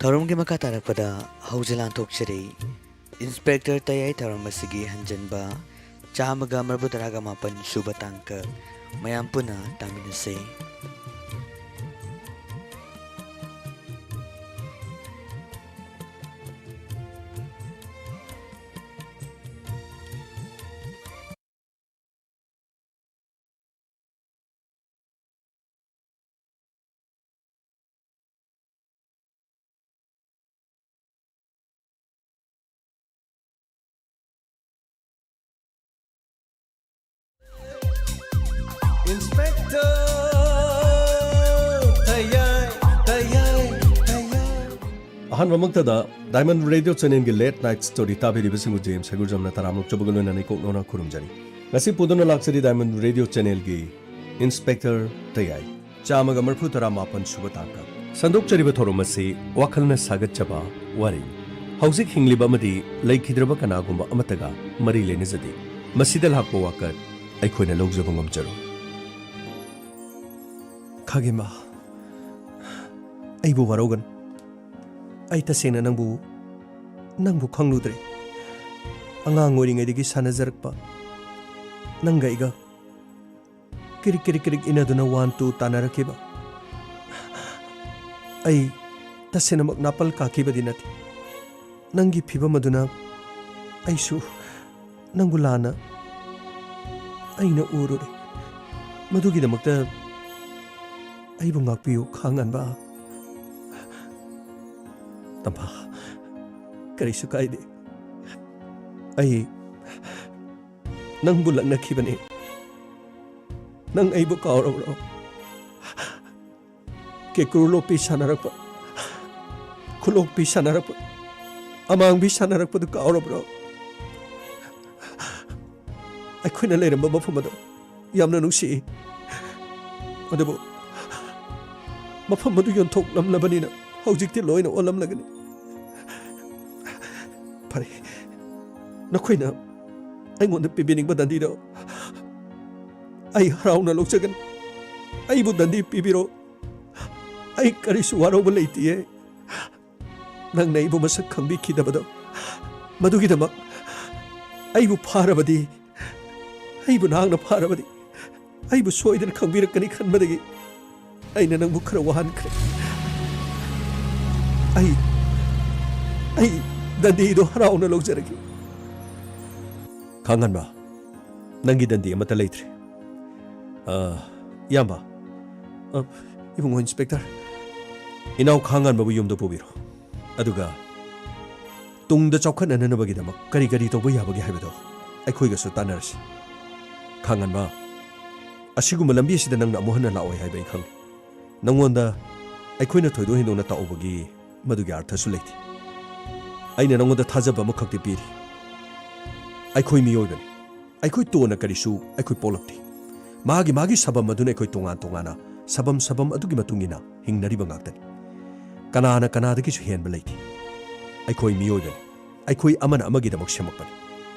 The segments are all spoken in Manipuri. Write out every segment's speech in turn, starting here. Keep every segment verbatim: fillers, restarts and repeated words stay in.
ꯊꯧꯔꯝꯒꯤ ꯃꯈꯥ ꯇꯥꯔꯛꯄꯗ ꯍꯧꯖꯤꯛ ꯂꯥꯟꯊꯣꯛꯆꯔꯤ꯫ ꯏꯟꯁꯄꯦꯛꯇꯔ ꯇꯌꯥꯏ ꯊꯧꯔꯝ ꯑꯁꯤꯒꯤ ꯍꯟꯖꯟꯕ ꯆꯥꯝꯃꯒ ꯃꯔꯤꯐꯨ ꯇꯔꯥꯒ ꯃꯥꯄꯟ ꯁꯨꯕ ꯇꯥꯡꯀꯛ ꯃꯌꯥꯝ ꯄꯨꯟꯅ ꯇꯥꯃꯤꯟꯅꯁꯤ꯫ Inspector ꯇꯌꯥꯏ, ꯇꯌꯥꯏ, ꯇꯌꯥꯏ꯫ ꯑꯍꯥꯟꯕꯃꯛꯇꯗ Diamond Radio Channelꯒꯤ Late Night Story ꯇꯥꯕꯤꯔꯤꯕꯁꯤꯡꯕꯨ ꯖꯦꯝꯁ ꯍꯩꯒꯨꯖꯝꯅ ꯇꯔꯥꯝꯅ ꯑꯣꯛꯆꯕꯒ ꯂꯣꯏꯅꯅ ꯏꯀꯣꯛ ꯅꯣꯅ ꯈꯨꯔꯨꯝꯖꯔꯤ꯫ ꯉꯁꯤ ꯄꯨꯗꯨꯅ ꯂꯥꯛꯆꯔꯤ Diamond Radio Channelꯒꯤ Inspector ꯇꯌꯥꯏ꯫ ꯆꯥꯝꯃꯒ ꯃꯔꯤꯐꯨ ꯇꯔꯥ ꯃꯥꯄꯟ ꯁꯨꯕ ꯇꯥꯡꯀꯛ꯫ ꯁꯟꯗꯣꯛꯆꯔꯤꯕ ꯊꯧꯔꯝ ꯑꯁꯤ ꯋꯥꯈꯜꯅ ꯁꯥꯒꯠꯆꯕ ꯋꯥꯔꯤ꯫ ꯍꯧꯖꯤꯛ ꯍꯤꯡꯂꯤꯕ ꯑꯃꯗꯤ ꯂꯩꯈꯤꯗ꯭ꯔꯕ ꯀꯅꯥꯒꯨꯝꯕ ꯑꯃꯠꯇꯒ ꯃꯔꯤ ꯂꯩꯅꯖꯗꯦ꯫ ꯃꯁꯤꯗ ꯂꯥꯛꯄ ꯋꯥꯀꯠ ꯑꯩꯈꯣꯏꯅ ꯂꯧꯖꯕ ꯉꯝꯖꯔꯣꯏ꯫ ꯈꯥꯒꯦꯝꯕ, ꯑꯩꯕꯨ ꯋꯥꯔꯧꯒꯅꯨ꯫ ꯑꯩ ꯇꯁꯦꯡꯅ ꯅꯪꯕꯨ, ꯅꯪꯕꯨ ꯈꯪꯂꯨꯗ꯭ꯔꯦ꯫ ꯑꯉꯥꯡ ꯑꯣꯏꯔꯤꯉꯩꯗꯒꯤ ꯁꯥꯟꯅꯖꯔꯛꯄ ꯅꯪꯒ ꯑꯩꯒ ꯀꯤꯔꯤꯛ ꯀꯤꯔꯤꯛ ꯀꯤꯔꯤꯛ ꯏꯟꯅꯗꯨꯅ ꯋꯥꯟ ꯇꯨ ꯇꯥꯟꯅꯔꯛꯈꯤꯕ꯫ ꯑꯩ ꯇꯁꯦꯡꯅꯃꯛ ꯅꯥꯄꯜ ꯀꯥꯈꯤꯕꯗꯤ ꯅꯠꯇꯦ꯫ ꯅꯪꯒꯤ ꯐꯤꯕꯝ ꯑꯗꯨꯅ ꯑꯩꯁꯨ ꯅꯪꯕꯨ ꯂꯥꯟꯅ ꯑꯩꯅ ꯎꯔꯨꯔꯦ꯫ ꯃꯗꯨꯒꯤꯗꯃꯛꯇ ꯑꯩꯕꯨ ꯉꯥꯛꯄꯤꯌꯨ, ꯈꯥꯉꯟꯕ꯫ ꯇꯝꯐꯥ, ꯀꯔꯤꯁꯨ ꯀꯥꯏꯗꯦ꯫ ꯑꯩ ꯅꯪꯕꯨ ꯂꯛꯅꯈꯤꯕꯅꯤ꯫ ꯅꯪ ꯑꯩꯕꯨ ꯀꯥꯎꯔꯕ꯭ꯔꯣ? ꯀꯦꯀꯨꯔ ꯂꯣꯄꯤ ꯁꯥꯟꯅꯔꯛꯄ, ꯈꯨꯂꯣꯛꯄꯤ ꯁꯥꯟꯅꯔꯛꯄ, ꯑꯃꯥꯡꯕꯤ ꯁꯥꯟꯅꯔꯛꯄꯗꯨ ꯀꯥꯎꯔꯕ꯭ꯔꯣ? ꯑꯩꯈꯣꯏꯅ ꯂꯩꯔꯝꯕ ꯃꯐꯝ ꯑꯗꯨ ꯌꯥꯝꯅ ꯅꯨꯡꯁꯤꯏ꯫ ꯑꯗꯨꯕꯨ ꯃꯐꯝ ꯑꯗꯨ ꯌꯣꯟꯊꯣꯛꯂꯝꯂꯕꯅꯤꯅ ꯍꯧꯖꯤꯛꯇꯤ ꯂꯣꯏꯅ ꯑꯣꯜꯂꯝꯂꯒꯅꯤ꯫ ꯐꯔꯦ, ꯅꯈꯣꯏꯅ ꯑꯩꯉꯣꯟꯗ ꯄꯤꯕꯤꯅꯤꯡꯕ ꯗꯟꯗꯤꯗꯣ ꯑꯩ ꯍꯔꯥꯎꯅ ꯂꯧꯖꯒꯅꯤ꯫ ꯑꯩꯕꯨ ꯗꯟꯗꯤ ꯄꯤꯕꯤꯔꯣ꯫ ꯑꯩ ꯀꯔꯤꯁꯨ ꯋꯥꯔꯧꯕ ꯂꯩꯇꯤꯌꯦ꯫ ꯅꯪꯅ ꯑꯩꯕꯨ ꯃꯁꯛ ꯈꯪꯕꯤꯈꯤꯗꯕꯗꯣ, ꯃꯗꯨꯒꯤꯗꯃꯛ ꯑꯩꯕꯨ ꯐꯥꯔꯕꯗꯤ, ꯑꯩꯕꯨ ꯅꯍꯥꯛꯅ ꯐꯥꯔꯕꯗꯤ, ꯑꯩꯕꯨ ꯁꯣꯏꯗꯅ ꯈꯪꯕꯤꯔꯛꯀꯅꯤ ꯈꯟꯕꯗꯒꯤ ꯑꯩꯅ ꯅꯪꯕꯨ ꯈꯔ ꯋꯥꯍꯟꯈ꯭ꯔꯦ꯫ ꯑꯩ, ꯑꯩ ꯗꯟꯗꯤꯗꯣ ꯍꯔꯥꯎꯅ ꯂꯧꯖꯔꯒꯦ꯫ ꯈꯥꯉꯟꯕ, ꯅꯪꯒꯤ ꯗꯟꯗꯤ ꯑꯃꯠꯇ ꯂꯩꯇ꯭ꯔꯦ꯫ ꯑ, ꯏꯌꯥꯝꯕ, ꯑ, ꯏꯕꯨꯡꯉꯣ ꯏꯟꯁꯄꯦꯛꯇꯔ, ꯏꯅꯥꯎ ꯈꯥꯉꯟꯕꯕꯨ ꯌꯨꯝꯗ ꯄꯨꯕꯤꯔꯣ꯫ ꯑꯗꯨꯒ ꯇꯨꯡꯗ ꯆꯥꯎꯈꯠꯅꯅꯕꯒꯤꯗꯃꯛ ꯀꯔꯤ ꯀꯔꯤ ꯇꯧꯕ ꯌꯥꯕꯒꯦ ꯍꯥꯏꯕꯗꯣ ꯑꯩꯈꯣꯏꯒꯁꯨ ꯇꯥꯟꯅꯔꯁꯤ꯫ ꯈꯥꯉꯟꯕ, ꯑꯁꯤꯒꯨꯝꯕ ꯂꯝꯕꯤ ꯑꯁꯤꯗ ꯅꯪꯅ ꯑꯃꯨꯛ ꯍꯟꯅ ꯂꯥꯛꯑꯣꯏ ꯍꯥꯏꯕ ꯑꯩ ꯈꯪꯏ꯫ ꯅꯪꯉꯣꯟꯗ ꯑꯩꯈꯣꯏꯅ ꯊꯣꯏꯗꯣꯛ ꯍꯦꯟꯗꯣꯛꯅ ꯇꯥꯛꯎꯕꯒꯤ ꯃꯗꯨꯒꯤ ꯑꯔꯊꯁꯨ ꯂꯩꯇꯦ꯫ ꯑꯩꯅ ꯅꯪꯉꯣꯟꯗ ꯊꯥꯖꯕ ꯑꯃꯈꯛꯇꯤ ꯄꯤꯔꯤ꯫ ꯑꯩꯈꯣꯏ ꯃꯤꯑꯣꯏꯕꯅꯤ꯫ ꯑꯩꯈꯣꯏ ꯇꯣꯟꯅ ꯀꯔꯤꯁꯨ ꯑꯩꯈꯣꯏ ꯄꯣꯛꯂꯛꯇꯦ꯫ ꯃꯥꯒꯤ ꯃꯥꯒꯤ ꯁꯕꯝ ꯑꯗꯨꯅ ꯑꯩꯈꯣꯏ ꯇꯣꯉꯥꯟ ꯇꯣꯉꯥꯟꯅ, ꯁꯕꯝ ꯁꯕꯝ ꯑꯗꯨꯒꯤ ꯃꯇꯨꯡ ꯏꯟꯅ ꯍꯤꯡꯅꯔꯤꯕ ꯉꯥꯛꯇꯅꯤ꯫ ꯀꯅꯥꯅ ꯀꯅꯥꯗꯒꯤꯁꯨ ꯍꯦꯟꯕ ꯂꯩꯇꯦ꯫ ꯑꯩꯈꯣꯏ ꯃꯤꯑꯣꯏꯕꯅꯤ꯫ ꯑꯩꯈꯣꯏ ꯑꯃꯅ ꯑꯃꯒꯤꯗꯃꯛ ꯁꯦꯝꯃꯛꯄꯅꯤ꯫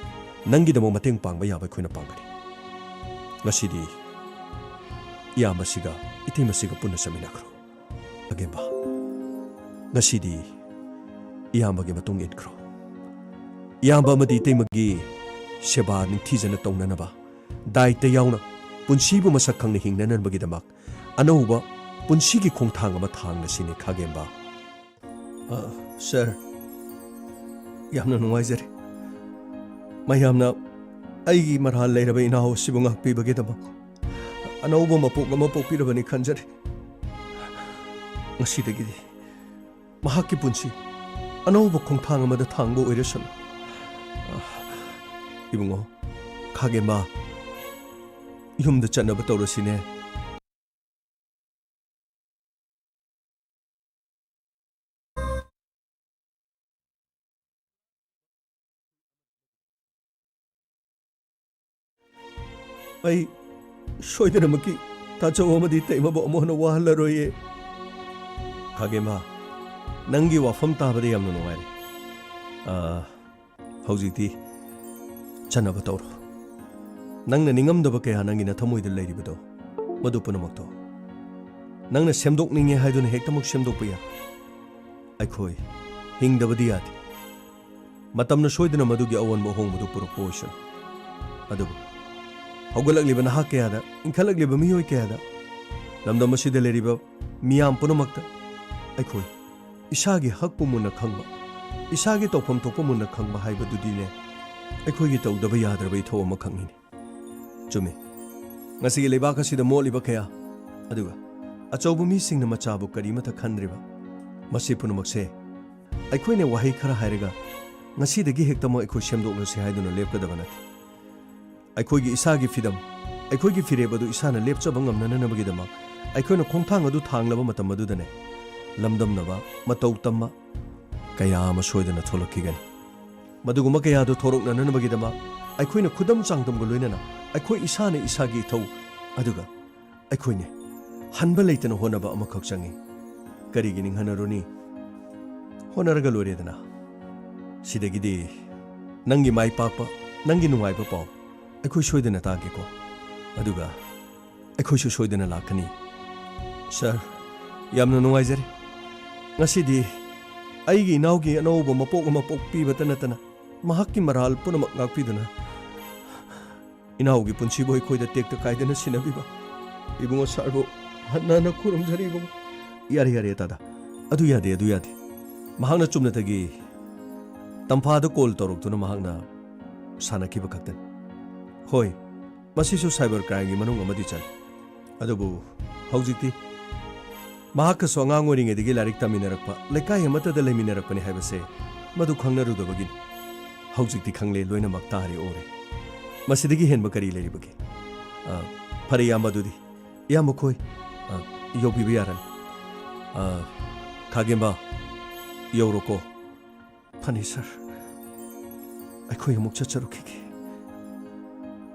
ꯅꯪꯒꯤꯗꯃꯛ ꯃꯇꯦꯡ ꯄꯥꯡꯕ ꯌꯥꯕ ꯑꯩꯈꯣꯏꯅ ꯄꯥꯡꯒꯅꯤ꯫ ꯉꯁꯤꯗꯤ ꯏꯌꯥꯝꯕꯁꯤꯒ ꯏꯇꯩꯃꯁꯤꯒ ꯄꯨꯟꯅ ꯆꯠꯃꯤꯟꯅꯈ꯭ꯔꯣ꯫ ꯑꯒꯦꯝꯕ, ꯉꯁꯤꯗꯤ ꯏꯌꯥꯝꯕꯒꯤ ꯃꯇꯨꯡ ꯏꯟꯈ꯭ꯔꯣ꯫ ꯏꯌꯥꯝꯕ ꯑꯃꯗꯤ ꯏꯇꯩꯃꯒꯤ ꯁꯦꯕꯥ ꯅꯤꯡꯊꯤꯖꯅ ꯇꯧꯅꯅꯕ, ꯗꯥꯏꯇ ꯌꯥꯎꯅ ꯄꯨꯟꯁꯤꯕꯨ ꯃꯁꯛ ꯈꯪꯅ ꯍꯤꯡꯅꯅꯕꯒꯤꯗꯃꯛ ꯑꯅꯧꯕ ꯄꯨꯟꯁꯤꯒꯤ ꯈꯣꯡꯊꯥꯡ ꯑꯃ ꯊꯥꯡꯂꯁꯤꯅꯦ, ꯈꯥꯒꯦꯝꯕ꯫ ꯑ, ꯁꯥꯔ, ꯌꯥꯝꯅ ꯅꯨꯡꯉꯥꯏꯖꯔꯦ꯫ ꯃꯌꯥꯝꯅ ꯑꯩꯒꯤ ꯃꯔꯥꯜ ꯂꯩꯔꯕ ꯏꯅꯥꯎ ꯑꯁꯤꯕꯨ ꯉꯥꯛꯄꯤꯕꯒꯤꯗꯃꯛ꯫ ꯑꯅꯧꯕ ꯃꯄꯣꯛ ꯑꯃ ꯄꯣꯛꯄꯤꯔꯕꯅꯤ ꯈꯟꯖꯔꯦ꯫ ꯉꯁꯤꯗꯒꯤꯗꯤ ꯃꯍꯥꯛꯀꯤ ꯄꯨꯟꯁꯤ ꯑꯅꯧꯕ ꯈꯣꯡꯊꯥꯡ ꯑꯃꯗ ꯊꯥꯡꯕ ꯑꯣꯏꯔꯁꯅꯨ꯫ ꯏꯕꯨꯡꯉꯣ, ꯈꯥꯒꯦꯝꯕ, ꯌꯨꯝꯗ ꯆꯠꯅꯕ ꯇꯧꯔꯁꯤꯅꯦ꯫ ꯑꯩ ꯁꯣꯏꯗꯅꯃꯛꯀꯤ ꯇꯥꯆꯧ ꯑꯃꯗꯤ ꯇꯩꯃꯕꯨ ꯑꯃꯨꯛ ꯍꯟꯅ ꯋꯥꯍꯜꯂꯔꯣꯏꯌꯦ꯫ ꯈꯥꯒꯦꯝꯕ, ꯅꯪꯒꯤ ꯋꯥꯐꯝ ꯇꯥꯕꯗ ꯌꯥꯝꯅ ꯅꯨꯡꯉꯥꯏꯔꯦ꯫ ꯑꯥ, ꯍꯧꯖꯤꯛꯇꯤ ꯆꯠꯅꯕ ꯇꯧꯔꯣ꯫ ꯅꯪꯅ ꯅꯤꯡꯉꯝꯗꯕ ꯀꯌꯥ ꯅꯪꯒꯤ ꯅꯊꯃꯣꯏꯗ ꯂꯩꯔꯤꯕꯗꯣ, ꯃꯗꯨ ꯄꯨꯝꯅꯃꯛꯇꯣ ꯅꯪꯅ ꯁꯦꯝꯗꯣꯛꯅꯤꯡꯉꯦ ꯍꯥꯏꯗꯨꯅ ꯍꯦꯛꯇꯃꯛ ꯁꯦꯝꯗꯣꯛꯄ ꯌꯥꯏ꯫ ꯑꯩꯈꯣꯏ ꯍꯤꯡꯗꯕꯗꯤ ꯌꯥꯗꯦ꯫ ꯃꯇꯝꯅ ꯁꯣꯏꯗꯅ ꯃꯗꯨꯒꯤ ꯑꯑꯣꯟꯕ ꯑꯍꯣꯡꯕꯗꯨ ꯄꯨꯔꯛꯄ ꯑꯣꯏꯁꯅꯨ꯫ ꯑꯗꯨꯕꯨ ꯍꯧꯒꯠꯂꯛꯂꯤꯕ ꯅꯍꯥ ꯀꯌꯥꯗ, ꯏꯟꯈꯠꯂꯛꯂꯤꯕ ꯃꯤꯑꯣꯏ ꯀꯌꯥꯗ, ꯂꯝꯗꯝ ꯑꯁꯤꯗ ꯂꯩꯔꯤꯕ ꯃꯤꯌꯥꯝ ꯄꯨꯝꯅꯃꯛꯇ ꯑꯩꯈꯣꯏ ꯏꯁꯥꯒꯤ ꯍꯛꯄꯨ ꯃꯨꯟꯅ ꯈꯪꯕ, ꯏꯁꯥꯒꯤ ꯇꯧꯐꯝ ꯊꯣꯛꯄ ꯃꯨꯟꯅ ꯈꯪꯕ ꯍꯥꯏꯕꯗꯨꯗꯤꯅꯦ ꯑꯩꯈꯣꯏꯒꯤ ꯇꯧꯗꯕ ꯌꯥꯗ꯭ꯔꯕ ꯏꯊꯧ ꯑꯃꯈꯛꯅꯤꯅꯦ꯫ ꯆꯨꯝꯃꯤ, ꯉꯁꯤꯒꯤ ꯂꯩꯕꯥꯛ ꯑꯁꯤꯗ ꯃꯣꯠꯂꯤꯕ ꯀꯌꯥ, ꯑꯗꯨꯒ ꯑꯆꯧꯕ ꯃꯤꯁꯤꯡꯅ ꯃꯆꯥꯕꯨ ꯀꯔꯤꯃꯠꯇ ꯈꯟꯗ꯭ꯔꯤꯕ, ꯃꯁꯤ ꯄꯨꯝꯅꯃꯛꯁꯦ ꯑꯩꯈꯣꯏꯅ ꯋꯥꯍꯩ ꯈꯔ ꯍꯥꯏꯔꯒ ꯉꯁꯤꯗꯒꯤ ꯍꯦꯛꯇꯃꯛ ꯑꯩꯈꯣꯏ ꯁꯦꯝꯗꯣꯛꯂꯁꯤ ꯍꯥꯏꯗꯨꯅ ꯂꯦꯞꯀꯗꯕ ꯅꯠꯇꯦ꯫ ꯑꯩꯈꯣꯏꯒꯤ ꯏꯁꯥꯒꯤ ꯐꯤꯗꯝ, ꯑꯩꯈꯣꯏꯒꯤ ꯐꯤꯔꯦꯞ ꯑꯗꯨ ꯏꯁꯥꯅ ꯂꯦꯞꯆꯕ ꯉꯝꯅꯅꯕꯒꯤꯗꯃꯛ ꯑꯩꯈꯣꯏꯅ ꯈꯣꯡꯊꯥꯡ ꯑꯗꯨ ꯊꯥꯡꯂꯕ ꯃꯇꯝ ꯑꯗꯨꯗꯅꯦ, ꯂꯝꯗꯝꯅꯕ, ꯃꯇꯧ ꯇꯝꯕ ꯀꯌꯥ ꯑꯃ ꯁꯣꯏꯗꯅ ꯊꯣꯛꯂꯛꯈꯤꯒꯅꯤ꯫ ꯃꯗꯨꯒꯨꯝꯕ ꯀꯌꯥ ꯑꯗꯨ ꯊꯣꯔꯛꯅꯅꯕꯒꯤꯗꯃꯛ ꯑꯩꯈꯣꯏꯅ ꯈꯨꯗꯝ ꯆꯥꯡꯗꯝꯒ ꯂꯣꯏꯅꯅ ꯑꯩꯈꯣꯏ ꯏꯁꯥꯅ ꯏꯁꯥꯒꯤ ꯏꯊꯧ, ꯑꯗꯨꯒ ꯑꯩꯈꯣꯏꯅꯦ ꯍꯟꯕ ꯂꯩꯇꯅ ꯍꯣꯠꯅꯕ ꯑꯃꯈꯛ ꯆꯪꯏ꯫ ꯀꯔꯤꯒꯤ ꯅꯤꯡꯍꯟꯅꯔꯨꯅꯤ? ꯍꯣꯠꯅꯔꯒ ꯂꯣꯏꯔꯦꯗꯅ꯫ ꯁꯤꯗꯒꯤꯗꯤ ꯅꯪꯒꯤ ꯃꯥꯏ ꯄꯥꯛꯄ, ꯅꯪꯒꯤ ꯅꯨꯡꯉꯥꯏꯕ ꯄꯥꯎ ꯑꯩꯈꯣꯏ ꯁꯣꯏꯗꯅ ꯇꯥꯒꯦꯀꯣ꯫ ꯑꯗꯨꯒ ꯑꯩꯈꯣꯏꯁꯨ ꯁꯣꯏꯗꯅ ꯂꯥꯛꯀꯅꯤ꯫ ꯁꯥꯔ, ꯌꯥꯝꯅ ꯅꯨꯡꯉꯥꯏꯖꯔꯦ꯫ ꯉꯁꯤꯗꯤ ꯑꯩꯒꯤ ꯏꯅꯥꯎꯒꯤ ꯑꯅꯧꯕ ꯃꯄꯣꯛ ꯑꯃ ꯄꯣꯛꯄꯤꯕꯇ ꯅꯠꯇꯅ ꯃꯍꯥꯛꯀꯤ ꯃꯔꯥꯜ ꯄꯨꯝꯅꯃꯛ ꯉꯥꯛꯄꯤꯗꯨꯅ ꯏꯅꯥꯎꯒꯤ ꯄꯨꯟꯁꯤꯕꯨ ꯑꯩꯈꯣꯏꯗ ꯇꯦꯛꯇ ꯀꯥꯏꯗꯅ ꯁꯤꯟꯅꯕꯤꯕ ꯏꯕꯨꯡꯉꯣ ꯁꯥꯔꯕꯨ ꯍꯟꯅ ꯍꯟꯅ ꯈꯨꯔꯨꯝꯖꯔꯤ ꯏꯕꯨꯡꯉꯣ꯫ ꯌꯥꯔꯦ, ꯌꯥꯔꯦ, ꯇꯥꯗ꯫ ꯑꯗꯨ ꯌꯥꯗꯦ, ꯑꯗꯨ ꯌꯥꯗꯦ꯫ ꯃꯍꯥꯛꯅ ꯆꯨꯝꯅꯇꯒꯤ ꯇꯝꯐꯥꯗ ꯀꯣꯜ ꯇꯧꯔꯛꯇꯨꯅ ꯃꯍꯥꯛꯅ ꯁꯥꯟꯅꯈꯤꯕ ꯈꯛꯇꯅꯤ꯫ ꯍꯣꯏ, ꯃꯁꯤꯁꯨ ꯁꯥꯏꯕꯔ ꯀ꯭ꯔꯥꯏꯝꯒꯤ ꯃꯅꯨꯡ ꯑꯃꯗꯤ ꯆꯜꯂꯤ꯫ ꯑꯗꯨꯕꯨ ꯍꯧꯖꯤꯛꯇꯤ ꯃꯍꯥꯛꯀꯁꯨ ꯑꯉꯥꯡ ꯑꯣꯏꯔꯤꯉꯩꯗꯒꯤ ꯂꯥꯏꯔꯤꯛ ꯇꯝꯃꯤꯟꯅꯔꯛꯄ, ꯂꯩꯀꯥꯏ ꯑꯃꯠꯇꯗ ꯂꯩꯃꯤꯟꯅꯔꯛꯄꯅꯤ ꯍꯥꯏꯕꯁꯦ ꯃꯗꯨ ꯈꯪꯅꯔꯨꯗꯕꯒꯤꯅꯤ꯫ ꯍꯧꯖꯤꯛꯇꯤ ꯈꯪꯂꯦ, ꯂꯣꯏꯅꯃꯛ ꯇꯥꯔꯦ, ꯎꯔꯦ꯫ ꯃꯁꯤꯗꯒꯤ ꯍꯦꯟꯕ ꯀꯔꯤ ꯂꯩꯔꯤꯕꯒꯦ? ꯑ, ꯐꯔꯦ, ꯏꯌꯥꯝꯕ, ꯑꯗꯨꯗꯤ ꯏꯌꯥꯝꯕ ꯈꯣꯏ, ꯑ, ꯌꯧꯕꯤꯕ ꯌꯥꯔꯅꯤ꯫ ꯑ, ꯈꯥꯒꯦꯝꯕ, ꯌꯧꯔꯣꯀꯣ꯫ ꯐꯅꯤ, ꯁꯥꯔ꯫ ꯑꯩꯈꯣꯏ ꯑꯃꯨꯛ ꯆꯠꯆꯔꯨꯈꯤꯒꯦ꯫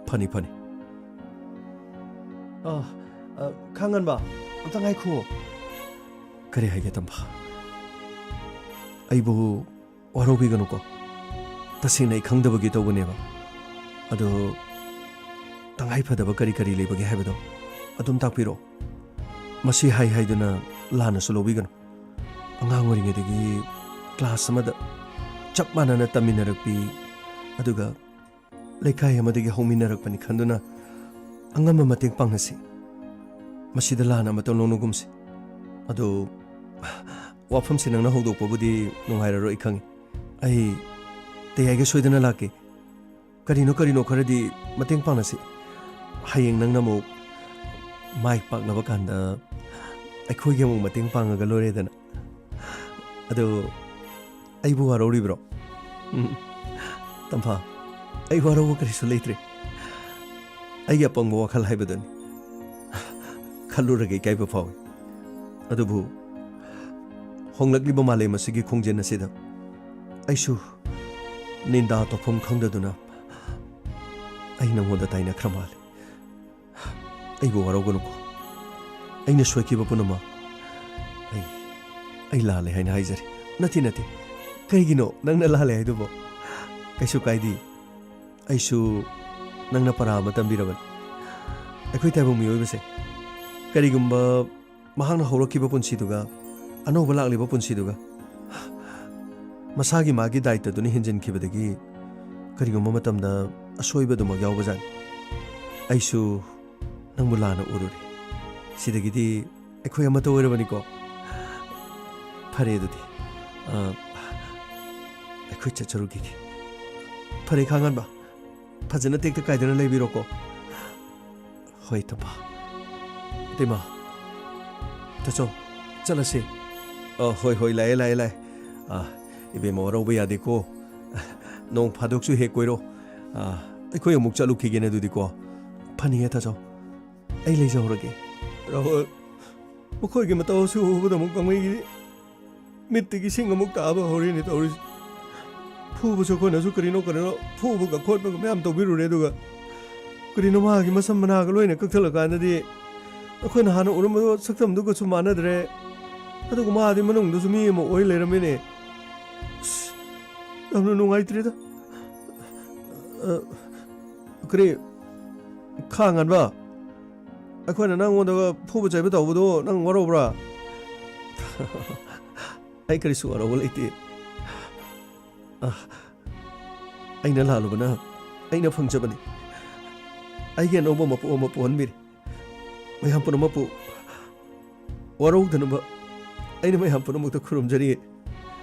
ꯐꯅꯤ, ꯐꯅꯤ꯫ ꯑ, ꯑ, ꯈꯥꯉꯟꯕ, ꯑꯝꯇ ꯉꯥꯏꯈꯣ꯫ ꯀꯔꯤ ꯍꯥꯏꯒꯦ, ꯇꯝꯐꯥ? ꯑꯩꯕꯨ ꯋꯥꯔꯧꯕꯤꯒꯅꯨꯀꯣ꯫ ꯇꯁꯦꯡꯅ ꯑꯩ ꯈꯪꯗꯕꯒꯤ ꯇꯧꯕꯅꯦꯕ꯫ ꯑꯗꯣ ꯇꯉꯥꯏ ꯐꯗꯕ ꯀꯔꯤ ꯀꯔꯤ ꯂꯩꯕꯒꯦ ꯍꯥꯏꯕꯗꯣ ꯑꯗꯨꯝ ꯇꯥꯛꯄꯤꯔꯛꯑꯣ꯫ ꯃꯁꯤ ꯍꯥꯏ ꯍꯥꯏꯗꯨꯅ ꯂꯥꯟꯅꯁꯨ ꯂꯧꯕꯤꯒꯅꯨ꯫ ꯑꯉꯥꯡ ꯑꯣꯏꯔꯤꯉꯩꯗꯒꯤ ꯀ꯭ꯂꯥꯁ ꯑꯃꯗ ꯆꯞ ꯃꯥꯟꯅꯅ ꯇꯝꯃꯤꯟꯅꯔꯛꯄꯤ, ꯑꯗꯨꯒ ꯂꯩꯀꯥꯏ ꯑꯃꯗꯒꯤ ꯍꯧꯃꯤꯟꯅꯔꯛꯄꯅꯤ ꯈꯟꯗꯨꯅ ꯑꯉꯝꯕ ꯃꯇꯦꯡ ꯄꯥꯡꯅꯁꯤ꯫ ꯃꯁꯤꯗ ꯂꯥꯟꯅ ꯑꯃꯇ ꯂꯧꯅꯒꯨꯝꯁꯤ꯫ ꯑꯗꯨ, ꯋꯥꯐꯝꯁꯤ ꯅꯪꯅ ꯍꯧꯗꯣꯛꯄꯕꯨꯗꯤ ꯅꯨꯡꯉꯥꯏꯔꯔꯣꯏ, ꯑꯩ ꯈꯪꯏ꯫ ꯑꯩ ꯇꯌꯥꯏꯒ ꯁꯣꯏꯗꯅ ꯂꯥꯛꯀꯦ꯫ ꯀꯔꯤꯅꯣ ꯀꯔꯤꯅꯣ ꯈꯔꯗꯤ ꯃꯇꯦꯡ ꯄꯥꯡꯅꯁꯤ꯫ ꯍꯌꯦꯡ ꯅꯪꯅ ꯑꯃꯨꯛ ꯃꯥꯏ ꯄꯥꯛꯅꯕ ꯀꯥꯟꯗ ꯑꯩꯈꯣꯏꯒꯤ ꯑꯃꯨꯛ ꯃꯇꯦꯡ ꯄꯥꯡꯉꯒ ꯂꯣꯏꯔꯦꯗꯅ꯫ ꯑꯗꯨ, ꯑꯩꯕꯨ ꯋꯥꯔꯧꯔꯤꯕ꯭ꯔꯣ? ꯎꯝ, ꯇꯝꯐꯥ, ꯑꯩ ꯋꯥꯔꯧꯕ ꯀꯔꯤꯁꯨ ꯂꯩꯇ꯭ꯔꯦ꯫ ꯑꯩꯒꯤ ꯑꯄꯪꯕ ꯋꯥꯈꯜ ꯍꯥꯏꯕꯗꯨꯅꯤ꯫ ꯈꯜꯂꯨꯔꯒ ꯏꯀꯥꯏꯕ ꯐꯥꯎꯏ꯫ ꯑꯗꯨꯕꯨ ꯍꯣꯡꯂꯛꯂꯤꯕ ꯃꯥꯂꯦꯝ ꯑꯁꯤꯒꯤ ꯈꯣꯡꯖꯦꯜ ꯑꯁꯤꯗ ꯑꯩꯁꯨ ꯅꯤꯟꯗꯥ ꯇꯧꯐꯝ ꯈꯪꯗꯗꯨꯅ ꯑꯩ ꯅꯉꯣꯟꯗ ꯇꯥꯏꯅꯈ꯭ꯔ ꯃꯥꯜꯂꯦ꯫ ꯑꯩꯕꯨ ꯋꯥꯔꯧꯒꯅꯨꯀꯣ꯫ ꯑꯩꯅ ꯁꯣꯏꯈꯤꯕ ꯄꯨꯝꯅꯃꯛ ꯑꯩ, ꯑꯩ ꯂꯥꯜꯂꯦ ꯍꯥꯏꯅ ꯍꯥꯏꯖꯔꯤ꯫ ꯅꯠꯇꯦ, ꯅꯠꯇꯦ꯫ ꯀꯩꯒꯤꯅꯣ ꯅꯪꯅ ꯂꯥꯜꯂꯦ ꯍꯥꯏꯗꯨꯕꯣ? ꯀꯩꯁꯨ ꯀꯥꯏꯗꯦ꯫ ꯑꯩꯁꯨ ꯅꯪꯅ ꯄꯔꯥ ꯑꯃ ꯇꯝꯕꯤꯔꯕꯅꯤ꯫ ꯑꯩꯈꯣꯏ ꯇꯥꯏꯕꯪ ꯃꯤꯑꯣꯏꯕꯁꯦ ꯀꯔꯤꯒꯨꯝꯕ ꯃꯍꯥꯛꯅ ꯍꯧꯔꯛꯈꯤꯕ ꯄꯨꯟꯁꯤꯗꯨꯒ ꯑꯅꯧꯕ ꯂꯥꯛꯂꯤꯕ ꯄꯨꯟꯁꯤꯗꯨꯒ ꯃꯁꯥꯒꯤ ꯃꯥꯒꯤ ꯗꯥꯏꯇꯗꯨꯅ ꯍꯦꯟꯖꯤꯟꯈꯤꯕꯗꯒꯤ ꯀꯔꯤꯒꯨꯝꯕ ꯃꯇꯝꯗ ꯑꯁꯣꯏꯕ ꯑꯗꯨꯃꯛ ꯌꯥꯎꯕꯖꯥꯠꯅꯤ꯫ ꯑꯩꯁꯨ ꯅꯪꯕꯨ ꯂꯥꯟꯅ ꯎꯔꯨꯔꯦ꯫ ꯁꯤꯗꯒꯤꯗꯤ ꯑꯩꯈꯣꯏ ꯑꯃꯠꯇ ꯑꯣꯏꯔꯕꯅꯤꯀꯣ꯫ ꯐꯔꯦ ꯑꯗꯨꯗꯤ꯫ ꯑ, ꯑꯩꯈꯣꯏ ꯆꯠꯆꯔꯨꯈꯤꯒꯦ꯫ ꯐꯔꯦ ꯈꯥꯉꯥꯟꯕ, ꯐꯖꯅ ꯇꯦꯛꯇ ꯀꯥꯏꯗꯅ ꯂꯩꯕꯤꯔꯣꯀꯣ꯫ ꯍꯣꯏ, ꯇꯝꯐꯥ꯫ ꯏꯇꯩꯃ, ꯇꯥꯆꯧ, ꯆꯠꯂꯁꯤ꯫ ꯑ, ꯍꯣꯏ, ꯍꯣꯏ, ꯂꯥꯛꯑꯦ, ꯂꯥꯛꯑꯦ, ꯂꯥꯛꯑꯦ꯫ ꯑ, ꯏꯕꯦꯝꯃ, ꯋꯥꯔꯧꯕ ꯌꯥꯗꯦꯀꯣ꯫ ꯅꯣꯡ ꯐꯥꯗꯣꯛꯁꯨ ꯍꯦꯛ ꯀꯣꯏꯔꯣ꯫ ꯑ, ꯑꯩꯈꯣꯏ ꯑꯃꯨꯛ ꯆꯠꯂꯨꯈꯤꯒꯦꯅꯦ ꯑꯗꯨꯗꯤꯀꯣ꯫ ꯐꯅꯤꯌꯦ, ꯇꯥꯆꯧ꯫ ꯑꯩ ꯂꯩꯖꯍꯧꯔꯒꯦ꯫ ꯔꯥꯍꯨꯜ, ꯃꯈꯣꯏꯒꯤ ꯃꯇꯧ ꯑꯁꯤ ꯎꯕꯗ ꯑꯃꯨꯛ ꯄꯥꯝꯃꯩꯒꯤ ꯃꯤꯠꯇꯒꯤ ꯏꯁꯤꯡ ꯑꯃꯨꯛ ꯇꯥꯕ ꯍꯧꯔꯦꯅꯦ ꯇꯧꯔꯤꯁꯦ꯫ ꯐꯨꯕꯁꯨ ꯑꯩꯈꯣꯏꯅꯁꯨ ꯀꯔꯤꯅꯣ ꯀꯔꯤꯅꯣ ꯐꯨꯕꯒ ꯈꯣꯠꯄꯒ ꯃꯌꯥꯝ ꯇꯧꯕꯤꯔꯨꯔꯦ, ꯑꯗꯨꯒ ꯀꯔꯤꯅꯣ ꯃꯥꯒꯤ ꯃꯁꯝ ꯃꯅꯥꯒ ꯂꯣꯏꯅ ꯀꯛꯊꯠꯂꯀꯥꯟꯗꯗꯤ ꯑꯩꯈꯣꯏꯅ ꯍꯥꯟꯅ ꯎꯔꯝꯕ ꯁꯛꯇꯝꯗꯨꯒꯁꯨ ꯃꯥꯟꯅꯗ꯭ꯔꯦ꯫ ꯑꯗꯨꯒ ꯃꯥꯗꯤ ꯃꯅꯨꯡꯗꯁꯨ ꯃꯤ ꯑꯃ ꯑꯣꯏ ꯂꯩꯔꯝꯃꯦꯅꯦ꯫ ꯑꯁ, ꯌꯥꯝꯅ ꯅꯨꯡꯉꯥꯏꯇ꯭ꯔꯦꯗ꯫ ꯑ, ꯀꯔꯤ? ꯈꯥ ꯉꯟꯕ? ꯑꯩꯈꯣꯏꯅ ꯅꯪꯉꯣꯟꯗ ꯐꯨꯕ ꯆꯩꯕ ꯇꯧꯕꯗꯣ ꯅꯪ ꯋꯥꯔꯧꯕ꯭ꯔꯥ? ꯑꯩ ꯀꯔꯤꯁꯨ ꯋꯥꯔꯧꯕ ꯂꯩꯇꯦ꯫ ꯑ, ꯑꯩꯅ ꯂꯥꯜꯂꯨꯕꯅ ꯑꯩꯅ ꯐꯪꯖꯕꯅꯤ꯫ ꯑꯩꯒꯤ ꯑꯅꯧꯕ ꯃꯄꯣ ꯑꯃ ꯄꯣꯛꯍꯟꯕꯤꯔꯦ꯫ ꯃꯌꯥꯝ ꯄꯨꯝꯅꯃꯛꯄꯨ ꯋꯥꯔꯧꯗꯅꯕ ꯑꯩꯅ ꯃꯌꯥꯝ ꯄꯨꯝꯅꯃꯛꯇ ꯈꯨꯔꯨꯝꯖꯔꯤ꯫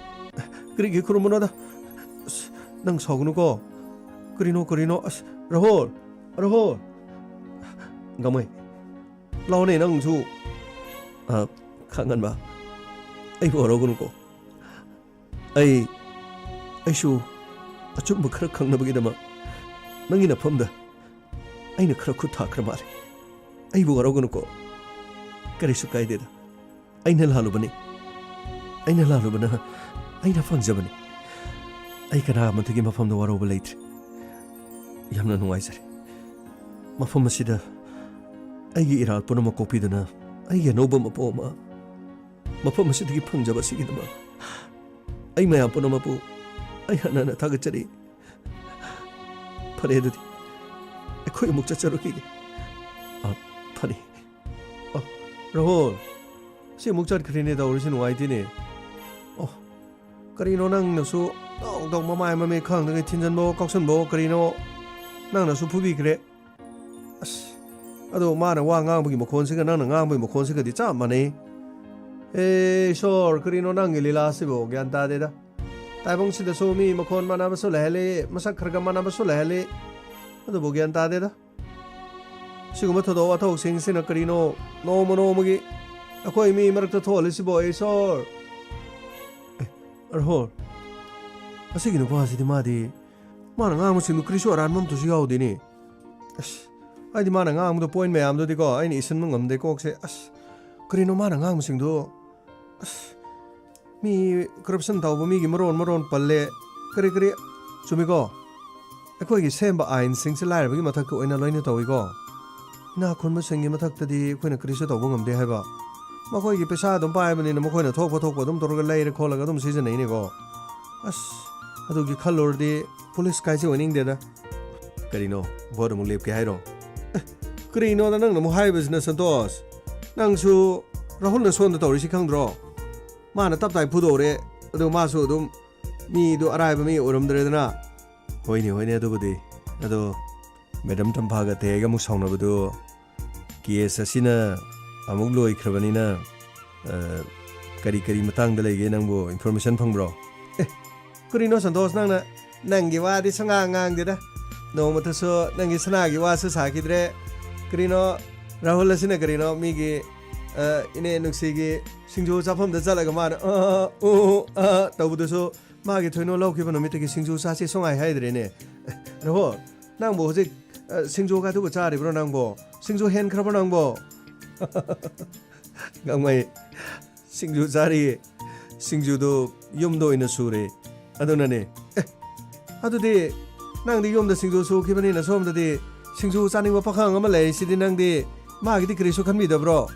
ꯀꯔꯤꯒꯤ ꯈꯨꯔꯨꯝꯕꯅꯣꯗ? ꯑꯁ, ꯅꯪ ꯁꯥꯎꯒꯅꯨꯀꯣ꯫ ꯀꯔꯤꯅꯣ, ꯀꯔꯤꯅꯣ? ꯑꯁ, ꯔꯥꯍꯨꯜ, ꯔꯥꯍꯨꯜ꯫ ꯒꯃꯩ, ꯂꯥꯎꯅꯦ ꯅꯪꯁꯨ꯫ ꯑ, ꯈꯥꯉꯟꯕ, ꯑꯩꯕꯨ ꯋꯥꯔꯧꯒꯅꯨꯀꯣ꯫ ꯑꯩ, ꯑꯩꯁꯨ ꯑꯆꯨꯝꯕ ꯈꯔ ꯈꯪꯅꯕꯒꯤꯗꯃꯛ ꯅꯪꯒꯤ ꯅꯐꯝꯗ ꯑꯩꯅ ꯈꯔ ꯈꯨꯠ ꯊꯥꯈ꯭ꯔ ꯃꯥꯜꯂꯦ꯫ ꯑꯩꯕꯨ ꯋꯥꯔꯧꯒꯅꯨꯀꯣ꯫ ꯀꯔꯤꯁꯨ ꯀꯥꯏꯗꯦꯗ꯫ ꯑꯩꯅ ꯂꯥꯜꯂꯨꯕꯅꯤ꯫ ꯑꯩꯅ ꯂꯥꯜꯂꯨꯕꯅ ꯑꯩꯅ ꯐꯪꯖꯕꯅꯤ꯫ ꯑꯩ ꯀꯅꯥ ꯑꯃꯠꯇꯒꯤ ꯃꯐꯝꯗ ꯋꯥꯔꯧꯕ ꯂꯩꯇ꯭ꯔꯦ꯫ ꯌꯥꯝꯅ ꯅꯨꯡꯉꯥꯏꯖꯔꯦ꯫ ꯃꯐꯝ ꯑꯁꯤꯗ ꯑꯩꯒꯤ ꯏꯔꯥꯜ ꯄꯨꯝꯅꯃꯛ ꯀꯣꯛꯄꯤꯗꯨꯅ ꯑꯩꯒꯤ ꯑꯅꯧꯕ ꯃꯄꯣ ꯑꯃ ꯃꯐꯝ ꯑꯁꯤꯗꯒꯤ ꯐꯪꯖꯕ ꯑꯁꯤꯒꯤꯗꯃꯛ ꯑꯩ ꯃꯌꯥꯝ ꯄꯨꯝꯅꯃꯛꯄꯨ ꯑꯩ ꯍꯟꯅ ꯍꯟꯅ ꯊꯥꯒꯠꯆꯔꯤ꯫ ꯐꯔꯦ, ꯑꯗꯨꯗꯤ ꯑꯩꯈꯣꯏ ꯑꯃꯨꯛ ꯆꯠꯆꯔꯨꯈꯤꯒꯦ꯫ ꯑ, ꯐꯔꯦ꯫ ꯑ, ꯔꯥꯍꯨꯜ, ꯁꯤ ꯑꯃꯨꯛ ꯆꯠꯈ꯭ꯔꯦꯅꯦ ꯇꯧꯔꯤꯁꯤ, ꯅꯨꯡꯉꯥꯏꯇꯦꯅꯦ꯫ ꯑꯣ, ꯀꯔꯤꯅꯣ ꯅꯪꯅꯁꯨ ꯇꯧ ꯇꯧ ꯃꯃꯥꯏ ꯃꯃꯤꯠ ꯈꯪꯗꯒꯩ ꯊꯤꯟꯖꯟꯕꯋꯣ ꯀꯥꯎꯁꯟꯕꯋꯣ ꯀꯔꯤꯅꯣ? ꯅꯪꯅꯁꯨ ꯐꯨꯕꯤꯈ꯭ꯔꯦ꯫ ꯑꯁ, ꯑꯗꯣ ꯃꯥꯅ ꯋꯥ ꯉꯥꯡꯕꯒꯤ ꯃꯈꯣꯟꯁꯤꯒ ꯅꯪꯅ ꯉꯥꯡꯕꯒꯤ ꯃꯈꯣꯟꯁꯤꯒꯗꯤ ꯆꯞ ꯃꯥꯟꯅꯩ꯫ ꯑꯦ ꯏꯁꯣꯔ, ꯀꯔꯤꯅꯣ ꯅꯪꯒꯤ ꯂꯤꯂꯥꯁꯤꯕꯣ? ꯒ꯭ꯌꯥꯟ ꯇꯥꯗꯦꯗ꯫ ꯇꯥꯏꯕꯪꯁꯤꯗꯁꯨ ꯃꯤ ꯃꯈꯣꯟ ꯃꯥꯟꯅꯕꯁꯨ ꯂꯩꯍꯜꯂꯤ, ꯃꯁꯛ ꯈꯔ ꯈꯔ ꯃꯥꯟꯅꯕꯁꯨ ꯂꯩꯍꯜꯂꯤ꯫ ꯑꯗꯨꯕꯨ ꯒ꯭ꯌꯥꯟ ꯇꯥꯗꯦꯗ꯫ ꯁꯤꯒꯨꯝꯕ ꯊꯧꯗꯣꯛ ꯋꯥꯊꯣꯛꯁꯤꯡꯁꯤꯅ ꯀꯔꯤꯅꯣ ꯅꯣꯡꯃ ꯅꯣꯡꯃꯒꯤ ꯑꯩꯈꯣꯏ ꯃꯤ ꯃꯔꯛꯇ ꯊꯣꯛꯍꯜꯂꯤꯁꯤꯕꯣ, ꯏꯁꯣꯔ? ꯑꯦ, ꯔꯥꯍꯨꯜ, ꯑꯁꯤꯒꯤ ꯅꯨꯄꯥꯁꯤꯗꯤ ꯃꯥꯗꯤ ꯃꯥꯅ ꯉꯥꯡꯕꯁꯤꯡꯗꯨ ꯀꯔꯤꯁꯨ ꯑꯔꯥꯟꯕ ꯑꯝꯇꯁꯨ ꯌꯥꯎꯗꯦꯅꯦ꯫ ꯑꯁ, ꯍꯥꯏꯗꯤ ꯃꯥꯅ ꯉꯥꯡꯕꯗꯣ point ꯃꯌꯥꯝꯗꯨꯗꯤꯀꯣ, ꯑꯩꯅ ꯏꯁꯤꯟꯕ ꯉꯝꯗꯦ ꯀꯣꯛꯁꯦ꯫ ꯑꯁ, ꯀꯔꯤꯅꯣ ꯃꯥꯅ ꯉꯥꯡꯕꯁꯤꯡꯗꯣ? ꯑꯁ, ꯃꯤ corruption ꯇꯧꯕ ꯃꯤꯒꯤ ꯃꯔꯣꯟ ꯃꯔꯣꯟ ꯄꯜꯂꯦ꯫ ꯀꯔꯤ ꯀꯔꯤ? ꯆꯨꯝꯃꯤꯀꯣ? ꯑꯩꯈꯣꯏꯒꯤ ꯁꯦꯝꯕ ꯑꯥꯏꯟꯁꯤꯡꯁꯦ ꯂꯥꯏꯔꯕꯒꯤ ꯃꯊꯛꯇ ꯑꯣꯏꯅ ꯂꯣꯏꯅ ꯇꯧꯏꯀꯣ꯫ ꯏꯅꯥꯛ ꯈꯨꯟꯕꯁꯤꯡꯒꯤ ꯃꯊꯛꯇꯗꯤ ꯑꯩꯈꯣꯏꯅ ꯀꯔꯤꯁꯨ ꯇꯧꯕ ꯉꯝꯗꯦ ꯍꯥꯏꯕ꯫ ꯃꯈꯣꯏꯒꯤ ꯄꯩꯁꯥ ꯑꯗꯨꯝ ꯄꯥꯏꯕꯅꯤꯅ ꯃꯈꯣꯏꯅ ꯊꯣꯛꯄ ꯊꯣꯛꯄ ꯑꯗꯨꯝ ꯇꯧꯔꯒ ꯂꯩꯔ ꯈꯣꯠꯂꯒ ꯑꯗꯨꯝ ꯁꯤꯖꯤꯟꯅꯩꯅꯦꯀꯣ꯫ ꯑꯁ, ꯑꯗꯨꯒꯤ ꯈꯜꯂꯨꯔꯗꯤ ꯄꯨꯂꯤꯁ ꯀꯥꯏꯁꯦ ꯑꯣꯏꯅꯤꯡꯗꯦꯗ꯫ ꯀꯔꯤꯅꯣ, vote ꯑꯃꯨꯛ ꯂꯦꯞꯀꯦ ꯍꯥꯏꯔꯣ? ꯑꯦ, ꯀꯔꯤꯅꯣꯗ ꯅꯪꯅ ꯑꯃꯨꯛ ꯍꯥꯏꯕꯁꯤꯅ, ꯁꯟꯇꯣꯁ? ꯅꯪꯁꯨ ꯔꯥꯍꯨꯜꯅ ꯁꯣꯝꯗ ꯇꯧꯔꯤꯁꯤ ꯈꯪꯗ꯭ꯔꯣ? ꯃꯥꯅ ꯇꯞ ꯇꯥꯏ ꯐꯨꯗꯣꯛꯎꯔꯦ꯫ ꯑꯗꯨ ꯃꯥꯁꯨ ꯑꯗꯨꯝ ꯃꯤꯗꯨ ꯑꯔꯥꯏꯕ ꯃꯤ ꯑꯣꯏꯔꯝꯗ꯭ꯔꯦꯗꯅ꯫ ꯍꯣꯏꯅꯦ, ꯍꯣꯏꯅꯦ, ꯑꯗꯨꯕꯨꯗꯤ꯫ ꯑꯗꯣ ꯃꯦꯗꯝ ꯇꯝꯐꯥꯒ ꯇꯦꯒ ꯑꯃꯨꯛ ꯁꯥꯎꯅꯕꯗꯨ ꯀꯦꯁ ꯑꯁꯤꯅ ꯑꯃꯨꯛ ꯂꯣꯏꯈ꯭ꯔꯕꯅꯤꯅ, ꯑ, ꯀꯔꯤ ꯀꯔꯤ ꯃꯇꯥꯡꯗ ꯂꯩꯒꯦ, ꯅꯪꯕꯨ ꯏꯟꯐꯣꯔꯃꯦꯁꯟ ꯐꯪꯕ꯭ꯔꯣ? ꯑꯦ, ꯀꯔꯤꯅꯣ ꯁꯟꯇꯣꯁ, ꯅꯪꯅ ꯅꯪꯒꯤ ꯋꯥꯗꯤ ꯁꯨꯡꯉꯥꯡ ꯉꯥꯡꯗꯦꯗ꯫ ꯅꯣꯡꯃꯇꯁꯨ ꯅꯪꯒꯤ ꯁꯅꯥꯒꯤ ꯋꯥꯁꯨ ꯁꯥꯈꯤꯗ꯭ꯔꯦ꯫ ꯀꯔꯤꯅꯣ, ꯔꯥꯍꯨꯜ ꯑꯁꯤꯅ ꯀꯔꯤꯅꯣ ꯃꯤꯒꯤ, ꯑ, ꯏꯅꯦ ꯅꯨꯡꯁꯤꯒꯤ ꯁꯤꯡꯖꯨ ꯆꯥꯐꯝꯗ ꯆꯠꯂꯒ ꯃꯥꯅ, "ꯑ, ꯎ, ꯑ" ꯇꯧꯕꯗꯨꯁꯨ, ꯃꯥꯒꯤ ꯊꯣꯏꯅꯣ ꯂꯧꯈꯤꯕ ꯅꯨꯃꯤꯠꯇꯒꯤ ꯁꯤꯡꯖꯨ ꯆꯥꯁꯤ ꯁꯨꯡꯍꯥꯏ ꯍꯥꯏꯗ꯭ꯔꯦꯅꯦ꯫ ꯔꯥꯍꯨꯜ, ꯅꯪꯕꯨ ꯍꯧꯖꯤꯛ, ꯑ, ꯁꯤꯡꯖꯨ ꯈꯛꯇꯕꯨ ꯆꯥꯔꯤꯕ꯭ꯔꯣ ꯅꯪꯕꯣ? ꯁꯤꯡꯖꯨ ꯍꯦꯟꯈ꯭ꯔꯕꯣ ꯅꯪꯕꯣ? ꯒꯥꯡꯃꯩ, ꯁꯤꯡꯖꯨ ꯆꯥꯔꯤꯌꯦ꯫ ꯁꯤꯡꯖꯨꯗꯣ ꯌꯨꯝꯗ ꯑꯣꯏꯅ ꯁꯨꯔꯦ꯫ ꯑꯗꯨꯅꯅꯦ꯫ ꯑꯦ, ꯑꯗꯨꯗꯤ ꯅꯪꯗꯤ ꯌꯨꯝꯗ ꯁꯤꯡꯖꯨ ꯁꯨꯈꯤꯕꯅꯤꯅ ꯁꯣꯝꯗꯗꯤ ꯁꯤꯡꯖꯨ ꯆꯥꯅꯤꯡꯕ ꯄꯥꯈꯪ ꯑꯃ ꯂꯩꯔꯤꯁꯤꯗꯤ, ꯅꯪꯗꯤ ꯃꯥꯒꯤꯗꯤ ꯀꯔꯤꯁꯨ ꯈꯟꯕꯤꯗꯕ꯭ꯔꯣ?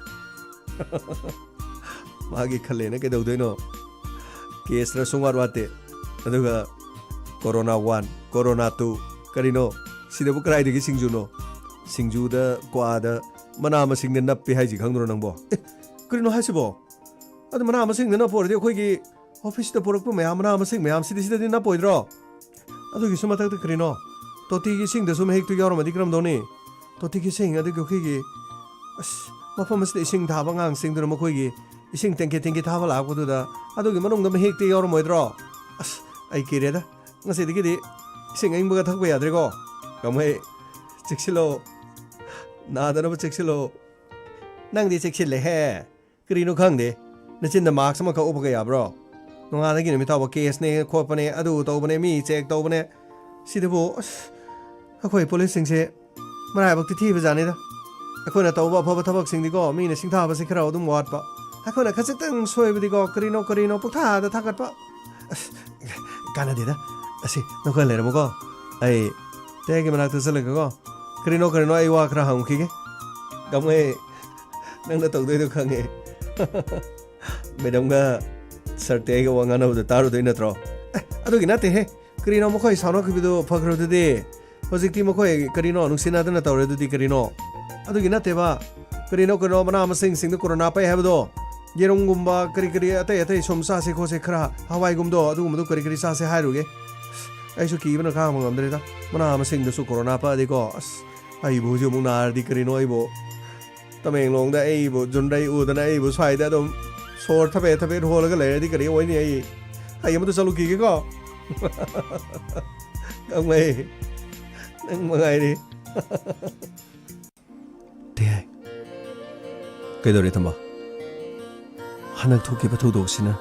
ꯃꯥꯒꯤ ꯈꯜꯂꯦꯅ ꯀꯩꯗꯧꯗꯣꯏꯅꯣ? ꯀꯦꯁꯅ ꯁꯨꯡꯋꯥꯠ ꯋꯥꯠꯇꯦ꯫ ꯑꯗꯨꯒ ꯀꯣꯔꯣꯅꯥ ꯋꯥꯟ, ꯀꯣꯔꯣꯅꯥ ꯇꯨ, ꯀꯔꯤꯅꯣ? ꯁꯤꯗꯕꯨ ꯀꯗꯥꯏꯗꯒꯤ ꯁꯤꯡꯖꯨꯅꯣ? ꯁꯤꯡꯖꯨꯗ, ꯀ꯭ꯋꯥꯗ, ꯃꯅꯥ ꯃꯁꯤꯡꯗ ꯅꯞꯄꯦ ꯍꯥꯏꯁꯤ ꯈꯪꯗ꯭ꯔꯣ ꯅꯪꯕꯣ? ꯑꯦ, ꯀꯔꯤꯅꯣ ꯍꯥꯏꯁꯤꯕꯣ? ꯑꯗꯨ ꯃꯅꯥ ꯃꯁꯤꯡꯗ ꯅꯞꯄ ꯑꯣꯏꯔꯗꯤ ꯑꯩꯈꯣꯏꯒꯤ ꯑꯣꯐꯤꯁꯇ ꯄꯨꯔꯛꯄ ꯃꯌꯥꯝ, ꯃꯅꯥ ꯃꯁꯤꯡ ꯃꯌꯥꯝꯁꯤꯗꯤ ꯁꯤꯗꯗꯤ ꯅꯞꯄꯣꯏꯗ꯭ꯔꯣ? ꯑꯗꯨꯒꯤꯁꯨ ꯃꯊꯛꯇ ꯀꯔꯤꯅꯣ? ꯇꯣꯇꯤꯒꯤ ꯏꯁꯤꯡꯗꯁꯨ ꯃꯍꯤꯛꯇꯨ ꯌꯥꯎꯔꯝꯃꯗꯤ ꯀꯔꯝ ꯇꯧꯅꯤ? ꯇꯣꯇꯤꯒꯤ ꯏꯁꯤꯡ, ꯑꯗꯨꯒꯤ ꯑꯩꯈꯣꯏꯒꯤ, ꯑꯁ, ꯃꯐꯝ ꯑꯁꯤꯗ ꯏꯁꯤꯡ ꯊꯥꯕ ꯑꯉꯥꯡꯁꯤꯡꯗꯨꯅ ꯃꯈꯣꯏꯒꯤ ꯏꯁꯤꯡ ꯇꯦꯡꯀꯤ ꯇꯦꯡꯀꯤ ꯊꯥꯕ ꯂꯥꯛꯄꯗꯨꯗ, ꯑꯗꯨꯒꯤ ꯃꯅꯨꯡꯗ ꯃꯍꯤꯛꯇꯤ ꯌꯥꯎꯔꯝꯃꯣꯏꯗ꯭ꯔꯣ? ꯑꯁ, ꯑꯩ ꯀꯤꯔꯦꯗ꯫ ꯉꯁꯤꯗꯒꯤꯗꯤ ꯏꯁꯤꯡ ꯑꯏꯪꯕꯒ ꯊꯛꯄ ꯌꯥꯗ꯭ꯔꯦꯀꯣ꯫ ꯀꯥꯡꯃꯩ, ꯆꯦꯛꯁꯤꯜꯂꯣ꯫ ꯅꯥꯗꯅꯕ ꯆꯦꯛꯁꯤꯜꯂꯣ꯫ ꯅꯪꯗꯤ ꯆꯦꯛꯁꯤꯜꯂꯦꯍꯦ꯫ ꯀꯔꯤꯅꯣ ꯈꯪꯗꯦ, ꯅꯆꯤꯟꯗ ꯃꯥꯛꯁ ꯑꯃꯈꯛ ꯎꯞꯄꯒ ꯌꯥꯕ꯭ꯔꯣ? ꯅꯣꯡꯉꯥꯟꯗꯒꯤ ꯅꯨꯃꯤꯠ ꯐꯥꯎꯕ ꯀꯦꯁꯅꯦ, ꯈꯣꯠꯄꯅꯦ, ꯑꯗꯨ ꯇꯧꯕꯅꯦ, ꯃꯤ ꯆꯦꯛ ꯇꯧꯕꯅꯦ꯫ ꯁꯤꯗꯕꯨ, ꯑꯁ, ꯑꯩꯈꯣꯏ ꯄꯨꯂꯤꯁꯁꯤꯡꯁꯦ ꯃꯔꯥꯏꯕꯛꯇꯤ ꯊꯤꯕ ꯖꯥꯠꯅꯤꯗ꯫ ꯑꯩꯈꯣꯏꯅ ꯇꯧꯕ ꯑꯐꯕ ꯊꯕꯛꯁꯤꯡꯗꯤꯀꯣ, ꯃꯤꯅ ꯁꯤꯡꯊꯥꯕꯁꯤ ꯈꯔ ꯑꯗꯨꯝ ꯋꯥꯠꯄ꯫ ꯑꯩꯈꯣꯏꯅ ꯈꯖꯤꯛꯇꯪ ꯁꯣꯏꯕꯗꯤꯀꯣ, ꯀꯔꯤꯅꯣ ꯀꯔꯤꯅꯣ ꯄꯨꯡꯊꯥꯗ ꯊꯥꯒꯠꯄ꯫ ꯑꯁ, ꯀꯥꯟꯅꯗꯦꯗ꯫ ꯑꯁꯤ, ꯅꯈꯣꯏ ꯂꯩꯔꯝꯃꯨꯀꯣ꯫ ꯑꯩ ꯇꯦꯒꯤ ꯃꯅꯥꯛꯇ ꯆꯠꯂꯒꯀꯣ, ꯀꯔꯤꯅꯣ ꯀꯔꯤꯅꯣ ꯑꯩ ꯋꯥ ꯈꯔ ꯍꯪꯉꯨꯈꯤꯒꯦ꯫ ꯀꯥꯡꯃꯩ, ꯅꯪꯅ ꯇꯧꯗꯣꯏꯗꯣ ꯈꯪꯉꯦ꯫ ꯃꯦꯗꯝꯒ ꯁꯥꯔ ꯇꯦꯒ ꯋꯥ ꯉꯥꯡꯅꯕꯗꯣ ꯇꯥꯔꯨꯗꯣꯏ ꯅꯠꯇ꯭ꯔꯣ? ꯑꯦ, ꯑꯗꯨꯒꯤ ꯅꯠꯇꯦꯍꯦ꯫ ꯀꯔꯤꯅꯣ ꯃꯈꯣꯏ ꯁꯥꯎꯅꯈꯤꯕꯗꯨ ꯐꯈ꯭ꯔꯗꯨꯗꯤ? ꯍꯧꯖꯤꯛꯇꯤ ꯃꯈꯣꯏ ꯀꯔꯤꯅꯣ ꯅꯨꯡꯁꯤꯅꯗꯅ ꯇꯧꯔꯦ ꯑꯗꯨꯗꯤ ꯀꯔꯤꯅꯣ? ꯑꯗꯨꯒꯤ ꯅꯠꯇꯦꯕ꯫ ꯀꯔꯤꯅꯣ ꯀꯔꯤꯅꯣ ꯃꯅꯥ ꯃꯁꯤꯡꯁꯤꯡꯗ ꯀꯣꯔꯣꯅꯥ ꯄꯛꯑꯦ ꯍꯥꯏꯕꯗꯣ? ꯌꯦꯔꯨꯝꯒꯨꯝꯕ ꯀꯔꯤ ꯀꯔꯤ ꯑꯇꯩ ꯑꯇꯩ ꯁꯨꯝ ꯆꯥꯁꯦ ꯈꯣꯠꯁꯦ, ꯈꯔ ꯍꯋꯥꯏꯒꯨꯝꯗꯣ ꯑꯗꯨꯒꯨꯝꯕꯗꯣ ꯀꯔꯤ ꯀꯔꯤ ꯆꯥꯁꯦ ꯍꯥꯏꯔꯨꯒꯦ꯫ ꯑꯩꯁꯨ ꯀꯤꯕꯅ ꯈꯥꯡꯕ ꯉꯝꯗ꯭ꯔꯦꯗ꯫ ꯃꯅꯥ ꯃꯁꯤꯡꯗꯁꯨ ꯀꯣꯔꯣꯅꯥ ꯄꯛꯑꯗꯤꯀꯣ, ꯑꯁ, ꯑꯩꯕꯨ ꯍꯧꯖꯤꯛ ꯑꯃꯨꯛ ꯅꯥꯔꯗꯤ ꯀꯔꯤꯅꯣ, ꯑꯩꯕꯨ ꯇꯃꯦꯡꯂꯣꯡꯗ ꯑꯩꯕꯨ ꯖꯨꯟꯗꯩ ꯎꯗꯅ ꯑꯩꯕꯨ ꯁ꯭ꯋꯥꯏꯗ ꯑꯗꯨꯝ ꯁꯣꯔ ꯊꯕꯦꯠ ꯊꯕꯦꯠ ꯍꯣꯜꯂꯒ ꯂꯩꯔꯗꯤ ꯀꯔꯤ ꯑꯣꯏꯅꯤ? ꯑꯩ, ꯑꯩ ꯑꯃꯇ ꯆꯠꯂꯨꯈꯤꯒꯦꯀꯣ꯫ ꯀꯪꯃꯩ, ꯅꯪ ꯃꯉꯥꯏꯔꯤ꯫ ꯇꯦꯍꯥꯏ꯫ ꯀꯩꯗꯧꯔꯦ, ꯇꯝꯕ? ꯍꯟꯗꯛ ꯊꯣꯛꯈꯤꯕ ꯊꯧꯗꯣꯛꯁꯤꯅ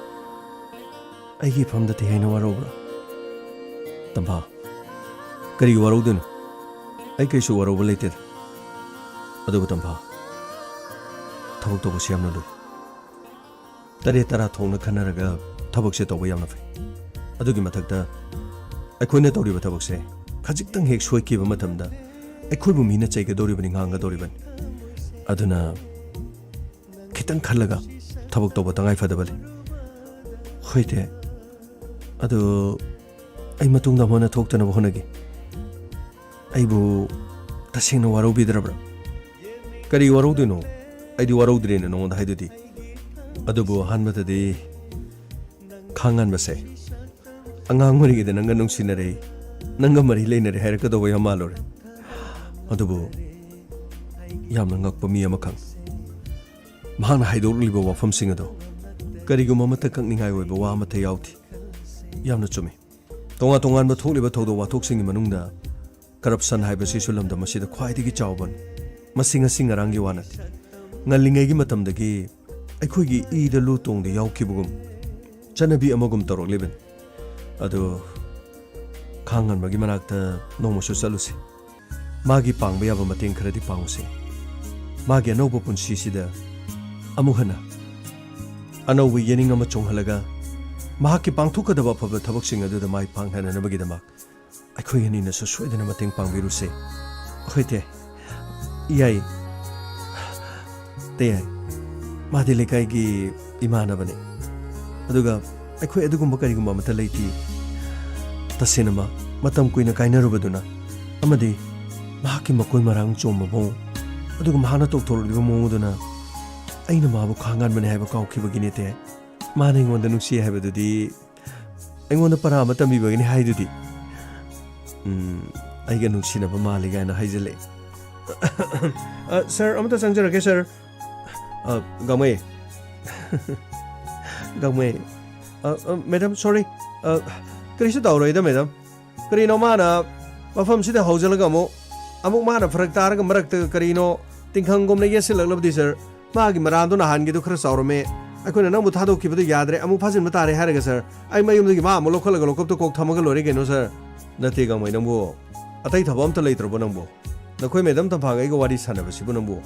ꯑꯩꯒꯤ ꯏꯐꯝꯗ ꯇꯦꯍꯥꯏꯅ ꯋꯥꯔꯧꯕ꯭ꯔꯥ? ꯇꯝꯕ, ꯀꯔꯤꯒꯤ ꯋꯥꯔꯧꯗꯣꯏꯅꯣ? ꯑꯩ ꯀꯩꯁꯨ ꯋꯥꯔꯧꯕ ꯂꯩꯇꯦꯗ꯫ ꯑꯗꯨꯕꯨ ꯇꯝꯕ, ꯊꯕꯛ ꯇꯧꯕꯁꯤ ꯌꯥꯝꯅ ꯂꯨꯏ꯫ ꯇꯔꯦꯠ ꯇꯔꯥ ꯊꯣꯛꯅ ꯈꯟꯅꯔꯒ ꯊꯕꯛꯁꯦ ꯇꯧꯕ ꯌꯥꯝꯅ ꯐꯩ꯫ ꯑꯗꯨꯒꯤ ꯃꯊꯛꯇ ꯑꯩꯈꯣꯏꯅ ꯇꯧꯔꯤꯕ ꯊꯕꯛꯁꯦ ꯈꯖꯤꯛꯇꯪ ꯍꯦꯛ ꯁꯣꯏꯈꯤꯕ ꯃꯇꯝꯗ ꯑꯩꯈꯣꯏꯕꯨ ꯃꯤꯅ ꯆꯩꯒꯗꯧꯔꯤꯕꯅꯤ, ꯉꯥꯡꯒꯗꯧꯔꯤꯕꯅꯤ꯫ ꯑꯗꯨꯅ ꯈꯤꯇꯪ ꯈꯜꯂꯒ ꯊꯕꯛ ꯇꯧꯕ ꯇꯉꯥꯏ ꯐꯗꯕ ꯂꯩ꯫ ꯍꯣꯏ ꯇꯦ, ꯑꯗꯨ ꯑꯩ ꯃꯇꯨꯡꯗ ꯑꯃꯨꯛ ꯍꯟꯅ ꯊꯣꯛꯇꯅꯕ ꯍꯣꯠꯅꯒꯦ꯫ ꯑꯩꯕꯨ ꯇꯁꯦꯡꯅ ꯋꯥꯔꯧꯕꯤꯗ꯭ꯔꯕ꯭ꯔꯥ? ꯀꯔꯤ ꯋꯥꯔꯧꯗꯣꯏꯅꯣ? ꯑꯩꯗꯤ ꯋꯥꯔꯧꯗ꯭ꯔꯦꯅ ꯅꯉꯣꯟꯗ ꯍꯥꯏꯗꯨꯗꯤ꯫ ꯑꯗꯨꯕꯨ ꯑꯍꯥꯟꯕꯗꯗꯤ ꯈꯥꯡꯉꯟꯕꯁꯦ, ꯑꯉꯥꯡ ꯑꯣꯏꯔꯤꯉꯩꯗ ꯅꯪꯒ ꯅꯨꯡꯁꯤꯅꯔꯦ, ꯅꯪꯒ ꯃꯔꯤ ꯂꯩꯅꯔꯦ ꯍꯥꯏꯔꯛꯀꯗꯧꯕ ꯌꯥꯝ ꯃꯥꯜꯂꯨꯔꯦ꯫ ꯑꯗꯨꯕꯨ ꯌꯥꯝꯅ ꯉꯛꯄ ꯃꯤ ꯑꯃꯈꯛ꯫ ꯃꯍꯥꯛꯅ ꯍꯥꯏꯗꯣꯛꯂꯤꯕ ꯋꯥꯐꯝꯁꯤꯡ ꯑꯗꯣ ꯀꯔꯤꯒꯨꯝꯕ ꯑꯃꯠꯇ ꯀꯛꯅꯤꯡꯉꯥꯏ ꯑꯣꯏꯕ ꯋꯥ ꯑꯃꯠꯇ ꯌꯥꯎꯗꯦ꯫ ꯌꯥꯝꯅ ꯆꯨꯝꯃꯤ꯫ ꯇꯣꯉꯥꯟ ꯇꯣꯉꯥꯟꯕ ꯊꯣꯛꯂꯤꯕ ꯊꯧꯗꯣꯛ ꯋꯥꯊꯣꯛꯁꯤꯡꯒꯤ ꯃꯅꯨꯡꯗ corruption ꯍꯥꯏꯕꯁꯤꯁꯨ ꯂꯝꯗꯝ ꯑꯁꯤꯗ ꯈ꯭ꯋꯥꯏꯗꯒꯤ ꯆꯥꯎꯕꯅꯤ꯫ ꯃꯁꯤ ꯉꯁꯤ ꯉꯔꯥꯡꯒꯤ ꯋꯥ ꯅꯠꯇꯦ꯫ ꯉꯜꯂꯤꯉꯩꯒꯤ ꯃꯇꯝꯗꯒꯤ ꯑꯩꯈꯣꯏꯒꯤ ꯏꯗ ꯂꯨ ꯇꯣꯡꯗ ꯌꯥꯎꯈꯤꯕꯒꯨꯝ ꯆꯠꯅꯕꯤ ꯑꯃꯒꯨꯝ ꯇꯧꯔꯛꯂꯤꯕꯅꯤ꯫ ꯑꯗꯨ ꯈꯥꯡꯉꯟꯕꯒꯤ ꯃꯅꯥꯛꯇ ꯅꯣꯡꯃꯁꯨ ꯆꯠꯂꯨꯁꯤ꯫ ꯃꯥꯒꯤ ꯄꯥꯡꯕ ꯌꯥꯕ ꯃꯇꯦꯡ ꯈꯔꯗꯤ ꯄꯥꯡꯉꯨꯁꯦ꯫ ꯃꯥꯒꯤ ꯑꯅꯧꯕ ꯄꯨꯟꯁꯤꯁꯤꯗ ꯑꯃꯨꯛ ꯍꯟꯅ ꯑꯅꯧꯕ ꯌꯦꯅꯤꯡ ꯑꯃ ꯆꯣꯡꯍꯜꯂꯒ ꯃꯍꯥꯛꯀꯤ ꯄꯥꯡꯊꯣꯛꯀꯗꯕ ꯑꯐꯕ ꯊꯕꯛꯁꯤꯡ ꯑꯗꯨꯗ ꯃꯥꯏ ꯄꯥꯛꯅꯅꯕꯒꯤꯗꯃꯛ ꯑꯩꯈꯣꯏ ꯑꯅꯤꯅꯁꯨ ꯁꯣꯏꯗꯅ ꯃꯇꯦꯡ ꯄꯥꯡꯕꯤꯔꯨꯁꯦ꯫ ꯍꯣꯏ ꯇꯦ꯫ ꯌꯥꯏ꯫ ꯇꯦ ꯌꯥꯏ꯫ ꯃꯥꯗꯤ ꯂꯩꯀꯥꯏꯒꯤ ꯏꯃꯥꯟꯅꯕꯅꯤ꯫ ꯑꯗꯨꯒ ꯑꯩꯈꯣꯏ ꯑꯗꯨꯒꯨꯝꯕ ꯀꯔꯤꯒꯨꯝꯕ ꯑꯃꯠꯇ ꯂꯩꯇꯦ꯫ ꯇꯁꯦꯡꯅꯃꯛ ꯃꯇꯝ ꯀꯨꯏꯅ ꯀꯥꯏꯅꯔꯨꯕꯗꯨꯅ ꯑꯃꯗꯤ ꯃꯍꯥꯛꯀꯤ ꯃꯀꯣꯏ ꯃꯔꯥꯡ ꯆꯣꯝꯕ ꯃꯑꯣꯡ, ꯑꯗꯨꯒ ꯃꯍꯥꯛꯅ ꯇꯧꯊꯣꯔꯛꯂꯤꯕ ꯃꯑꯣꯡ ꯑꯗꯨꯅ ꯑꯩꯅ ꯃꯥꯕꯨ ꯈꯥꯡꯉꯥꯟꯕꯅꯦ ꯍꯥꯏꯕ ꯀꯥꯎꯈꯤꯕꯒꯤꯅꯦ, ꯇꯦ꯫ ꯃꯥꯅ ꯑꯩꯉꯣꯟꯗ ꯅꯨꯡꯁꯤ ꯍꯥꯏꯕꯗꯨꯗꯤ ꯑꯩꯉꯣꯟꯗ ꯄꯔꯥ ꯑꯃ ꯇꯝꯕꯤꯕꯒꯤꯅꯤ ꯍꯥꯏꯗꯨꯗꯤ꯫ ꯎꯝ, ꯑꯩꯒ ꯅꯨꯡꯁꯤꯅꯕ ꯃꯥꯜꯂꯤ ꯀꯥꯏꯅ ꯍꯥꯏꯖꯤꯜꯂꯛꯑꯦ꯫ ꯑ, ꯁꯥꯔ, ꯑꯃꯇ ꯆꯪꯖꯔꯛꯀꯦ, ꯁꯥꯔ꯫ ꯑ, ꯒꯥꯡꯃꯩ꯫ ꯒꯥꯡꯃꯩ꯫ ꯑ, ꯑ, ꯃꯦꯗꯥꯝ, ꯁꯣꯔꯤ꯫ ꯑ, ꯀꯔꯤꯁꯨ ꯇꯧꯔꯣꯏꯗ, ꯃꯦꯗꯥꯝ꯫ ꯀꯔꯤꯅꯣ ꯃꯥꯅ ꯃꯐꯝꯁꯤꯗ ꯍꯧꯖꯤꯜꯂꯒ ꯑꯃꯨꯛ, ꯑꯃꯨꯛ ꯃꯥꯅ ꯐꯔꯛ ꯇꯥꯔꯒ ꯃꯔꯛꯇ ꯀꯔꯤꯅꯣ ꯇꯤꯡꯈꯪꯒꯨꯝꯅ ꯌꯦꯠꯁꯤꯜꯂꯛꯂꯕꯗꯤ, ꯁꯥꯔ? ꯃꯥꯒꯤ ꯃꯔꯥꯜꯗꯣ ꯅꯍꯥꯟꯒꯤꯗꯣ ꯈꯔ ꯆꯥꯎꯔꯝꯃꯦ꯫ ꯑꯩꯈꯣꯏꯅ ꯅꯪꯕꯨ ꯊꯥꯗꯣꯛꯈꯤꯕꯗꯣ ꯌꯥꯗ꯭ꯔꯦ, ꯑꯃꯨꯛ ꯐꯥꯖꯤꯟꯕ ꯇꯥꯔꯦ ꯍꯥꯏꯔꯒ, ꯁꯥꯔ, ꯑꯩ ꯃꯌꯨꯝꯗꯒꯤ ꯃꯥ ꯑꯃꯨꯛ ꯂꯧꯈꯠꯂꯒ ꯂꯣꯀꯞꯇ ꯀꯣꯛ ꯊꯝꯃꯒ ꯂꯣꯏꯔꯦ ꯀꯩꯅꯣ, ꯁꯥꯔ꯫ ꯅꯠꯇꯦ, ꯒꯥꯡꯃꯩ, ꯅꯪꯕꯨ ꯑꯇꯩ ꯊꯕꯛ ꯑꯝꯇ ꯂꯩꯇ꯭ꯔꯕꯣ ꯅꯪꯕꯨ? ꯅꯈꯣꯏ ꯃꯦꯗꯥꯝ ꯇꯝꯐꯥꯒ ꯑꯩꯒ ꯋꯥꯔꯤ ꯁꯥꯟꯅꯕꯁꯤꯕꯨ ꯅꯪꯕꯨ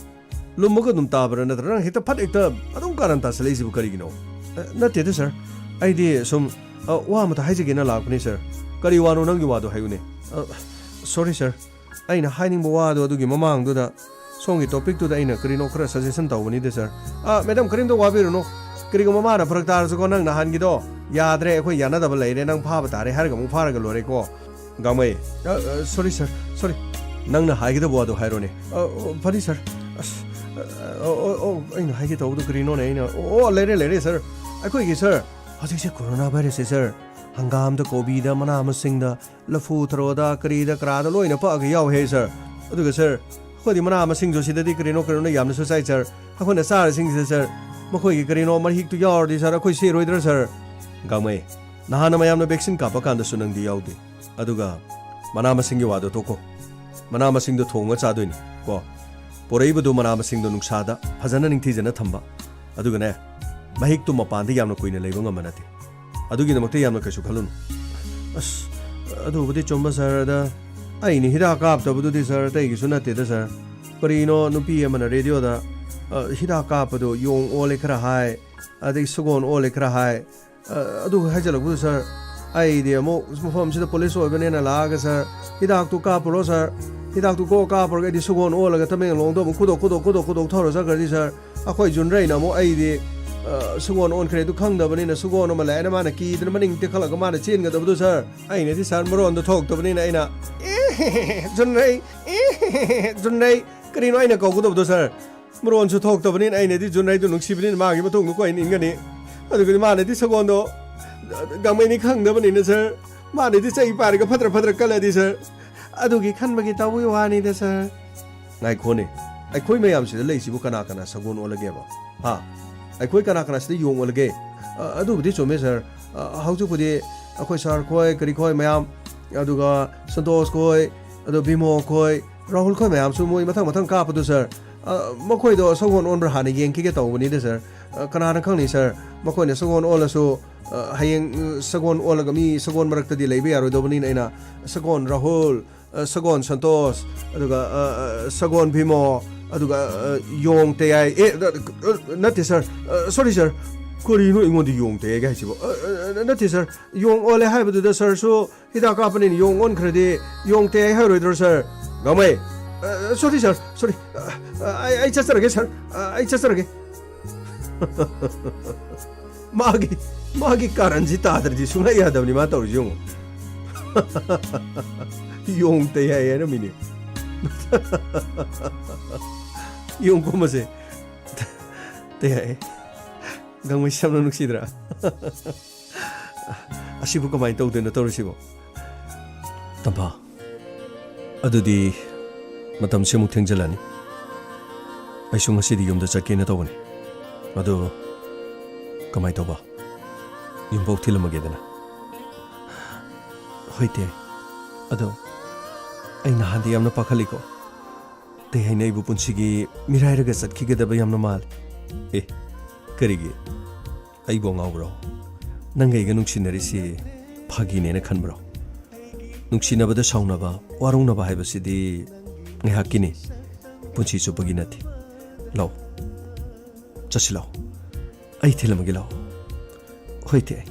ꯂꯨꯝꯃꯒ ꯑꯗꯨꯝ ꯇꯥꯕ꯭ꯔꯥ, ꯅꯠꯇ꯭ꯔꯒ ꯅꯪ ꯍꯦꯛꯇ ꯐꯠ ꯍꯦꯛꯇ ꯑꯗꯨꯝ ꯀꯥꯔꯟ ꯇꯥꯁꯜꯂꯛꯏꯁꯤꯕꯨ ꯀꯔꯤꯒꯤꯅꯣ? ꯑ, ꯅꯠꯇꯦꯗ, ꯁꯥꯔ꯫ ꯑꯩꯗꯤ ꯁꯨꯝ, ꯑ, ꯋꯥ ꯑꯃꯇ ꯍꯥꯏꯖꯒꯦꯅ ꯂꯥꯛꯄꯅꯤ, ꯁꯥꯔ꯫ ꯀꯔꯤ ꯋꯥꯅꯣ ꯅꯪꯒꯤ ꯋꯥꯗꯣ ꯍꯥꯏꯌꯨꯅꯦ꯫ ꯑ, ꯁꯣꯔꯤ, ꯁꯥꯔ꯫ ꯑꯩꯅ ꯍꯥꯏꯅꯤꯡꯕ ꯋꯥꯗꯣ ꯑꯗꯨꯒꯤ ꯃꯃꯥꯡꯗꯨꯗ ꯁꯣꯝꯒꯤ ꯇꯣꯄꯤꯛꯇꯨꯗ ꯑꯩꯅ ꯀꯔꯤꯅꯣ ꯈꯔ ꯁꯖꯦꯁꯟ ꯇꯧꯕꯅꯤꯗ, ꯁꯥꯔ꯫ ꯑ, ꯃꯦꯗꯥꯝ, ꯀꯔꯤꯝꯇ ꯋꯥꯕꯤꯔꯨꯅꯨ꯫ ꯀꯔꯤꯒꯨꯝꯕ ꯃꯥꯅ ꯐꯔꯛ ꯇꯥꯔꯁꯨꯀꯣ, ꯅꯪ ꯅꯍꯥꯟꯒꯤꯗꯣ ꯌꯥꯗ꯭ꯔꯦ, ꯑꯩꯈꯣꯏ ꯌꯥꯅꯗꯕ ꯂꯩꯔꯦ, ꯅꯪ ꯐꯥꯕ ꯇꯥꯔꯦ ꯍꯥꯏꯔꯒ ꯑꯃꯨꯛ ꯐꯥꯔꯒ ꯂꯣꯏꯔꯦꯀꯣ꯫ ꯒꯥꯡꯃꯩ꯫ ꯑ, ꯑ, ꯁꯣꯔꯤ, ꯁꯥꯔ, ꯁꯣꯔꯤ꯫ ꯅꯪꯅ ꯍꯥꯏꯒꯗꯕ ꯋꯥꯗꯣ ꯍꯥꯏꯔꯣꯅꯦ꯫ ꯑ, ꯑ, ꯐꯅꯤ, ꯁꯥꯔ꯫ ꯑꯁ, ꯑ, ꯑ, ꯑ, ꯑ, ꯑꯩꯅ ꯍꯥꯏꯒꯦ ꯇꯧꯕꯗꯣ ꯀꯔꯤꯅꯣꯅꯦ? ꯑꯩꯅ, ꯑꯣ, ꯑꯣ, ꯂꯩꯔꯦ, ꯂꯩꯔꯦ, ꯁꯥꯔ꯫ ꯑꯩꯈꯣꯏꯒꯤ, ꯁꯥꯔ, ꯍꯧꯖꯤꯛꯁꯦ ꯀꯣꯔꯣꯅꯥ ꯚꯥꯏꯔꯁꯁꯦ, ꯁꯥꯔ, ꯍꯪꯒꯥꯝꯗ, ꯀꯣꯕꯤꯗ, ꯃꯅꯥ ꯃꯁꯤꯡꯗ, ꯂꯐꯨ ꯊꯔꯣꯗ, ꯀꯔꯤꯗ ꯀꯔꯥꯗ ꯂꯣꯏꯅ ꯄꯛꯑꯒ ꯌꯥꯎꯋꯦ ꯍꯥꯏ, ꯁꯥꯔ꯫ ꯑꯗꯨꯒ, ꯁꯥꯔ, ꯑꯩꯈꯣꯏꯗꯤ ꯃꯅꯥ ꯃꯁꯤꯡꯁꯨ ꯁꯤꯗꯗꯤ ꯀꯔꯤꯅꯣ ꯀꯔꯤꯅꯣ ꯌꯥꯝꯅꯁꯨ ꯆꯥꯏ, ꯁꯥꯔ꯫ ꯑꯩꯈꯣꯏꯅ ꯆꯥꯔꯤꯁꯤꯡꯁꯤꯗ, ꯁꯥꯔ, ꯃꯈꯣꯏꯒꯤ ꯀꯔꯤꯅꯣ ꯃꯍꯤꯛꯇꯨ ꯌꯥꯎꯔꯗꯤ, ꯁꯥꯔ, ꯑꯩꯈꯣꯏ ꯁꯤꯔꯣꯏꯗ꯭ꯔꯥ, ꯁꯥꯔ? ꯒꯥꯡꯃꯩ, ꯅꯍꯥꯟꯅ ꯃꯌꯥꯝꯅ ꯚꯦꯛꯁꯤꯟ ꯀꯥꯞꯄ ꯀꯥꯟꯗꯁꯨ ꯅꯪꯗꯤ ꯌꯥꯎꯗꯦ꯫ ꯑꯗꯨꯒ ꯃꯅꯥ ꯃꯁꯤꯡꯒꯤ ꯋꯥꯗꯣ ꯇꯣꯛꯈꯣ꯫ ꯃꯅꯥ ꯃꯁꯤꯡꯗꯣ ꯊꯣꯡꯉ ꯆꯥꯗꯣꯏꯅꯤ ꯀꯣ꯫ ꯄꯣꯔꯛꯏꯕꯗꯨ ꯃꯅꯥ ꯃꯁꯤꯡꯗꯣ ꯅꯨꯡꯁꯥꯗ ꯐꯖꯅ ꯅꯤꯡꯊꯤꯖꯅ ꯊꯝꯕ꯫ ꯑꯗꯨꯒꯅꯦ, ꯃꯍꯤꯛꯇꯨ ꯃꯄꯥꯟꯗ ꯌꯥꯝꯅ ꯀꯨꯏꯅ ꯂꯩꯕ ꯉꯝꯕ ꯅꯠꯇꯦ꯫ ꯑꯗꯨꯒꯤꯗꯃꯛꯇ ꯌꯥꯝꯅ ꯀꯩꯁꯨ ꯈꯜꯂꯨꯅꯨ꯫ ꯑꯁ, ꯑꯗꯨꯕꯨꯗꯤ ꯆꯨꯝꯕ, ꯁꯥꯔ꯫ ꯑꯗ ꯑꯩꯅ ꯍꯤꯗꯥꯛ ꯀꯥꯞꯇꯕꯗꯨꯗꯤ, ꯁꯥꯔ, ꯑꯇꯩꯒꯤꯁꯨ ꯅꯠꯇꯦꯗ, ꯁꯥꯔ꯫ ꯀꯔꯤꯅꯣ ꯅꯨꯄꯤ ꯑꯃꯅ ꯔꯦꯗꯤꯑꯣꯗ, ꯑ, ꯍꯤꯗꯥꯛ ꯀꯥꯞꯄꯗꯣ ꯌꯣꯡ ꯑꯣꯜꯂꯦ ꯈꯔ ꯍꯥꯏ, ꯑꯗꯩ ꯁꯒꯣꯜ ꯑꯣꯜꯂꯦ ꯈꯔ ꯍꯥꯏ꯫ ꯑ, ꯑꯗꯨ ꯍꯥꯏꯖꯤꯜꯂꯛꯄꯗꯨ, ꯁꯥꯔ, ꯑꯩꯗꯤ ꯑꯃꯨꯛ ꯃꯐꯝꯁꯤꯗ ꯄꯨꯂꯤꯁ ꯑꯣꯏꯕꯅꯦꯅ ꯂꯥꯛꯑꯒ, ꯁꯥꯔ, "ꯍꯤꯗꯥꯛꯇꯨ ꯀꯥꯞꯄꯨꯔꯣ, ꯁꯥꯔ, ꯍꯤꯗꯥꯛꯇꯨ ꯀꯣꯛ ꯀꯥꯞꯄꯨꯔꯒ ꯑꯩꯗꯤ ꯁꯒꯣꯜ ꯑꯣꯜꯂꯒ ꯇꯃꯦꯡꯂꯣꯡꯗ ꯑꯃꯨꯛ ꯈꯨꯗꯣꯛ, ꯈꯨꯗꯣꯛ, ꯈꯨꯗꯣꯛ, ꯈꯨꯗꯣꯛ ꯊꯧꯔ ꯆꯠꯈ꯭ꯔꯗꯤ, ꯁꯥꯔ, ꯑꯩꯈꯣꯏ ꯖꯨꯟꯔꯩꯅ ꯑꯃꯨꯛ ꯑꯩꯗꯤ, ꯑ, ꯁꯒꯣꯜ ꯑꯣꯟꯈ꯭ꯔꯦ ꯑꯗꯨ ꯈꯪꯗꯕꯅꯤꯅ ꯁꯒꯣꯜ ꯑꯃ ꯂꯥꯛꯑꯦꯅ ꯃꯥꯅ ꯀꯤꯗꯅ ꯃꯅꯤꯡ ꯇꯦꯛꯈꯠꯂꯒ ꯃꯥꯅ ꯆꯦꯟꯒꯗꯕꯗꯨ, ꯁꯥꯔ, ꯑꯩꯅꯗꯤ, ꯁꯥꯔ, ꯃꯔꯣꯟꯗꯣ ꯊꯣꯛꯇꯕꯅꯤꯅ ꯑꯩꯅ, 'ꯑꯦ, ꯖꯨꯟꯔꯩ, ꯑꯦ, ꯖꯨꯟꯔꯩ, ꯀꯔꯤꯅꯣ ꯑꯩꯅ ꯀꯧꯒꯗꯕꯗꯣ, ꯁꯥꯔ?' ꯃꯔꯣꯟꯁꯨ ꯊꯣꯛꯇꯕꯅꯤꯅ ꯑꯩꯅꯗꯤ ꯖꯨꯟ ꯍꯥꯏꯗꯨ ꯅꯨꯡꯁꯤꯕꯅꯤꯅ ꯃꯥꯒꯤ ꯃꯇꯨꯡꯗꯣ ꯀꯣꯏꯅ ꯏꯟꯒꯅꯤ꯫ ꯑꯗꯨꯒꯗꯤ ꯃꯥꯅꯗꯤ ꯁꯒꯣꯜꯗꯣ ꯒꯥꯡꯃꯩꯅꯤ ꯈꯪꯗꯕꯅꯤꯅ ꯁꯥꯔ, ꯃꯥꯅꯗꯤ ꯆꯩ ꯄꯥꯏꯔꯒ ꯐꯠꯇ꯭ꯔ ꯐꯠꯇ꯭ꯔ ꯀꯜꯂꯗꯤ ꯁꯥꯔ, ꯑꯗꯨꯒꯤ ꯈꯟꯕꯒꯤ ꯇꯧꯕꯒꯤ ꯋꯥꯅꯤꯗ ꯁꯥꯔ꯫ ꯉꯥꯏꯈꯣꯅꯦ, ꯑꯩꯈꯣꯏ ꯃꯌꯥꯝꯁꯤꯗ ꯂꯩꯁꯤꯕꯨ ꯀꯅꯥ ꯀꯅꯥ ꯁꯒꯣꯜ ꯑꯣꯜꯂꯒꯦꯕ? ꯍꯥ? ꯑꯩꯈꯣꯏ ꯀꯅꯥ ꯀꯅꯥꯁꯤꯗ ꯌꯣꯡ ꯑꯣꯜꯂꯒꯦ? ꯑ, ꯑꯗꯨꯕꯨꯗꯤ ꯆꯨꯝꯃꯦ ꯁꯥꯔ꯫ ꯑ, ꯍꯧꯖꯤꯛꯄꯨꯗꯤ ꯑꯩꯈꯣꯏ ꯁꯥꯔ ꯈꯣꯏ, ꯀꯔꯤ ꯈꯣꯏ ꯃꯌꯥꯝ, ꯑꯗꯨꯒ ꯁꯟꯇꯣꯁ ꯈꯣꯏ, ꯑꯗꯣ ꯕꯤꯃꯣ ꯈꯣꯏ, ꯔꯥꯍꯨꯜ ꯈꯣꯏ ꯃꯌꯥꯝꯁꯨ ꯃꯣꯏ ꯃꯊꯪ ꯃꯊꯪ ꯀꯥꯞꯄꯗꯣ ꯁꯥꯔ, ꯑ, ꯃꯈꯣꯏꯗꯣ ꯁꯒꯣꯜ ꯑꯣꯟꯕ꯭ꯔꯥ ꯍꯥꯟꯅ ꯌꯦꯡꯈꯤꯒꯦ ꯇꯧꯕꯅꯤꯗ ꯁꯥꯔ꯫ ꯑ, ꯀꯅꯥꯅ ꯈꯪꯅꯤ ꯁꯥꯔ, ꯃꯈꯣꯏꯅ ꯁꯒꯣꯜ ꯑꯣꯜꯂꯁꯨ, ꯑ, ꯍꯌꯦꯡ, ꯑ, ꯁꯒꯣꯜ ꯑꯣꯜꯂꯒ ꯃꯤ ꯁꯒꯣꯜ ꯃꯔꯛꯇꯗꯤ ꯂꯩꯕ ꯌꯥꯔꯣꯏꯗꯧꯕꯅꯤꯅ ꯑꯩꯅ ꯁꯒꯣꯜ ꯔꯥꯍꯨꯜ, ꯑ, ꯁꯒꯣꯜ ꯁꯟꯇꯣꯁ, ꯑꯗꯨꯒ, ꯑ, ꯑ, ꯁꯒꯣꯜ ꯚꯤꯃꯣ, ꯑꯗꯨꯒ, ꯑ, ꯌꯣꯡ ꯇꯌꯥꯏ, ꯑꯦ, ꯑ, ꯑ, ꯅꯠꯇꯦ ꯁꯥꯔ, ꯑ, ꯁꯣꯔꯤ ꯁꯥꯔ, ꯀꯔꯤꯅꯣ ꯑꯩꯉꯣꯟꯗ ꯌꯣꯡ ꯇꯌꯥꯏꯒ ꯍꯥꯏꯁꯤꯕꯣ? ꯑ, ꯑ, ꯑ, ꯅꯠꯇꯦ ꯁꯥꯔ, ꯌꯣꯡ ꯑꯣꯜꯂꯦ ꯍꯥꯏꯕꯗꯨꯗ ꯁꯥꯔꯁꯨ ꯍꯤꯗꯥꯛ ꯀꯥꯞꯄꯅꯤꯅ ꯌꯣꯡ ꯑꯣꯟꯈ꯭ꯔꯗꯤ ꯌꯣꯡ ꯇꯌꯥꯏ ꯍꯥꯏꯔꯣꯏꯗ꯭ꯔꯣ ꯁꯥꯔ? ꯒꯥꯡꯃꯩ, ꯑ, ꯁꯣꯔꯤ ꯁꯥꯔ, ꯁꯣꯔꯤ, ꯑ, ꯑ, ꯑꯩ, ꯑꯩ ꯆꯠꯆꯔꯒꯦ ꯁꯥꯔ, ꯑ, ꯑꯩ ꯆꯠꯆꯔꯒꯦ꯫ ꯃꯥꯒꯤ, ꯃꯥꯒꯤ ꯀꯥꯔꯟꯁꯤ ꯇꯥꯗ꯭ꯔꯗꯤ ꯁꯨꯡꯌꯥ ꯌꯥꯗꯕꯅꯤ ꯃꯥ ꯇꯧꯔꯤꯁꯤ ꯌꯦꯡꯉꯨ꯫ ꯌꯣꯡ ꯇꯌꯥꯏ ꯍꯥꯏꯔꯝꯃꯤꯅꯦ꯫ ꯌꯣꯡ ꯀꯨꯝꯕꯁꯦ꯫ ꯇꯌꯥꯏ꯫ ꯒꯥꯡꯃꯩ ꯁꯝꯅ ꯅꯨꯡꯁꯤꯗ꯭ꯔꯥ? ꯑꯁꯤꯕꯨ ꯀꯃꯥꯏꯅ ꯇꯧꯗꯣꯏꯅꯣ ꯇꯧꯔꯤꯁꯤꯕꯣ? ꯇꯝꯐꯥ, ꯑꯗꯨꯗꯤ ꯃꯇꯝꯁꯤ ꯑꯃꯨꯛ ꯊꯦꯡꯖꯤꯜꯂꯅꯤ꯫ ꯑꯩꯁꯨ ꯉꯁꯤꯗꯤ ꯌꯨꯝꯗ ꯆꯠꯀꯦꯅ ꯇꯧꯕꯅꯤ꯫ ꯑꯗꯨ ꯀꯃꯥꯏꯅ ꯇꯧꯕ? ꯌꯨꯝꯐꯥꯎ ꯊꯤꯜꯂꯝꯃꯒꯦꯗꯅ? ꯍꯣꯏ ꯇꯦ, ꯑꯗꯣ ꯑꯩ ꯅꯍꯥꯟꯗꯤ ꯌꯥꯝꯅ ꯄꯥꯈꯠꯂꯤꯀꯣ꯫ ꯇꯦ ꯍꯥꯏꯅ ꯑꯩꯕꯨ ꯄꯨꯟꯁꯤꯒꯤ ꯃꯤꯔꯥꯏꯔꯒ ꯆꯠꯈꯤꯒꯗꯕ ꯌꯥꯝꯅ ꯃꯥꯜꯂꯤ꯫ ꯑꯦ, ꯀꯔꯤꯒꯤ? ꯑꯩꯕꯨ ꯉꯥꯎꯕ꯭ꯔꯣ? ꯅꯪꯒ ꯑꯩꯒ ꯅꯨꯡꯁꯤꯅꯔꯤꯁꯤ ꯐꯥꯒꯤꯅꯦꯅ ꯈꯟꯕ꯭ꯔꯣ? ꯅꯨꯡꯁꯤꯅꯕꯗ ꯁꯥꯎꯅꯕ, ꯋꯥꯔꯧꯅꯕ ꯍꯥꯏꯕꯁꯤꯗꯤ ꯉꯥꯏꯍꯥꯛꯀꯤꯅꯤ, ꯄꯨꯟꯁꯤ ꯆꯨꯞꯄꯒꯤ ꯅꯠꯇꯦ꯫ ꯂꯥꯛꯑꯣ, ꯆꯠꯁꯤ ꯂꯥꯛꯑꯣ, ꯑꯩ ꯊꯤꯜꯂꯝꯃꯒꯦ ꯂꯥꯛꯑꯣ꯫ ꯍꯣꯏ ꯇꯦ꯫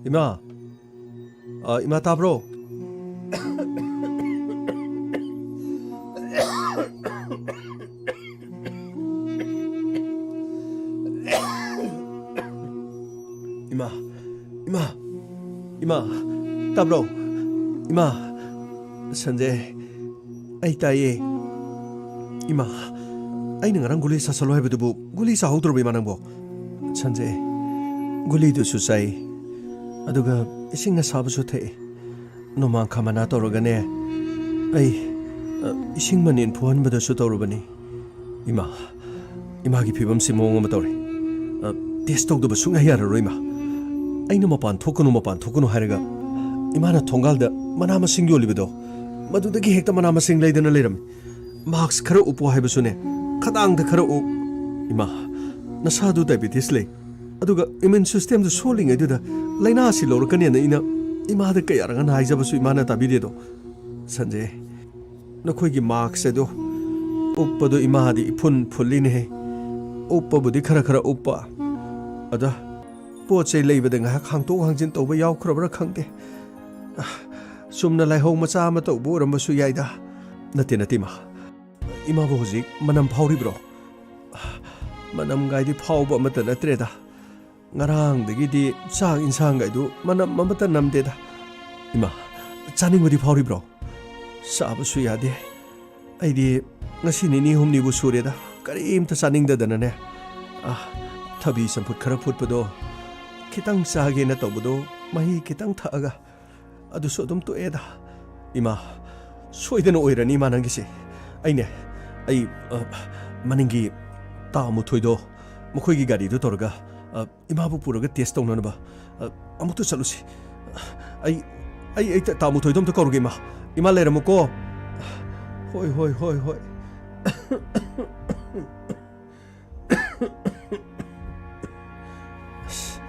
ꯏꯃꯥ, ꯑ, ꯏꯃꯥ ꯇꯥꯕ꯭ꯔꯣ? ꯏꯃꯥ, ꯏꯃꯥ, ꯏꯃꯥ, ꯁꯟꯖꯦ, ꯑꯩ ꯇꯥꯏꯌꯦ꯫ ꯏꯃꯥ, ꯑꯩꯅ ꯉꯔꯥꯡ ꯒꯨꯂꯤ ꯆꯥꯁꯜꯂꯣ ꯍꯥꯏꯕꯗꯨꯕꯨ ꯒꯨꯂꯤ ꯆꯥꯍꯧꯗ꯭ꯔꯕ ꯏꯃꯥ ꯅꯪꯕꯣ? ꯁꯟꯖꯦ, ꯒꯨꯂꯤꯗꯨꯁꯨ ꯆꯥꯏ, ꯑꯗꯨꯒ ꯏꯁꯤꯡ ꯑꯁꯥꯕꯁꯨ ꯊꯛꯏ꯫ ꯅꯣꯡꯃꯥꯡꯈꯥ ꯃꯅꯥ ꯇꯧꯔꯒꯅꯦ, ꯑꯩ, ꯑ, ꯏꯁꯤꯡ ꯃꯅꯤꯟ ꯐꯨꯍꯟꯕꯗꯁꯨ ꯇꯧꯔꯨꯕꯅꯤ꯫ ꯏꯃꯥ, ꯏꯃꯥꯒꯤ ꯐꯤꯕꯝꯁꯤ ꯃꯑꯣꯡ ꯑꯃ ꯇꯧꯔꯦ꯫ ꯑ, ꯇꯦꯁ ꯇꯧꯗꯕ ꯁꯨꯡꯌꯥ ꯌꯥꯔꯔꯣꯏ, ꯏꯃꯥ꯫ ꯑꯩꯅ "ꯃꯄꯥꯟ ꯊꯣꯛꯀꯅꯨ, ꯃꯄꯥꯟ ꯊꯣꯛꯀꯅꯨ" ꯍꯥꯏꯔꯒ ꯏꯃꯥꯅ ꯊꯣꯡꯒꯥꯜꯗ ꯃꯅꯥ ꯃꯁꯤꯡ ꯌꯣꯜꯂꯤꯕꯗꯣ, ꯃꯗꯨꯗꯒꯤ ꯍꯦꯛꯇ ꯃꯅꯥ ꯃꯁꯤꯡ ꯂꯩꯗꯅ ꯂꯩꯔꯝꯃꯤ꯫ "ꯃꯥꯛꯁ ꯈꯔ ꯎꯞꯄꯣ" ꯍꯥꯏꯕꯁꯨꯅꯦ, ꯈꯗꯥꯡꯗ ꯈꯔ ꯎꯞ꯫ ꯏꯃꯥ, ꯅꯁꯥꯗꯨ ꯗꯥꯏꯕꯦꯇꯤꯁ ꯂꯩ, ꯑꯗꯨꯒ ꯏꯃ꯭ꯌꯨꯟ ꯁꯤꯁꯇꯦꯝꯗꯨ ꯁꯣꯜꯂꯤꯉꯩꯗꯨꯗ ꯂꯥꯏꯅꯥ ꯑꯁꯤ ꯂꯧꯔꯛꯀꯅꯦꯅ ꯏꯃꯥꯗ ꯀꯌꯥꯔꯛ ꯍꯥꯏꯖꯕꯁꯨ ꯏꯃꯥꯅ ꯇꯥꯕꯤꯗꯦꯗꯣ꯫ ꯁꯟꯖꯦ, ꯅꯈꯣꯏꯒꯤ ꯃꯥꯛꯁ ꯑꯗꯨ ꯎꯞꯄꯗꯨ ꯏꯃꯥꯗꯤ ꯏꯐꯨꯟ ꯐꯨꯜꯂꯤꯅꯦꯍꯦ꯫ ꯎꯞꯄꯕꯨꯗꯤ ꯈꯔ ꯈꯔ ꯎꯞꯄ, ꯑꯗ ꯄꯣꯠ ꯆꯩ ꯂꯩꯕꯗ ꯉꯥꯏꯍꯥꯛ ꯍꯥꯡꯇꯣꯛ ꯍꯥꯡꯖꯤꯟ ꯇꯧꯕ ꯌꯥꯎꯈ꯭ꯔꯕ꯭ꯔꯥ ꯈꯪꯗꯦ꯫ ꯑ, ꯆꯨꯝꯅ ꯂꯥꯏꯍꯧ ꯃꯆꯥ ꯑꯃ ꯇꯧꯕ ꯑꯣꯏꯔꯝꯕꯁꯨ ꯌꯥꯏꯗ꯫ ꯅꯠꯇꯦ, ꯅꯠꯇꯦ, ꯏꯃꯥ꯫ ꯏꯃꯥꯕꯨ ꯍꯧꯖꯤꯛ ꯃꯅꯝ ꯐꯥꯎꯔꯤꯕ꯭ꯔꯣ? ꯃꯅꯝ ꯒꯥꯏꯗꯤ ꯐꯥꯎꯕ ꯑꯃꯠꯇ ꯅꯠꯇ꯭ꯔꯦꯗ꯫ ꯉꯔꯥꯡꯗꯒꯤꯗꯤ ꯆꯥꯛ ꯏꯟꯁꯥꯡꯒꯥꯏꯗꯨ ꯃꯅꯝ ꯑꯃꯠꯇ ꯅꯝꯗꯦꯗ꯫ ꯏꯃꯥ, ꯆꯥꯅꯤꯡꯕꯗꯤ ꯐꯥꯎꯔꯤꯕ꯭ꯔꯣ? ꯆꯥꯕꯁꯨ ꯌꯥꯗꯦ꯫ ꯑꯩꯗꯤ ꯉꯁꯤ ꯅꯤꯅꯤ ꯍꯨꯝꯅꯤꯕꯨ ꯁꯨꯔꯦꯗ, ꯀꯔꯤꯝꯇ ꯆꯥꯅꯤꯡꯗꯗꯅꯅꯦ꯫ ꯑ, ꯊꯕꯤ ꯆꯝꯐꯨꯠ ꯈꯔ ꯐꯨꯠꯄꯗꯣ, ꯈꯤꯇꯪ ꯆꯥꯒꯦꯅ ꯇꯧꯕꯗꯣ, ꯃꯍꯤ ꯈꯤꯇꯪ ꯊꯛꯑꯒ ꯑꯗꯨꯁꯨ ꯑꯗꯨꯝ ꯇꯣꯛꯑꯦꯗ꯫ ꯏꯃꯥ, ꯁꯣꯏꯗꯅ ꯑꯣꯏꯔꯅꯤ, ꯏꯃꯥ, ꯅꯪꯒꯤꯁꯦ꯫ ꯑꯩꯅꯦ, ꯑꯩ, ꯑ, ꯃꯅꯤꯡꯒꯤ ꯇꯥ ꯃꯨꯊꯣꯏꯗꯣ, ꯃꯈꯣꯏꯒꯤ ꯒꯥꯔꯤꯗꯣ ꯇꯧꯔꯒ, ꯑ, ꯏꯃꯥꯕꯨ ꯄꯨꯔꯒ ꯇꯦꯁ ꯇꯧꯅꯅꯕ, ꯑ, ꯑꯃꯨꯛꯇ ꯆꯠꯂꯨꯁꯤ꯫ ꯑꯩ, ꯑꯩ, ꯑꯩ ꯇꯥ ꯃꯨꯊꯣꯏꯗꯣ ꯑꯝꯇ ꯀꯧꯔꯒꯦ, ꯏꯃꯥ꯫ ꯏꯃꯥ ꯂꯩꯔꯝꯃꯨꯀꯣ꯫ ꯍꯣꯏ, ꯍꯣꯏ, ꯍꯣꯏ, ꯍꯣꯏ꯫ ꯑꯁ,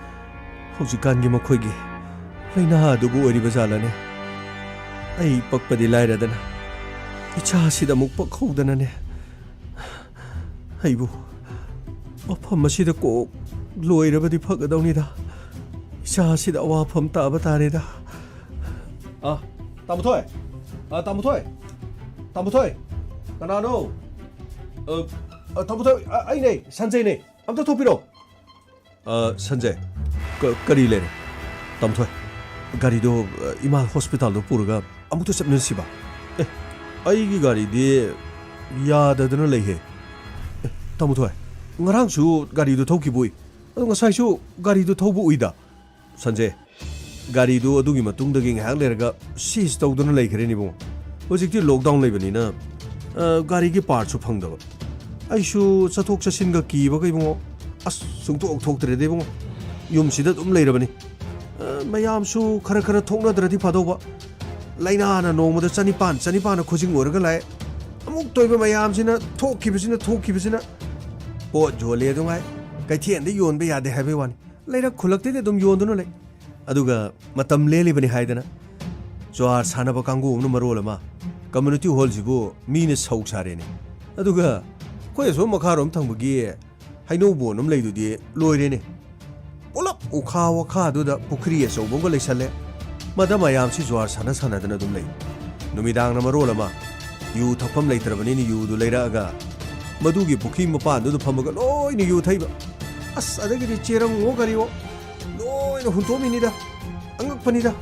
ꯍꯧꯖꯤꯛꯀꯥꯟꯒꯤ ꯃꯈꯣꯏꯒꯤ ꯂꯥꯏꯅꯥ ꯑꯗꯨꯕꯨ ꯑꯣꯏꯔꯤꯕ ꯖꯥꯠꯂꯅꯦ? ꯑꯩ ꯄꯛꯄꯗꯤ ꯂꯥꯏꯔꯗꯅ, ꯏꯆꯥꯁꯤꯗ ꯑꯃꯨꯛ ꯄꯛꯍꯧꯗꯅꯅꯦ꯫ ꯑꯩꯕꯨ ꯃꯐꯝ ꯑꯁꯤꯗ ꯀꯣꯛ ꯂꯣꯏꯔꯕꯗꯤ ꯐꯒꯗꯧꯅꯤꯗ꯫ ꯏꯆꯥꯁꯤꯗ ꯑꯋꯥꯐꯝ ꯇꯥꯕ ꯇꯥꯔꯦꯗ꯫ ꯑ, ꯇꯥꯃꯣꯊꯣꯏ! ꯑ, ꯇꯥꯃꯣꯊꯣꯏ! ꯇꯥꯃꯣꯊꯣꯏ! ꯀꯅꯥꯅꯣ? ꯑ, ꯑ, ꯇꯥꯃꯣꯊꯣꯏ, ꯑ, ꯑꯩꯅꯦ, ꯁꯟꯖꯦꯅꯦ꯫ ꯑꯝꯇ ꯊꯣꯛꯄꯤꯔꯣ꯫ ꯑ, ꯁꯟꯖꯦ, ꯀ-, ꯀꯔꯤ ꯂꯩꯔꯦ? ꯇꯥꯃꯣꯊꯣꯏ꯫ ꯒꯥꯔꯤꯗꯣ, ꯑ, ꯏꯃꯥ ꯍꯣꯁꯄꯤꯇꯥꯜꯗ ꯄꯨꯔꯒ ꯑꯃꯨꯛꯇ ꯆꯠꯃꯤꯟꯅꯁꯤꯕ꯫ ꯑꯦ, ꯑꯩꯒꯤ ꯒꯥꯔꯤꯗꯤ ꯌꯥꯗꯗꯅ ꯂꯩꯍꯦ꯫ ꯑꯦ, ꯇꯥꯃꯣ ꯊꯣꯏ, ꯉꯔꯥꯡꯁꯨ ꯒꯥꯔꯤꯗꯨ ꯊꯧꯈꯤꯕ ꯎꯏ꯫ ꯑꯗꯣ ꯉꯁꯥꯏꯁꯨ ꯒꯥꯔꯤꯗꯨ ꯊꯧꯕ ꯎꯏꯗ꯫ ꯁꯟꯖꯦ, ꯒꯥꯔꯤꯗꯨ ꯑꯗꯨꯒꯤ ꯃꯇꯨꯡꯗꯒꯤ ꯉꯥꯏꯍꯥꯛ ꯂꯩꯔꯒ ꯁꯤꯖ ꯇꯧꯗꯨꯅ ꯂꯩꯈ꯭ꯔꯦꯅꯦ ꯏꯕꯨꯡꯉꯣ꯫ ꯍꯧꯖꯤꯛꯇꯤ ꯂꯣꯛꯗꯥꯎꯟ ꯂꯩꯕꯅꯤꯅ, ꯑ, ꯒꯥꯔꯤꯒꯤ ꯄꯥꯔꯠꯁꯨ ꯐꯪꯗꯕ꯫ ꯑꯩꯁꯨ ꯆꯠꯊꯣꯛ ꯆꯠꯁꯤꯟꯒ ꯀꯤꯕꯒ ꯏꯕꯨꯡꯉꯣ, ꯑꯁ, ꯁꯨꯡꯊꯣꯛ ꯊꯣꯛꯇ꯭ꯔꯦꯗ ꯏꯕꯨꯡꯉꯣ꯫ ꯌꯨꯝꯁꯤꯗ ꯑꯗꯨꯝ ꯂꯩꯔꯕꯅꯤ꯫ ꯑ, ꯃꯌꯥꯝꯁꯨ ꯈꯔ ꯈꯔ ꯊꯣꯛꯅꯗ꯭ꯔꯗꯤ ꯐꯗꯧꯕ꯫ ꯂꯥꯏꯅꯥꯅ ꯅꯣꯡꯃꯗ ꯆꯅꯤꯄꯥꯟ, ꯆꯅꯤꯄꯥꯟꯅ ꯈꯨꯖꯤꯡ ꯑꯣꯏꯔꯒ ꯂꯥꯛꯑꯦ꯫ ꯑꯃꯨꯛ ꯇꯣꯏꯕ ꯃꯌꯥꯝꯁꯤꯅ, ꯊꯣꯛꯈꯤꯕꯁꯤꯅ, ꯊꯣꯛꯈꯤꯕꯁꯤꯅ꯫ ꯄꯣꯠ ꯌꯣꯜꯂꯦ ꯑꯗꯨꯉꯥꯏ, ꯀꯩꯊꯦꯜꯗ ꯌꯣꯟꯕ ꯌꯥꯗꯦ ꯍꯥꯏꯕꯩ ꯋꯥꯅꯤ꯫ ꯂꯩꯔꯛ ꯈꯨꯜꯂꯛꯇꯗꯤ ꯑꯗꯨꯝ ꯌꯣꯟꯗꯨꯅ ꯂꯩ꯫ ꯑꯗꯨꯒ ꯃꯇꯝ ꯂꯦꯜꯂꯤꯕꯅꯤ ꯍꯥꯏꯗꯅ ꯖ꯭ꯋꯥꯔ ꯁꯥꯟꯅꯕ ꯀꯥꯡꯕꯨ ꯑꯃꯅ ꯃꯔꯣꯜ ꯑꯃ, ꯀꯝꯃ꯭ꯌꯨꯅꯤꯇꯤ ꯍꯣꯜꯁꯤꯕꯨ ꯃꯤꯅ ꯁꯧ ꯁꯥꯔꯦꯅꯦ꯫ ꯑꯗꯨꯒ ꯑꯩꯈꯣꯏ ꯑꯁꯣꯝ ꯃꯈꯥꯔꯣꯝ ꯊꯪꯕꯒꯤ ꯍꯩꯅꯧ ꯕꯣꯟ ꯑꯃ ꯂꯩꯗꯨꯗꯤ ꯂꯣꯏꯔꯦꯅꯦ꯫ ꯄꯨꯂꯞ ꯎꯈꯥ ꯋꯥꯈꯥꯗꯨꯗ ꯄꯨꯈ꯭ꯔꯤ ꯑꯆꯧꯕ ꯑꯃꯒ ꯂꯩꯁꯜꯂꯦ꯫ ꯃꯗ ꯃꯌꯥꯝꯁꯤ ꯖ꯭ꯋꯥꯔ ꯁꯥꯟꯅ ꯁꯥꯟꯅꯗꯅ ꯑꯗꯨꯝ ꯂꯩ꯫ ꯅꯨꯃꯤꯗꯥꯡꯅ ꯃꯔꯣꯜ ꯑꯃ ꯌꯨ ꯊꯛꯐꯝ ꯂꯩꯇ꯭ꯔꯕꯅꯤꯅ ꯌꯨꯗꯨ ꯂꯩꯔꯛꯑꯒ ꯃꯗꯨꯒꯤ ꯄꯨꯈ꯭ꯔꯤ ꯃꯄꯥꯟꯗꯨꯗ ꯐꯝꯃꯒ ꯂꯣꯏꯅ ꯌꯨ ꯊꯛꯏꯕ꯫ ꯑꯁ, ꯑꯗꯒꯤꯗꯤ ꯆꯦꯔꯪꯉꯣ ꯀꯔꯤꯑꯣ ꯂꯣꯏꯅ ꯍꯨꯟꯇꯣꯛꯑꯝꯃꯤꯅꯤꯗ꯫ ꯑꯉꯛꯄꯅꯤꯗ꯫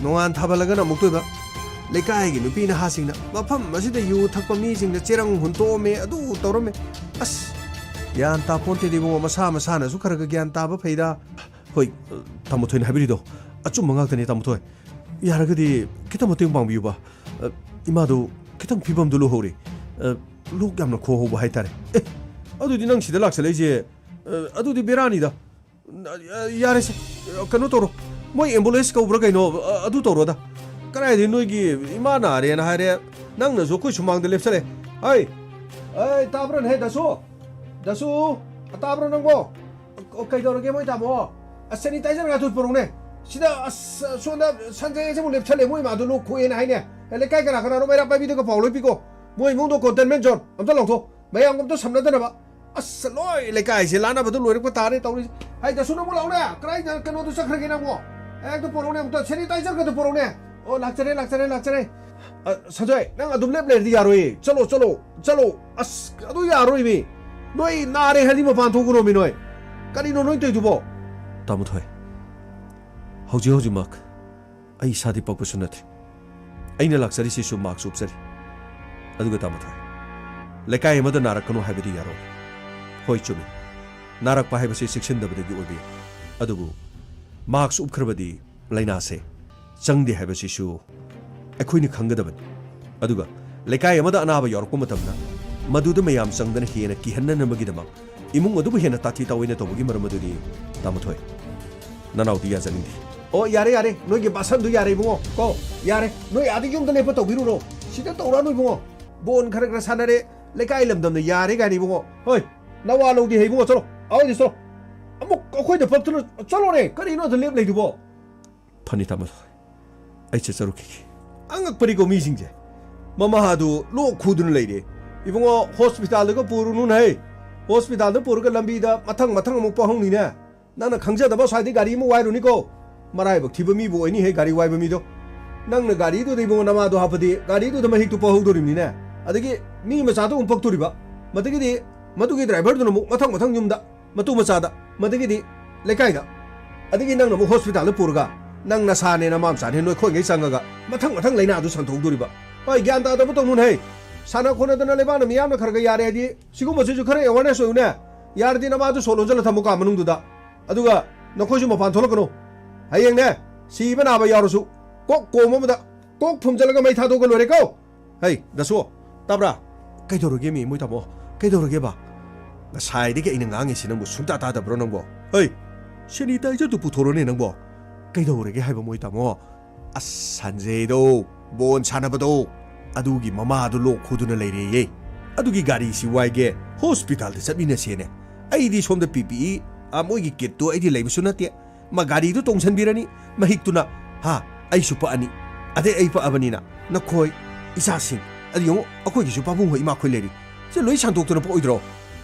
ꯅꯣꯡꯉꯥꯟ ꯊꯥꯕꯜꯂꯒꯅ ꯑꯃꯨꯛꯇꯣꯏꯕ꯫ ꯂꯩꯀꯥꯏꯒꯤ ꯅꯨꯄꯤ ꯅꯍꯥꯁꯤꯡꯅ ꯃꯐꯝ ꯑꯁꯤꯗ ꯌꯨ ꯊꯛꯄ ꯃꯤꯁꯤꯡꯅ ꯆꯦꯔꯪ ꯍꯨꯟꯇꯣꯛꯑꯝꯃꯦ, ꯑꯗꯨ ꯇꯧꯔꯝꯃꯦ꯫ ꯑꯁ, ꯒ꯭ꯌꯥꯟ ꯇꯥꯄꯣꯟꯇꯦꯗ ꯏꯕꯨꯡꯉꯣ, ꯃꯁꯥ ꯃꯁꯥꯅꯁꯨ ꯈꯔ ꯈꯔ ꯒ꯭ꯌꯥꯟ ꯇꯥꯕ ꯐꯩꯗ꯫ ꯍꯣꯏ, ꯇꯥꯃꯣ ꯊꯣꯏꯅ ꯍꯥꯏꯕꯤꯔꯤꯗꯣ ꯑꯆꯨꯝꯕ ꯉꯥꯛꯇꯅꯤ, ꯇꯥꯃꯣ ꯊꯣꯏ꯫ ꯌꯥꯔꯒꯗꯤ ꯈꯤꯇꯪ ꯃꯇꯦꯡ ꯄꯥꯡꯕꯤꯌꯨꯕ꯫ ꯑ, ꯏꯃꯥꯗꯣ ꯈꯤꯇꯪ ꯐꯤꯕꯝꯗꯣ ꯂꯨꯍꯧꯔꯦ꯫ ꯑ, ꯂꯣꯛ ꯌꯥꯝꯅ ꯈꯨꯍꯧꯕ ꯍꯥꯏꯇꯥꯔꯦ꯫ ꯑꯦ, ꯑꯗꯨꯗꯤ ꯅꯪ ꯁꯤꯗ ꯂꯥꯛꯁꯜꯂꯛꯏꯁꯦ, ꯑ, ꯑꯗꯨꯗꯤ ꯕꯦꯔꯥꯅꯤꯗ꯫ ꯑ, ꯌꯥꯔꯦꯁꯦ, ꯀꯩꯅꯣ ꯇꯧꯔꯣ, ꯃꯣꯏ ꯑꯦꯝꯕꯨꯂꯦꯟꯁ ꯀꯧꯕ꯭ꯔꯥ ꯀꯩꯅꯣ, ꯑ, ꯑꯗꯨ ꯇꯧꯔꯣꯗ꯫ ꯀꯗꯥꯏꯗꯩ ꯅꯣꯏꯒꯤ ꯏꯃꯥ ꯅꯥꯔꯦꯅ ꯍꯥꯏꯔꯦ, ꯅꯪꯅꯁꯨ ꯑꯩꯈꯣꯏ ꯁꯨꯃꯥꯡꯗ ꯂꯦꯞꯁꯜꯂꯦ꯫ ꯍꯩ, ꯑꯩ, ꯇꯥꯕ꯭ꯔꯣꯅꯦ, ꯍꯦ, ꯗꯁꯨ? ꯗꯁꯨ, ꯇꯥꯕ꯭ꯔꯣ ꯅꯪꯕꯣ? ꯑꯣ, ꯀꯩꯗꯧꯔꯒꯦ ꯃꯣꯏ ꯇꯥꯃꯣ? ꯑꯁ, ꯁꯦꯅꯤꯇꯥꯏꯖꯔꯒꯗꯨ ꯄꯨꯔꯛꯎꯅꯦ꯫ ꯁꯤꯗ, ꯑꯁ, ꯁꯣꯝꯗ ꯁꯟꯖꯌꯁꯦ ꯑꯃꯨꯛ ꯂꯦꯞꯁꯜꯂꯦ, ꯃꯣꯏ ꯏꯃꯥꯗꯣ ꯂꯣꯛ ꯈꯨꯑꯦꯅ ꯍꯥꯏꯅꯦ꯫ ꯑꯦ, ꯂꯩꯀꯥꯏ ꯀꯅꯥ ꯀꯅꯥꯅꯣ ꯃꯩꯔꯥ ꯄꯥꯏꯕꯤꯗꯒ ꯄꯥꯎ ꯂꯣꯏ ꯄꯤꯀꯣ꯫ ꯃꯣꯏ ꯏꯃꯨꯡꯗꯣ ꯀꯣꯟꯇꯦꯟꯃꯦꯟ ꯖꯣꯟ ꯑꯝꯇ ꯂꯥꯎꯊꯣꯛ꯫ ꯃꯌꯥꯝꯒ ꯑꯝꯇ ꯁꯝꯅꯗꯅꯕ꯫ ꯑꯁ, ꯂꯣꯏ ꯂꯩꯀꯥꯏꯁꯦ ꯂꯥꯟꯅꯕꯗ ꯂꯣꯏꯔꯛꯄ ꯇꯥꯔꯦ ꯇꯧꯔꯤꯁꯦ꯫ ꯍꯥꯏ, ꯗꯁꯨ, ꯅꯪꯕꯨ ꯂꯥꯛꯎꯅꯦ꯫ ꯀꯗꯥꯏꯗ ꯀꯩꯅꯣꯗꯣ ꯆꯠꯈ꯭ꯔꯒꯦ ꯅꯪꯕꯨ? ꯑꯦ, ꯑꯝꯇ ꯄꯣꯔꯛꯎꯅꯦ, ꯑꯝꯇ ꯁꯦꯅꯤꯇꯥꯏꯖꯔꯒꯗꯣ ꯄꯣꯔꯛꯎꯅꯦ꯫ ꯑꯣ, ꯂꯥꯛꯆꯔꯦ, ꯂꯥꯛꯆꯔꯦ, ꯂꯥꯛꯆꯔꯦ꯫ ꯑ, ꯁꯟꯖꯣꯏ, ꯅꯪ ꯑꯗꯨꯝ ꯂꯦꯞ ꯂꯩꯔꯗꯤ ꯌꯥꯔꯣꯏꯌꯦ꯫ ꯆꯠꯂꯣ, ꯆꯠꯂꯣ, ꯆꯠꯂꯣ꯫ ꯑꯁ, ꯑꯗꯨ ꯌꯥꯔꯣꯏꯃꯤ꯫ ꯅꯣꯏ ꯅꯥꯔꯦ ꯍꯥꯏꯗꯤ ꯃꯄꯥꯟ ꯊꯣꯛꯀꯅꯣꯃꯤ ꯅꯣꯏ꯫ ꯀꯔꯤꯅꯣ ꯅꯣꯏ ꯇꯧꯏꯗꯨꯕꯣ? ꯇꯥꯃꯣ ꯊꯣꯏ, ꯍꯧꯖꯤꯛ ꯍꯧꯖꯤꯛꯃꯛ ꯑꯩ ꯏꯁꯥꯗꯤ ꯄꯛꯄꯁꯨ ꯅꯠꯇ꯭ꯔꯦ꯫ ꯑꯩꯅ ꯂꯥꯛꯆꯔꯤꯁꯤꯁꯨ ꯃꯥꯛꯁ ꯎꯞꯆꯔꯤ꯫ ꯑꯗꯨꯒ ꯇꯥꯃꯣꯊꯣꯏ, ꯂꯩꯀꯥꯏ ꯑꯃꯗ ꯅꯥꯔꯛꯀꯅꯨ ꯍꯥꯏꯕꯗꯤ ꯌꯥꯔꯣꯏ꯫ ꯍꯣꯏ, ꯆꯨꯝꯃꯤ꯫ ꯅꯥꯔꯛꯄ ꯍꯥꯏꯕꯁꯤ ꯆꯦꯛꯁꯤꯟꯗꯕꯗꯒꯤ ꯑꯣꯏꯕ ꯌꯥꯏ꯫ ꯑꯗꯨꯕꯨ ꯃꯥꯛꯁ ꯎꯞꯈ꯭ꯔꯕꯗꯤ ꯂꯥꯏꯅꯥꯁꯦ ꯆꯪꯗꯦ ꯍꯥꯏꯕꯁꯤꯁꯨ ꯑꯩꯈꯣꯏꯅ ꯈꯪꯒꯗꯕꯅꯤ꯫ ꯑꯗꯨꯒ ꯂꯩꯀꯥꯏ ꯑꯃꯗ ꯑꯅꯥꯕ ꯌꯥꯎꯔꯛꯄ ꯃꯇꯝꯗ ꯃꯗꯨꯗ ꯃꯌꯥꯝ ꯆꯪꯗꯅ ꯍꯦꯟꯅ ꯀꯤꯍꯟꯅꯅꯕꯒꯤꯗꯃꯛ ꯏꯃꯨꯡ ꯑꯗꯨꯕꯨ ꯍꯦꯟꯅ ꯇꯥꯊꯤ ꯇꯥꯑꯣꯏꯅ ꯇꯧꯕꯒꯤ ꯃꯔꯝ ꯑꯗꯨꯗꯤ ꯇꯥꯃꯣꯊꯣꯏ, ꯅꯅꯥꯎꯗꯤ ꯌꯥꯖꯅꯤꯡꯗꯦ꯫ ꯑꯣ, ꯌꯥꯔꯦ, ꯌꯥꯔꯦ, ꯅꯣꯏꯒꯤ ꯕꯥꯁꯟꯗꯨ ꯌꯥꯔꯦ ꯏꯕꯨꯡꯉꯣ꯫ ꯀꯣ, ꯌꯥꯔꯦ, ꯅꯣꯏ ꯑꯥꯗ ꯌꯨꯝꯗ ꯂꯦꯞꯄ ꯇꯧꯕꯤꯔꯨꯔꯣ꯫ ꯁꯤꯗ ꯇꯧꯔꯛꯑꯅꯨ ꯏꯕꯨꯡꯉꯣ꯫ ꯕꯣꯟ ꯈꯔ ꯈꯔ ꯁꯥꯟꯅꯔꯦ, ꯂꯩꯀꯥꯏ ꯂꯝꯗꯝꯅ ꯌꯥꯔꯦ ꯀꯥꯏꯅ ꯏꯕꯨꯡꯉꯣ꯫ ꯍꯣꯏ, ꯅꯋꯥ ꯂꯧꯗꯦ ꯍꯩ ꯏꯕꯨꯡꯉꯣ, ꯆꯠꯂꯣ꯫ ꯑꯋꯥꯏꯗ ꯆꯠꯂꯣ꯫ ꯑꯃꯨꯛ ꯑꯩꯈꯣꯏꯗ ꯄꯛꯇꯨꯅ ꯆꯠꯂꯣꯅꯦ꯫ ꯀꯔꯤꯅꯣ ꯑꯗꯨ ꯂꯦꯞ ꯂꯩꯗꯨꯕꯣ? ꯐꯅꯤ ꯇꯥꯃꯣ, ꯑꯩ ꯆꯠꯆꯔꯨꯈꯤꯒꯦ꯫ ꯑꯉꯛꯄꯅꯤꯀꯣ ꯃꯤꯁꯤꯡꯁꯦ꯫ ꯃꯃꯥꯗꯨ ꯂꯣꯛ ꯈꯨꯗꯨꯅ ꯂꯩꯔꯦ꯫ ꯏꯕꯨꯡꯉꯣ, ꯍꯣꯁꯄꯤꯇꯥꯜꯗꯒ ꯄꯨꯔꯨꯅꯨꯅꯦ ꯍꯩ꯫ ꯍꯣꯁꯄꯤꯇꯥꯜꯗ ꯄꯨꯔꯒ ꯂꯝꯕꯤꯗ ꯃꯊꯪ ꯃꯊꯪ ꯑꯃꯨꯛ ꯄꯣꯛꯍꯧꯅꯤꯅꯦ꯫ ꯅꯪꯅ ꯈꯪꯖꯗꯕ ꯁ꯭ꯋꯥꯏꯗꯩ ꯒꯥꯔꯤ ꯑꯃ ꯋꯥꯏꯔꯨꯅꯤꯀꯣ꯫ ꯃꯔꯥꯏꯕꯛ ꯊꯤꯕ ꯃꯤꯕꯨ ꯑꯣꯏꯅꯤꯍꯦ ꯒꯥꯔꯤ ꯋꯥꯏꯕ ꯃꯤꯗꯣ꯫ ꯅꯪꯅ ꯒꯥꯔꯤꯗꯨꯗ ꯏꯕꯨꯡꯉꯣ ꯅꯃꯥꯗꯣ ꯍꯥꯞꯄꯗꯤ ꯒꯥꯔꯤꯗꯨꯗ ꯃꯍꯤꯛꯇꯨ ꯄꯛꯍꯧꯗꯣꯔꯤꯕꯅꯤꯅꯦ꯫ ꯑꯗꯒꯤ ꯃꯤ ꯃꯆꯥꯗꯣ ꯑꯃꯨꯛ ꯄꯛꯇꯣꯔꯤꯕ꯫ ꯃꯗꯒꯤꯗꯤ ꯃꯗꯨꯒꯤ ꯗ꯭ꯔꯥꯏꯚꯔꯗꯨꯅ ꯑꯃꯨꯛ ꯃꯊꯪ ꯃꯊꯪ ꯌꯨꯝꯗ ꯃꯇꯨ ꯃꯆꯥꯗ, ꯃꯗꯒꯤꯗꯤ ꯂꯩꯀꯥꯏꯗ, ꯑꯗꯒꯤ ꯅꯪꯅ ꯑꯃꯨꯛ ꯍꯣꯁꯄꯤꯇꯥꯜꯗ ꯄꯨꯔꯒ ꯅꯪ ꯅꯁꯥꯅꯦ ꯅꯃꯥ ꯃꯆꯥꯅꯦ ꯅꯣꯏꯈꯣꯏꯉꯩ ꯆꯪꯉꯒ ꯃꯊꯪ ꯃꯊꯪ ꯂꯥꯏꯅꯥꯗꯨ ꯁꯟꯗꯣꯛꯍꯧꯗꯣꯔꯤꯕ꯫ ꯍꯣꯏ, ꯒ꯭ꯌꯥꯟ ꯇꯥꯗꯕ ꯇꯧꯅꯨꯅꯦ ꯍꯩ꯫ ꯁꯥꯟꯅ ꯈꯣꯠꯅꯗꯅ ꯂꯩꯕꯥꯛꯅ ꯃꯤꯌꯥꯝꯅ ꯈꯔ ꯈꯔ ꯌꯥꯔꯦ ꯍꯥꯏꯗꯤ ꯁꯤꯒꯨꯝꯕꯁꯤꯁꯨ ꯈꯔ ꯑꯦꯋꯥꯔꯅꯦꯁ ꯑꯣꯏꯌꯨꯅꯦ꯫ ꯌꯥꯔꯗꯤ ꯅꯃꯥꯗꯨ ꯁꯣ ꯂꯣꯟꯁꯤꯜꯂ ꯊꯝꯃꯨ ꯀꯥ ꯃꯅꯨꯡꯗꯨꯗ꯫ ꯑꯗꯨꯒ ꯅꯈꯣꯏꯁꯨ ꯃꯄꯥꯟ ꯊꯣꯛꯂꯛꯀꯅꯨ꯫ ꯍꯌꯦꯡꯅꯦ, ꯁꯤꯕ ꯅꯥꯕ ꯌꯥꯎꯔꯁꯨ ꯀꯣꯛ ꯀꯣꯝ ꯑꯃꯗ ꯀꯣꯛ ꯐꯨꯝꯖꯤꯜꯂꯒ ꯃꯩ ꯊꯥꯗꯣꯛꯑꯒ ꯂꯣꯏꯔꯦ ꯀꯣ꯫ ꯍꯩ, ꯗꯁꯣ, ꯇꯥꯕ꯭ꯔꯥ? ꯀꯩꯗꯧꯔꯒꯦ ꯃꯤ ꯃꯣꯏ ꯇꯥꯃꯣ? ꯀꯩꯗꯧꯔꯒꯦꯕ? ꯉꯁꯥꯏꯗꯒꯤ ꯑꯩꯅ ꯉꯥꯡꯉꯤꯁꯤ ꯅꯪꯕꯨ ꯁꯨꯡꯇꯥ ꯇꯥꯗꯕ꯭ꯔꯣ ꯅꯪꯕꯣ? ꯍꯩ, ꯁꯦꯅꯤꯇꯥꯏꯖꯔꯗꯨ ꯄꯨꯊꯣꯔꯣꯅꯦ ꯅꯪꯕꯣ꯫ ꯀꯩꯗꯧꯔꯒꯦ ꯍꯥꯏꯕ ꯃꯣꯏ ꯇꯥꯃꯣ? ꯑꯁ, ꯁꯟꯖꯦꯗꯣ, ꯕꯣꯟ ꯁꯥꯟꯅꯕꯗꯣ, ꯑꯗꯨꯒꯤ ꯃꯃꯥꯗꯨ ꯂꯣꯛ ꯈꯨꯗꯨꯅ ꯂꯩꯔꯦꯌꯦ꯫ ꯑꯗꯨꯒꯤ ꯒꯥꯔꯤꯁꯤ ꯋꯥꯏꯒꯦ, ꯍꯣꯁꯄꯤꯇꯥꯜꯗ ꯆꯠꯃꯤꯟꯅꯁꯦꯅꯦ꯫ ꯑꯩꯗꯤ ꯁꯣꯝꯗ ꯄꯤ ꯄꯤ ꯏ, ꯑ, ꯃꯣꯏꯒꯤ ꯀꯤꯠꯇꯨ ꯑꯩꯗꯤ ꯂꯩꯕꯁꯨ ꯅꯠꯇꯦ꯫ ꯃ ꯒꯥꯔꯤꯗꯨ ꯇꯣꯡꯁꯟꯕꯤꯔꯅꯤ, ꯃꯍꯤꯛꯇꯨꯅ, ꯍꯥ, ꯑꯩꯁꯨ ꯄꯛꯑꯅꯤ꯫ ꯑꯗꯩ ꯑꯩ ꯄꯛꯑꯕꯅꯤꯅ ꯅꯈꯣꯏ, ꯏꯆꯥꯁꯤꯡ, ꯑꯗꯨ ꯌꯦꯡꯉꯨ, ꯑꯩꯈꯣꯏꯒꯤꯁꯨ ꯄꯥꯕꯨꯡ ꯍꯣꯏ, ꯏꯃꯥꯈꯣꯏ ꯂꯩꯔꯤ꯫ ꯁꯤ ꯂꯣꯏ ꯁꯟꯗꯣꯛꯇꯅ ꯄꯛꯑꯣꯏꯗ꯭ꯔꯣ?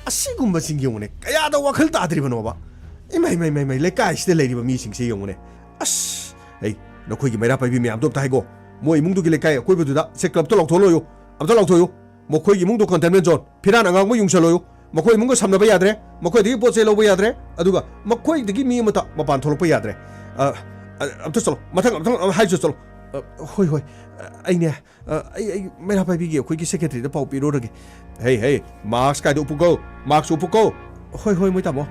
ꯑꯁꯤꯒꯨꯝꯕꯁꯤꯡ ꯌꯦꯡꯉꯨꯅꯦ, ꯀꯌꯥꯗ ꯋꯥꯈꯜ ꯇꯥꯗ꯭ꯔꯤꯕꯅꯣꯕ? ꯏꯃꯥꯏ, ꯃꯥꯏ, ꯃꯥꯏ, ꯃꯥꯏ, ꯂꯩꯀꯥꯏꯁꯤꯗ ꯂꯩꯔꯤꯕ ꯃꯤꯁꯤꯡꯁꯦ ꯌꯦꯡꯉꯨꯅꯦ꯫ ꯑꯁ, ꯑꯩ, ꯅꯈꯣꯏꯒꯤ ꯃꯩꯔꯥ ꯄꯥꯏꯕꯤ ꯃꯌꯥꯝꯗꯣ ꯑꯝꯇ ꯍꯥꯏꯒꯣ꯫ ꯃꯣꯏ ꯏꯃꯨꯡꯗꯨꯒꯤ ꯂꯩꯀꯥꯏ ꯑꯀꯣꯏꯕꯗꯨꯗ ꯁꯦ ꯀ꯭ꯂꯕꯇ ꯂꯥꯎꯊꯣꯛꯍꯜꯂꯣꯌꯨ꯫ ꯑꯝꯇ ꯂꯥꯎꯊꯣꯛꯌꯨ꯫ ꯃꯈꯣꯏꯒꯤ ꯏꯃꯨꯡꯗꯣ containment zone, ꯐꯤꯔꯥꯟ ꯑꯉꯥꯡꯕ ꯌꯨꯡꯁꯜꯂꯣꯌꯨ꯫ ꯃꯈꯣꯏ ꯏꯃꯨꯡꯒ ꯁꯝꯅꯕ ꯌꯥꯗ꯭ꯔꯦ, ꯃꯈꯣꯏꯗꯒꯤ ꯄꯣꯠ ꯆꯩ ꯂꯧꯕ ꯌꯥꯗ꯭ꯔꯦ, ꯑꯗꯨꯒ ꯃꯈꯣꯏꯗꯒꯤ ꯃꯤ ꯑꯃꯠꯇ ꯃꯄꯥꯟ ꯊꯣꯛꯂꯛꯄ ꯌꯥꯗ꯭ꯔꯦ꯫ ꯑ, ꯑ, ꯑꯝꯇ ꯆꯠꯂꯣ, ꯃꯊꯪ, ꯃꯊꯪ ꯑꯃ ꯍꯥꯏꯁꯨ ꯆꯠꯂꯣ꯫ ꯑ, ꯍꯣꯏ, ꯍꯣꯏ꯫ ꯑ, ꯑꯩꯅꯦ, ꯑ, ꯑꯩ, ꯑꯩ ꯃꯩꯔꯥ ꯄꯥꯏꯕꯤꯒꯤ ꯑꯩꯈꯣꯏꯒꯤ ꯁꯦꯀ꯭ꯔꯦꯇꯔꯤꯗ ꯄꯥꯎ ꯄꯤꯔꯨꯔꯒꯦ꯫ ꯍꯦ, ꯍꯦ, ꯃꯥꯛꯁ ꯀꯥꯏꯗ ꯎꯞꯄꯨꯀꯣ? ꯃꯥꯛꯁ ꯎꯞꯄꯨꯀꯣ꯫ ꯍꯣꯏ, ꯍꯣꯏ, ꯃꯣꯏ ꯇꯥꯃꯣ꯫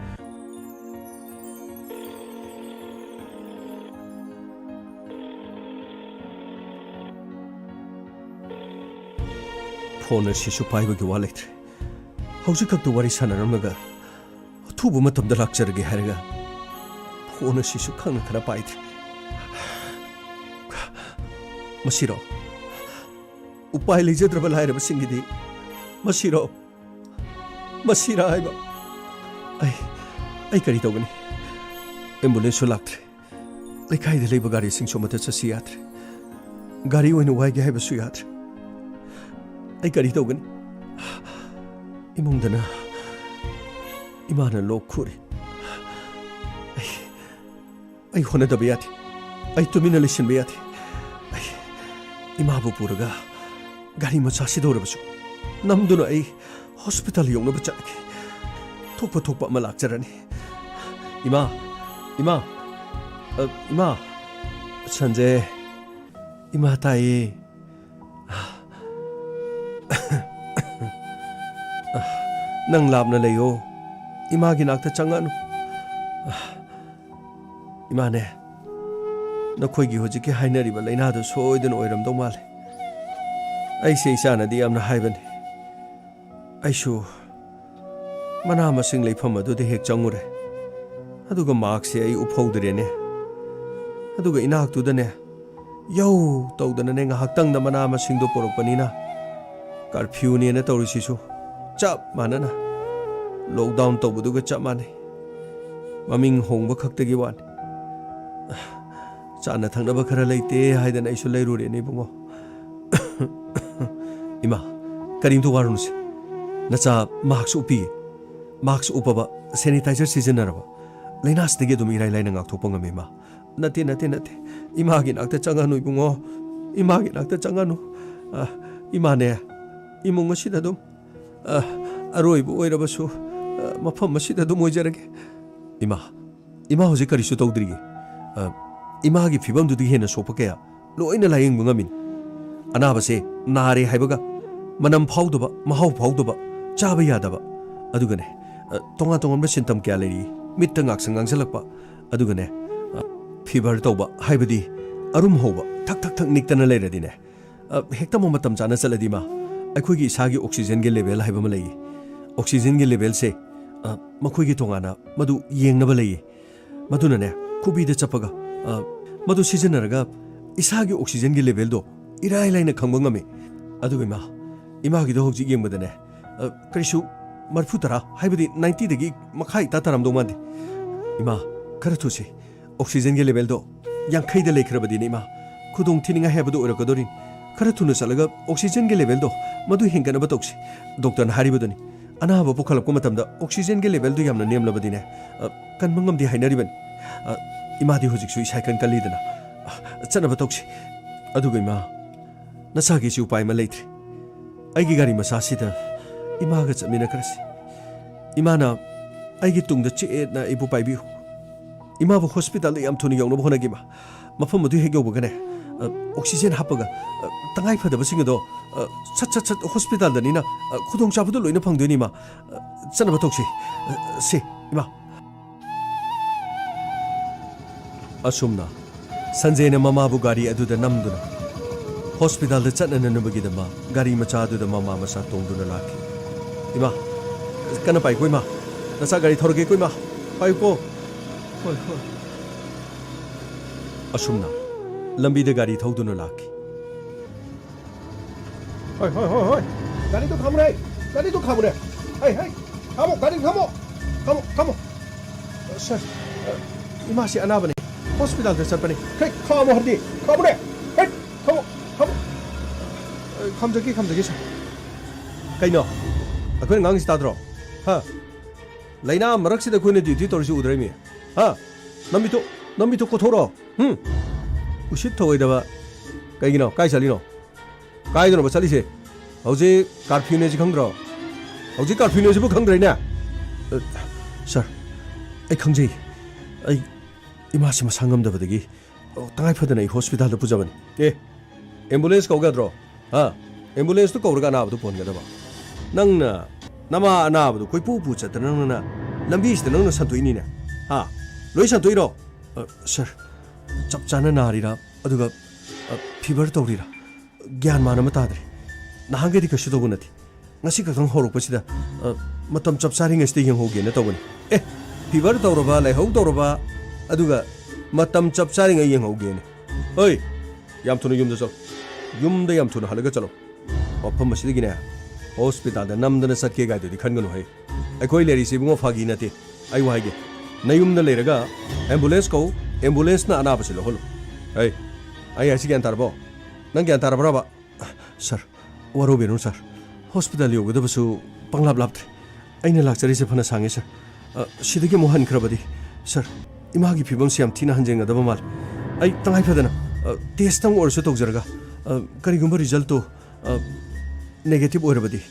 ꯐꯣꯟ ꯑꯁꯤꯁꯨ ꯄꯥꯏꯕꯒꯤ ꯋꯥ ꯂꯩꯇ꯭ꯔꯦ꯫ ꯍꯧꯖꯤꯛ ꯈꯛꯇ ꯋꯥꯔꯤ ꯁꯥꯟꯅꯔꯝꯂꯒ ꯑꯊꯨꯕ ꯃꯇꯝꯗ ꯂꯥꯛꯆꯔꯒꯦ ꯍꯥꯏꯔꯒ ꯐꯣꯟ ꯑꯁꯤꯁꯨ ꯈꯪꯅ ꯈꯔ ꯄꯥꯏꯗ꯭ꯔꯦ꯫ ꯃꯁꯤꯔꯣ? ꯎꯄꯥꯏ ꯂꯩꯖꯗ꯭ꯔꯕ ꯂꯥꯏꯔꯕꯁꯤꯡꯒꯤꯗꯤ ꯃꯁꯤꯔꯣ? ꯃꯁꯤꯔꯥ ꯍꯥꯏꯕ? ꯑꯩ, ꯑꯩ ꯀꯔꯤ ꯇꯧꯒꯅꯤ? ꯑꯦꯝꯕꯨꯂꯦꯟꯁꯁꯨ ꯂꯥꯛꯇ꯭ꯔꯦ꯫ ꯂꯩꯀꯥꯏꯗ ꯂꯩꯕ ꯒꯥꯔꯤꯁꯤꯡꯁꯨ ꯑꯃꯠꯇ ꯆꯠꯁꯤ ꯌꯥꯗ꯭ꯔꯦ꯫ ꯒꯥꯔꯤ ꯑꯣꯏꯅ ꯋꯥꯏꯒꯦ ꯍꯥꯏꯕꯁꯨ ꯌꯥꯗ꯭ꯔꯦ꯫ ꯑꯩ ꯀꯔꯤ ꯇꯧꯒꯅꯤ? ꯏꯃꯨꯡꯗꯅ ꯏꯃꯥꯅ ꯂꯣꯛ ꯈꯨꯔꯤ꯫ ꯑꯩ, ꯑꯩ ꯍꯣꯠꯅꯗꯕ ꯌꯥꯗꯦ꯫ ꯑꯩ ꯇꯨꯃꯤꯟꯅ ꯂꯩꯁꯤꯟꯕ ꯌꯥꯗꯦ꯫ ꯑꯩ ꯏꯃꯥꯕꯨ ꯄꯨꯔꯒ ꯒꯥꯔꯤ ꯃꯆꯥ ꯁꯤꯗꯧꯔꯕꯁꯨ ꯅꯝꯗꯨꯅ ꯑꯩ ꯍꯣꯁꯄꯤꯇꯥꯜ ꯌꯧꯅꯕ ꯆꯠꯂꯒꯦ꯫ ꯊꯣꯛꯄ ꯊꯣꯛꯄ ꯑꯃ ꯂꯥꯛꯆꯔꯅꯤ꯫ ꯏꯃꯥ, ꯏꯃꯥ, ꯑ, ꯏꯃꯥ꯫ ꯁꯟꯖꯦ, ꯏꯃꯥ ꯇꯥꯏꯌꯦ꯫ ꯅꯪ ꯂꯥꯞꯅ ꯂꯩꯌꯣ꯫ ꯏꯃꯥꯒꯤ ꯅꯥꯛꯇ ꯆꯪꯉꯛꯅꯨ꯫ ꯏꯃꯥꯅꯦ, ꯅꯈꯣꯏꯒꯤ ꯍꯧꯖꯤꯛꯀꯤ ꯍꯥꯏꯅꯔꯤꯕ ꯂꯥꯏꯅꯥꯗꯨ ꯁꯣꯏꯗꯅ ꯑꯣꯏꯔꯝꯗꯧ ꯃꯥꯜꯂꯦ꯫ ꯑꯩꯁꯦ ꯏꯆꯥꯅꯗꯤ ꯌꯥꯝꯅ ꯍꯥꯏꯕꯅꯤ꯫ ꯑꯩꯁꯨ ꯃꯅꯥ ꯃꯁꯤꯡ ꯂꯩꯐꯝ ꯑꯗꯨꯗ ꯍꯦꯛ ꯆꯪꯉꯨꯔꯦ꯫ ꯑꯗꯨꯒ ꯃꯥꯛꯁꯁꯦ ꯑꯩ ꯎꯞꯍꯧꯗ꯭ꯔꯦꯅꯦ꯫ ꯑꯗꯨꯒ ꯏꯅꯥꯛꯇꯨꯗꯅꯦ, ꯌꯧ ꯇꯧꯗꯅꯅꯦ, ꯉꯥꯏꯍꯥꯛꯇꯪꯗ ꯃꯅꯥ ꯃꯁꯤꯡꯗꯣ ꯄꯨꯔꯛꯄꯅꯤꯅ, ꯀꯔꯐ꯭ꯌꯨꯅꯦꯅ ꯇꯧꯔꯤꯁꯤꯁꯨ ꯆꯞ ꯃꯥꯟꯅꯅ ꯂꯣꯛꯗꯥꯎꯟ ꯇꯧꯕꯗꯨꯒ ꯆꯞ ꯃꯥꯟꯅꯩ꯫ ꯃꯃꯤꯡ ꯍꯣꯡꯕ ꯈꯛꯇꯒꯤ ꯋꯥꯅꯤ꯫ ꯆꯥꯅ ꯊꯛꯅꯕ ꯈꯔ ꯂꯩꯇꯦ ꯍꯥꯏꯗꯅ ꯑꯩꯁꯨ ꯂꯩꯔꯨꯔꯦꯅꯦ, ꯏꯕꯨꯡꯉꯣ꯫ ꯏꯃꯥ, ꯀꯔꯤꯝꯇ ꯋꯥꯔꯨꯅꯨꯁꯦ꯫ ꯅꯆꯥ ꯃꯥꯛꯁ ꯎꯞꯄꯤꯌꯦ꯫ ꯃꯥꯛꯁ ꯎꯞꯄꯕ, ꯁꯦꯅꯤꯇꯥꯏꯖꯔ ꯁꯤꯖꯤꯟꯅꯔꯕ, ꯂꯥꯏꯅꯥꯁꯤꯗꯒꯤ ꯑꯗꯨꯝ ꯏꯔꯥꯏ ꯂꯥꯏꯅ ꯉꯥꯛꯊꯣꯛꯄ ꯉꯝꯃꯤ, ꯏꯃꯥ꯫ ꯅꯠꯇꯦ, ꯅꯠꯇꯦ, ꯅꯠꯇꯦ꯫ ꯏꯃꯥꯒꯤ ꯅꯥꯛꯇ ꯆꯪꯉꯅꯨ, ꯏꯕꯨꯡꯉꯣ꯫ ꯏꯃꯥꯒꯤ ꯅꯥꯛꯇ ꯆꯪꯉꯅꯨ꯫ ꯑ, ꯏꯃꯥꯅꯦ, ꯏꯃꯨꯡ ꯑꯁꯤꯗ ꯑꯗꯨꯝ, ꯑ, ꯑꯔꯣꯏꯕ ꯑꯣꯏꯔꯕꯁꯨ, ꯑ, ꯃꯐꯝ ꯑꯁꯤꯗ ꯑꯗꯨꯝ ꯑꯣꯏꯖꯔꯒꯦ꯫ ꯏꯃꯥ, ꯏꯃꯥ ꯍꯧꯖꯤꯛ ꯀꯔꯤꯁꯨ ꯇꯧꯗ꯭ꯔꯤꯌꯦ꯫ ꯑ, ꯏꯃꯥꯒꯤ ꯐꯤꯕꯝꯗꯨꯗꯒꯤ ꯍꯦꯟꯅ ꯁꯣꯛꯄ ꯀꯌꯥ ꯂꯣꯏꯅ ꯂꯥꯌꯦꯡꯕ ꯉꯝꯃꯤꯅꯤ꯫ ꯑꯅꯥꯕꯁꯦ ꯅꯥꯔꯦ ꯍꯥꯏꯕꯒ ꯃꯅꯝ ꯐꯥꯎꯗꯕ, ꯃꯍꯥꯎ ꯐꯥꯎꯗꯕ, ꯆꯥꯕ ꯌꯥꯗꯕ, ꯑꯗꯨꯒꯅꯦ, ꯑ, ꯇꯣꯉꯥꯟ ꯇꯣꯉꯥꯟꯕ ꯁꯤꯟꯇꯝ ꯀꯌꯥ ꯂꯩꯔꯤ꯫ ꯃꯤꯠꯇ ꯉꯥꯛꯁꯪ ꯉꯥꯡꯁꯤꯜꯂꯛꯄ, ꯑꯗꯨꯒꯅꯦ, ꯑ, ꯐꯤꯚꯔ ꯇꯧꯕ, ꯍꯥꯏꯕꯗꯤ ꯑꯔꯨꯝ ꯍꯧꯕ, ꯊꯛ ꯊꯛ ꯊꯛ ꯅꯤꯛꯇꯅ ꯂꯩꯔꯗꯤꯅꯦ, ꯑ, ꯍꯦꯛꯇ ꯑꯃꯨꯛ ꯃꯇꯝ ꯆꯥꯅ ꯆꯠꯂꯗꯤ, ꯏꯃꯥ, ꯑꯩꯈꯣꯏꯒꯤ ꯏꯁꯥꯒꯤ ꯑꯣꯛꯁꯤꯖꯦꯟꯒꯤ ꯂꯦꯚꯦꯜ ꯍꯥꯏꯕ ꯑꯃ ꯂꯩꯌꯦ꯫ ꯑꯣꯛꯁꯤꯖꯦꯟꯒꯤ ꯂꯦꯚꯦꯜꯁꯦ, ꯑ, ꯃꯈꯣꯏꯒꯤ ꯇꯣꯉꯥꯟꯅ ꯃꯗꯨ ꯌꯦꯡꯅꯕ ꯂꯩꯌꯦ꯫ ꯃꯗꯨꯅꯅꯦ, ꯈꯨꯕꯤꯗ ꯆꯠꯄꯒ, ꯑ, ꯃꯗꯨ ꯁꯤꯖꯤꯟꯅꯔꯒ ꯏꯁꯥꯒꯤ ꯑꯣꯛꯁꯤꯖꯦꯟꯒꯤ ꯂꯦꯚꯦꯜꯗꯣ ꯏꯔꯥꯏ ꯂꯥꯏꯅ ꯈꯪꯕ ꯉꯝꯃꯤ꯫ ꯑꯗꯨꯒ ꯏꯃꯥ, ꯏꯃꯥꯒꯤꯗꯣ ꯍꯧꯖꯤꯛ ꯌꯦꯡꯕꯗꯅꯦ, ꯑ, ꯀꯔꯤꯁꯨ ꯃꯔꯤꯐꯨ ꯇꯔꯥ, ꯍꯥꯏꯕꯗꯤ ꯅꯥꯏꯟꯇꯤꯗꯒꯤ ꯃꯈꯥ ꯏꯇꯥ ꯇꯥꯔꯝꯗꯧ ꯃꯥꯟꯗꯦ꯫ ꯏꯃꯥ, ꯈꯔ ꯊꯨꯁꯤ꯫ ꯑꯣꯛꯁꯤꯖꯦꯟꯒꯤ ꯂꯦꯚꯦꯜꯗꯣ ꯌꯥꯡꯈꯩꯗ ꯂꯩꯈ꯭ꯔꯕꯗꯤꯅꯦ, ꯏꯃꯥ, ꯈꯨꯗꯣꯡ ꯊꯤꯅꯤꯡꯉꯥꯏ ꯍꯥꯏꯕꯗꯨ ꯑꯣꯏꯔꯛꯀꯗꯧꯔꯤꯅꯤ꯫ ꯈꯔ ꯊꯨꯅ ꯆꯠꯂꯒ ꯑꯣꯛꯁꯤꯖꯦꯟꯒꯤ ꯂꯦꯚꯦꯜꯗꯣ ꯃꯗꯨ ꯍꯦꯟꯒꯠꯅꯕ ꯇꯧꯁꯤ꯫ ꯗꯣꯛꯇꯔꯅ ꯍꯥꯏꯔꯤꯕꯗꯨꯅꯤ, ꯑꯅꯥꯕ ꯄꯨꯈꯠꯂꯛꯄ ꯃꯇꯝꯗ ꯑꯣꯛꯁꯤꯖꯦꯟꯒꯤ ꯂꯦꯚꯦꯜꯗꯨ ꯌꯥꯝꯅ ꯅꯦꯝꯂꯕꯗꯤꯅꯦ, ꯑ, ꯀꯟꯕ ꯉꯝꯗꯦ ꯍꯥꯏꯅꯔꯤꯕꯅꯤ꯫ ꯑ, ꯏꯃꯥꯗꯤ ꯍꯧꯖꯤꯛꯁꯨ ꯏꯁꯥ ꯏꯀꯟ ꯀꯜꯂꯤꯗꯅ꯫ ꯑ, ꯆꯠꯅꯕ ꯇꯧꯁꯤ꯫ ꯑꯗꯨꯒ ꯏꯃꯥ, ꯅꯆꯥꯒꯤꯁꯤ ꯎꯄꯥꯏ ꯑꯃ ꯂꯩꯇ꯭ꯔꯦ꯫ ꯑꯩꯒꯤ ꯒꯥꯔꯤ ꯃꯆꯥꯁꯤꯗ ꯏꯃꯥꯒ ꯆꯠꯃꯤꯟꯅꯈ꯭ꯔꯁꯤ꯫ ꯏꯃꯥꯅ ꯑꯩꯒꯤ ꯇꯨꯡꯗ ꯆꯦꯠꯅ ꯑꯩꯕꯨ ꯄꯥꯏꯕꯤꯌꯨ꯫ ꯏꯃꯥꯕꯨ ꯍꯣꯁꯄꯤꯇꯥꯜꯗ ꯌꯥꯝ ꯊꯨꯅ ꯌꯧꯅꯕ ꯍꯣꯠꯅꯒꯦ, ꯏꯃꯥ꯫ ꯃꯐꯝ ꯑꯗꯨ ꯍꯦꯛ ꯌꯧꯕꯒꯅꯦ, ꯑ, ꯑꯣꯛꯁꯤꯖꯦꯟ ꯍꯥꯞꯄꯒ, ꯑ, ꯇꯉꯥꯏ ꯐꯗꯕꯁꯤꯡ ꯑꯗꯣ, ꯑ, ꯁꯠ ꯁꯠ ꯁꯠ ꯍꯣꯁꯄꯤꯇꯥꯜꯗꯅꯤꯅ, ꯑ, ꯈꯨꯗꯣꯡꯆꯥꯕꯗꯨ ꯂꯣꯏꯅ ꯐꯪꯗꯣꯏꯅꯤ, ꯏꯃꯥ꯫ ꯑ, ꯆꯠꯅꯕ ꯇꯧꯁꯤ꯫ ꯑ, ꯁꯦ, ꯏꯃꯥ꯫ ꯑꯁꯨꯝꯅ ꯁꯟꯖꯦꯅ ꯃꯃꯥꯕꯨ ꯒꯥꯔꯤ ꯑꯗꯨꯗ ꯅꯝꯗꯨꯅ ꯍꯣꯁꯄꯤꯇꯥꯜꯗ ꯆꯠꯅꯅꯕꯒꯤꯗꯃꯛ ꯒꯥꯔꯤ ꯃꯆꯥ ꯑꯗꯨꯗ ꯃꯃꯥ ꯃꯆꯥ ꯇꯣꯡꯗꯨꯅ ꯂꯥꯛꯈꯤ꯫ ꯏꯃꯥ, ꯀꯟꯅ ꯄꯥꯏꯀꯣ, ꯏꯃꯥ꯫ ꯅꯆꯥ ꯒꯥꯔꯤ ꯊꯧꯔꯒꯦꯀꯣ, ꯏꯃꯥ꯫ ꯄꯥꯏꯌꯨꯀꯣ꯫ ꯍꯣꯏ, ꯍꯣꯏ꯫ ꯑꯁꯨꯝꯅ ꯂꯝꯕꯤꯗ ꯒꯥꯔꯤ ꯊꯧꯗꯨꯅ ꯂꯥꯛꯈꯤ꯫ ꯍꯣꯏ, ꯍꯣꯏ, ꯍꯣꯏ, ꯍꯣꯏ꯫ ꯒꯥꯔꯤꯗꯣ ꯈꯥꯝꯃꯨꯅꯦ꯫ ꯒꯥꯔꯤꯗꯣ ꯈꯥꯝꯃꯨꯅꯦ꯫ ꯍꯩ, ꯍꯩ꯫ ꯈꯥꯝꯃꯣ, ꯒꯥꯔꯤ ꯈꯥꯝꯃꯣ꯫ ꯈꯥꯝꯃꯣ, ꯈꯥꯝꯃꯣ꯫ ꯁꯥꯔ, ꯏꯃꯥꯁꯤ ꯑꯅꯥꯕꯅꯤ꯫ ꯍꯣꯁꯄꯤꯇꯥꯜꯗ ꯆꯠꯄꯅꯤ꯫ ꯍꯩ, ꯈꯥꯝꯃꯣ ꯍꯥꯏꯕꯗꯤ꯫ ꯈꯥꯝꯃꯨꯅꯦ꯫ ꯍꯩ, ꯈꯥꯝꯃꯣ, ꯈꯥꯝꯃꯣ꯫ ꯑ, ꯈꯥꯝꯖꯒꯦ, ꯈꯥꯝꯖꯒꯦ, ꯁꯥꯔ꯫ ꯀꯩꯅꯣ? ꯑꯩꯈꯣꯏꯅ ꯉꯥꯡꯉꯤꯁꯤ ꯇꯥꯗ꯭ꯔꯣ? ꯍꯥ? ꯂꯥꯏꯅꯥ ꯃꯔꯛꯁꯤꯗ ꯑꯩꯈꯣꯏꯅ ꯗ꯭ꯌꯨꯇꯤ ꯇꯧꯔꯤꯁꯤ ꯎꯗ꯭ꯔꯦꯃꯤ꯫ ꯍꯥ? ꯅꯃꯤꯠꯇꯣ, ꯅꯃꯤꯠꯇꯣ ꯀꯣꯊꯣꯔꯛꯑꯣ꯫ ꯍꯨꯝ? ꯎꯁꯤꯠ ꯊꯑꯣꯏꯗꯕ꯫ ꯀꯩꯒꯤꯅꯣ? ꯀꯥꯏ ꯆꯠꯂꯤꯅꯣ? ꯀꯥꯏꯗꯅꯣꯕ ꯆꯠꯂꯤꯁꯦ? ꯍꯧꯖꯤꯛ ꯀꯥꯔꯐ꯭ꯌꯨꯅꯦꯁꯤ ꯈꯪꯗ꯭ꯔꯣ? ꯍꯧꯖꯤꯛ ꯀꯥꯔꯐ꯭ꯌꯨꯅꯦꯁꯤꯕꯨ ꯈꯪꯗ꯭ꯔꯦꯅꯦ? ꯑ, ꯁꯥꯔ, ꯑꯩ ꯈꯪꯖꯩ꯫ ꯑꯩ ꯏꯃꯥꯁꯤ ꯃꯁꯥ ꯉꯝꯗꯕꯗꯒꯤ ꯑꯣ, ꯇꯉꯥꯏ ꯐꯗꯅ ꯑꯩ ꯍꯣꯁꯄꯤꯇꯥꯜꯗ ꯄꯨꯖꯕꯅꯤ꯫ ꯑꯦ, ꯑꯦꯝꯕꯨꯂꯦꯟꯁ ꯀꯧꯒꯗ꯭ꯔꯣ? ꯍꯥ? ꯑꯦꯝꯕꯨꯂꯦꯟꯁꯇꯨ ꯀꯧꯔꯒ ꯑꯅꯥꯕꯗꯨ ꯄꯨꯍꯟꯒꯗꯕ꯫ ꯅꯪꯅ ꯅꯃꯥ ꯑꯅꯥꯕꯗꯨ ꯀꯣꯏꯄꯨ ꯄꯨ ꯆꯠꯇꯅ ꯅꯪꯅ ꯂꯝꯕꯤꯁꯤꯗ ꯅꯪꯅ ꯁꯟꯗꯣꯛꯏꯅꯤꯅꯦ꯫ ꯍꯥ? ꯂꯣꯏ ꯁꯟꯗꯣꯛꯏꯔꯣ? ꯑ, ꯁꯥꯔ, ꯆꯞ ꯆꯥꯅ ꯅꯥꯔꯤꯔꯥ? ꯑꯗꯨꯒ, ꯑ, ꯐꯤꯚꯔ ꯇꯧꯔꯤꯔꯥ? ꯒ꯭ꯌꯥꯟ ꯃꯥꯟ ꯑꯃ ꯇꯥꯗ꯭ꯔꯦ꯫ ꯅꯍꯥꯟꯈꯩꯗꯤ ꯀꯩꯁꯨ ꯇꯧꯕ ꯅꯠꯇꯦ꯫ ꯉꯁꯤ ꯈꯛꯇꯪ ꯍꯧꯔꯛꯄꯁꯤꯗ, ꯑ, ꯃꯇꯝ ꯆꯞ ꯆꯥꯔꯤꯉꯩꯁꯤꯗ ꯌꯦꯡꯍꯧꯒꯦꯅ ꯇꯧꯕꯅꯤ꯫ ꯑꯦ, ꯐꯤꯚꯔ ꯇꯧꯔꯕ, ꯂꯥꯏꯍꯧ ꯇꯧꯔꯕ, ꯑꯗꯨꯒ ꯃꯇꯝ ꯆꯞ ꯆꯥꯔꯤꯉꯩ ꯌꯦꯡꯍꯧꯒꯦꯅꯦ꯫ ꯍꯣꯏ, ꯌꯥꯝ ꯊꯨꯅ ꯌꯨꯝꯗ ꯆꯠꯂꯣ꯫ ꯌꯨꯝꯗ ꯌꯥꯝ ꯊꯨꯅ ꯍꯜꯂꯒ ꯆꯠꯂꯣ꯫ ꯃꯐꯝ ꯑꯁꯤꯗꯒꯤꯅꯦ, ꯍꯣꯁꯄꯤꯇꯥꯜꯗ ꯅꯝꯗꯅ ꯆꯠꯀꯦ ꯀꯥꯏꯗꯨꯗꯤ ꯈꯟꯒꯅꯨ ꯍꯩ꯫ ꯑꯩꯈꯣꯏ ꯂꯩꯔꯤꯁꯤ ꯏꯕꯨꯡꯉꯣ ꯐꯥꯒꯤ ꯅꯠꯇꯦ꯫ ꯑꯩ ꯋꯥ ꯍꯥꯏꯒꯦ, ꯅꯌꯨꯝꯗ ꯂꯩꯔꯒ ꯑꯦꯝꯕꯨꯂꯦꯟꯁ ꯀꯧ, ꯑꯦꯝꯕꯨꯂꯦꯟꯁꯅ ꯑꯅꯥꯕꯁꯤ ꯂꯧꯍꯜꯂꯨ꯫ ꯍꯩ, ꯑꯩ ꯍꯥꯏꯁꯤ ꯒ꯭ꯌꯥꯟ ꯇꯥꯔꯕꯣ? ꯅꯪ ꯒ꯭ꯌꯥꯟ ꯇꯥꯔꯕ꯭ꯔꯕ? ꯁꯥꯔ, ꯋꯥꯔꯧꯕꯤꯔꯅꯨ ꯁꯥꯔ꯫ ꯍꯣꯁꯄꯤꯇꯥꯜ ꯌꯧꯒꯗꯕꯁꯨ ꯄꯪꯂꯥꯞ ꯂꯥꯞꯇ꯭ꯔꯦ꯫ ꯑꯩꯅ ꯂꯥꯛꯆꯔꯤꯁꯦ ꯐꯅ ꯁꯥꯡꯉꯦ ꯁꯥꯔ꯫ ꯑ, ꯁꯤꯗꯒꯤ ꯑꯃꯨꯛ ꯍꯟꯈ꯭ꯔꯕꯗꯤ, ꯁꯥꯔ, ꯏꯃꯥꯒꯤ ꯐꯤꯕꯝꯁꯤ ꯌꯥꯝ ꯊꯤꯅ ꯍꯟꯖꯤꯟꯒꯗꯕ ꯃꯥꯜꯂꯦ꯫ ꯑꯩ ꯇꯉꯥꯏ ꯐꯗꯅ, ꯑ, ꯇꯦꯁꯇꯪ ꯑꯣꯏꯔꯁꯨ ꯇꯧꯖꯔꯒ, ꯑ, ꯀꯔꯤꯒꯨꯝꯕ ꯔꯤꯖꯜꯇꯣ, ꯑ, ꯅꯦꯒꯦꯇꯤꯚ ꯑꯣꯏꯔꯕꯗꯤ,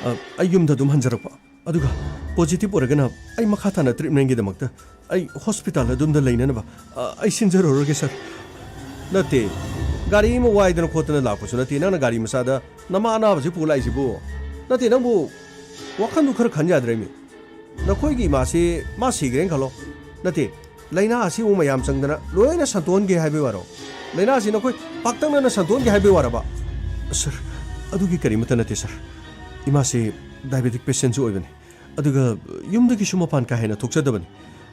ꯑ, ꯑꯩ ꯌꯨꯝꯗ ꯑꯗꯨꯝ ꯍꯟꯖꯔꯛꯄ꯫ ꯑꯗꯨꯒ ꯄꯣꯖꯤꯇꯤꯚ ꯑꯣꯏꯔꯒꯅ ꯑꯩ ꯃꯈꯥ ꯇꯥꯅ ꯇ꯭ꯔꯤꯠꯃꯦꯟꯒꯤꯗꯃꯛꯇ ꯑꯩ ꯍꯣꯁꯄꯤꯇꯥꯜ ꯑꯗꯨꯝꯗ ꯂꯩꯅꯅꯕ, ꯑ, ꯑꯩ ꯁꯤꯟꯖꯔꯨꯔꯒꯦ ꯁꯥꯔ꯫ ꯅꯠꯇꯦ, ꯒꯥꯔꯤ ꯑꯃ ꯋꯥꯏꯗꯅ ꯈꯣꯠꯇꯅ ꯂꯥꯛꯄꯁꯨ ꯅꯠꯇꯦ꯫ ꯅꯪꯅ ꯒꯥꯔꯤ ꯃꯆꯥꯗ ꯅꯃꯥ ꯑꯅꯥꯕꯁꯤ ꯄꯨ ꯂꯥꯛꯏꯁꯤꯕꯨ? ꯅꯠꯇꯦ, ꯅꯪꯕꯨ ꯋꯥꯈꯜꯗꯨ ꯈꯔ ꯈꯟ ꯌꯥꯗ꯭ꯔꯦꯃꯤ꯫ ꯅꯈꯣꯏꯒꯤ ꯏꯃꯥꯁꯤ ꯃꯥ ꯁꯤꯈ꯭ꯔꯦꯅ ꯈꯜꯂꯣ꯫ ꯅꯠꯇꯦ, ꯂꯥꯏꯅꯥ ꯑꯁꯤꯕꯨ ꯃꯌꯥꯝ ꯆꯪꯗꯅ ꯂꯣꯏꯅ ꯁꯟꯇꯣꯛꯍꯟꯒꯦ ꯍꯥꯏꯕꯩ ꯋꯥꯔꯣ? ꯂꯥꯏꯅꯥ ꯑꯁꯤ ꯅꯈꯣꯏ ꯄꯥꯛꯇꯛꯅꯅ ꯁꯟꯇꯣꯛꯍꯟꯒꯦ ꯍꯥꯏꯕꯩ ꯋꯥꯔꯕ? ꯁꯥꯔ, ꯑꯗꯨꯒꯤ ꯀꯔꯤꯃꯠꯇ ꯅꯠꯇꯦ ꯁꯥꯔ꯫ ꯏꯃꯥꯁꯤ ꯗꯥꯏꯕꯦꯇꯤꯛ ꯄꯦꯁꯦꯟꯁꯨ ꯑꯣꯏꯕꯅꯤ꯫ ꯑꯗꯨꯒ ꯌꯨꯝꯗꯒꯤꯁꯨ ꯃꯄꯥꯟ ꯀꯥ ꯍꯦꯟꯅ ꯊꯣꯛꯆꯗꯕꯅꯤ꯫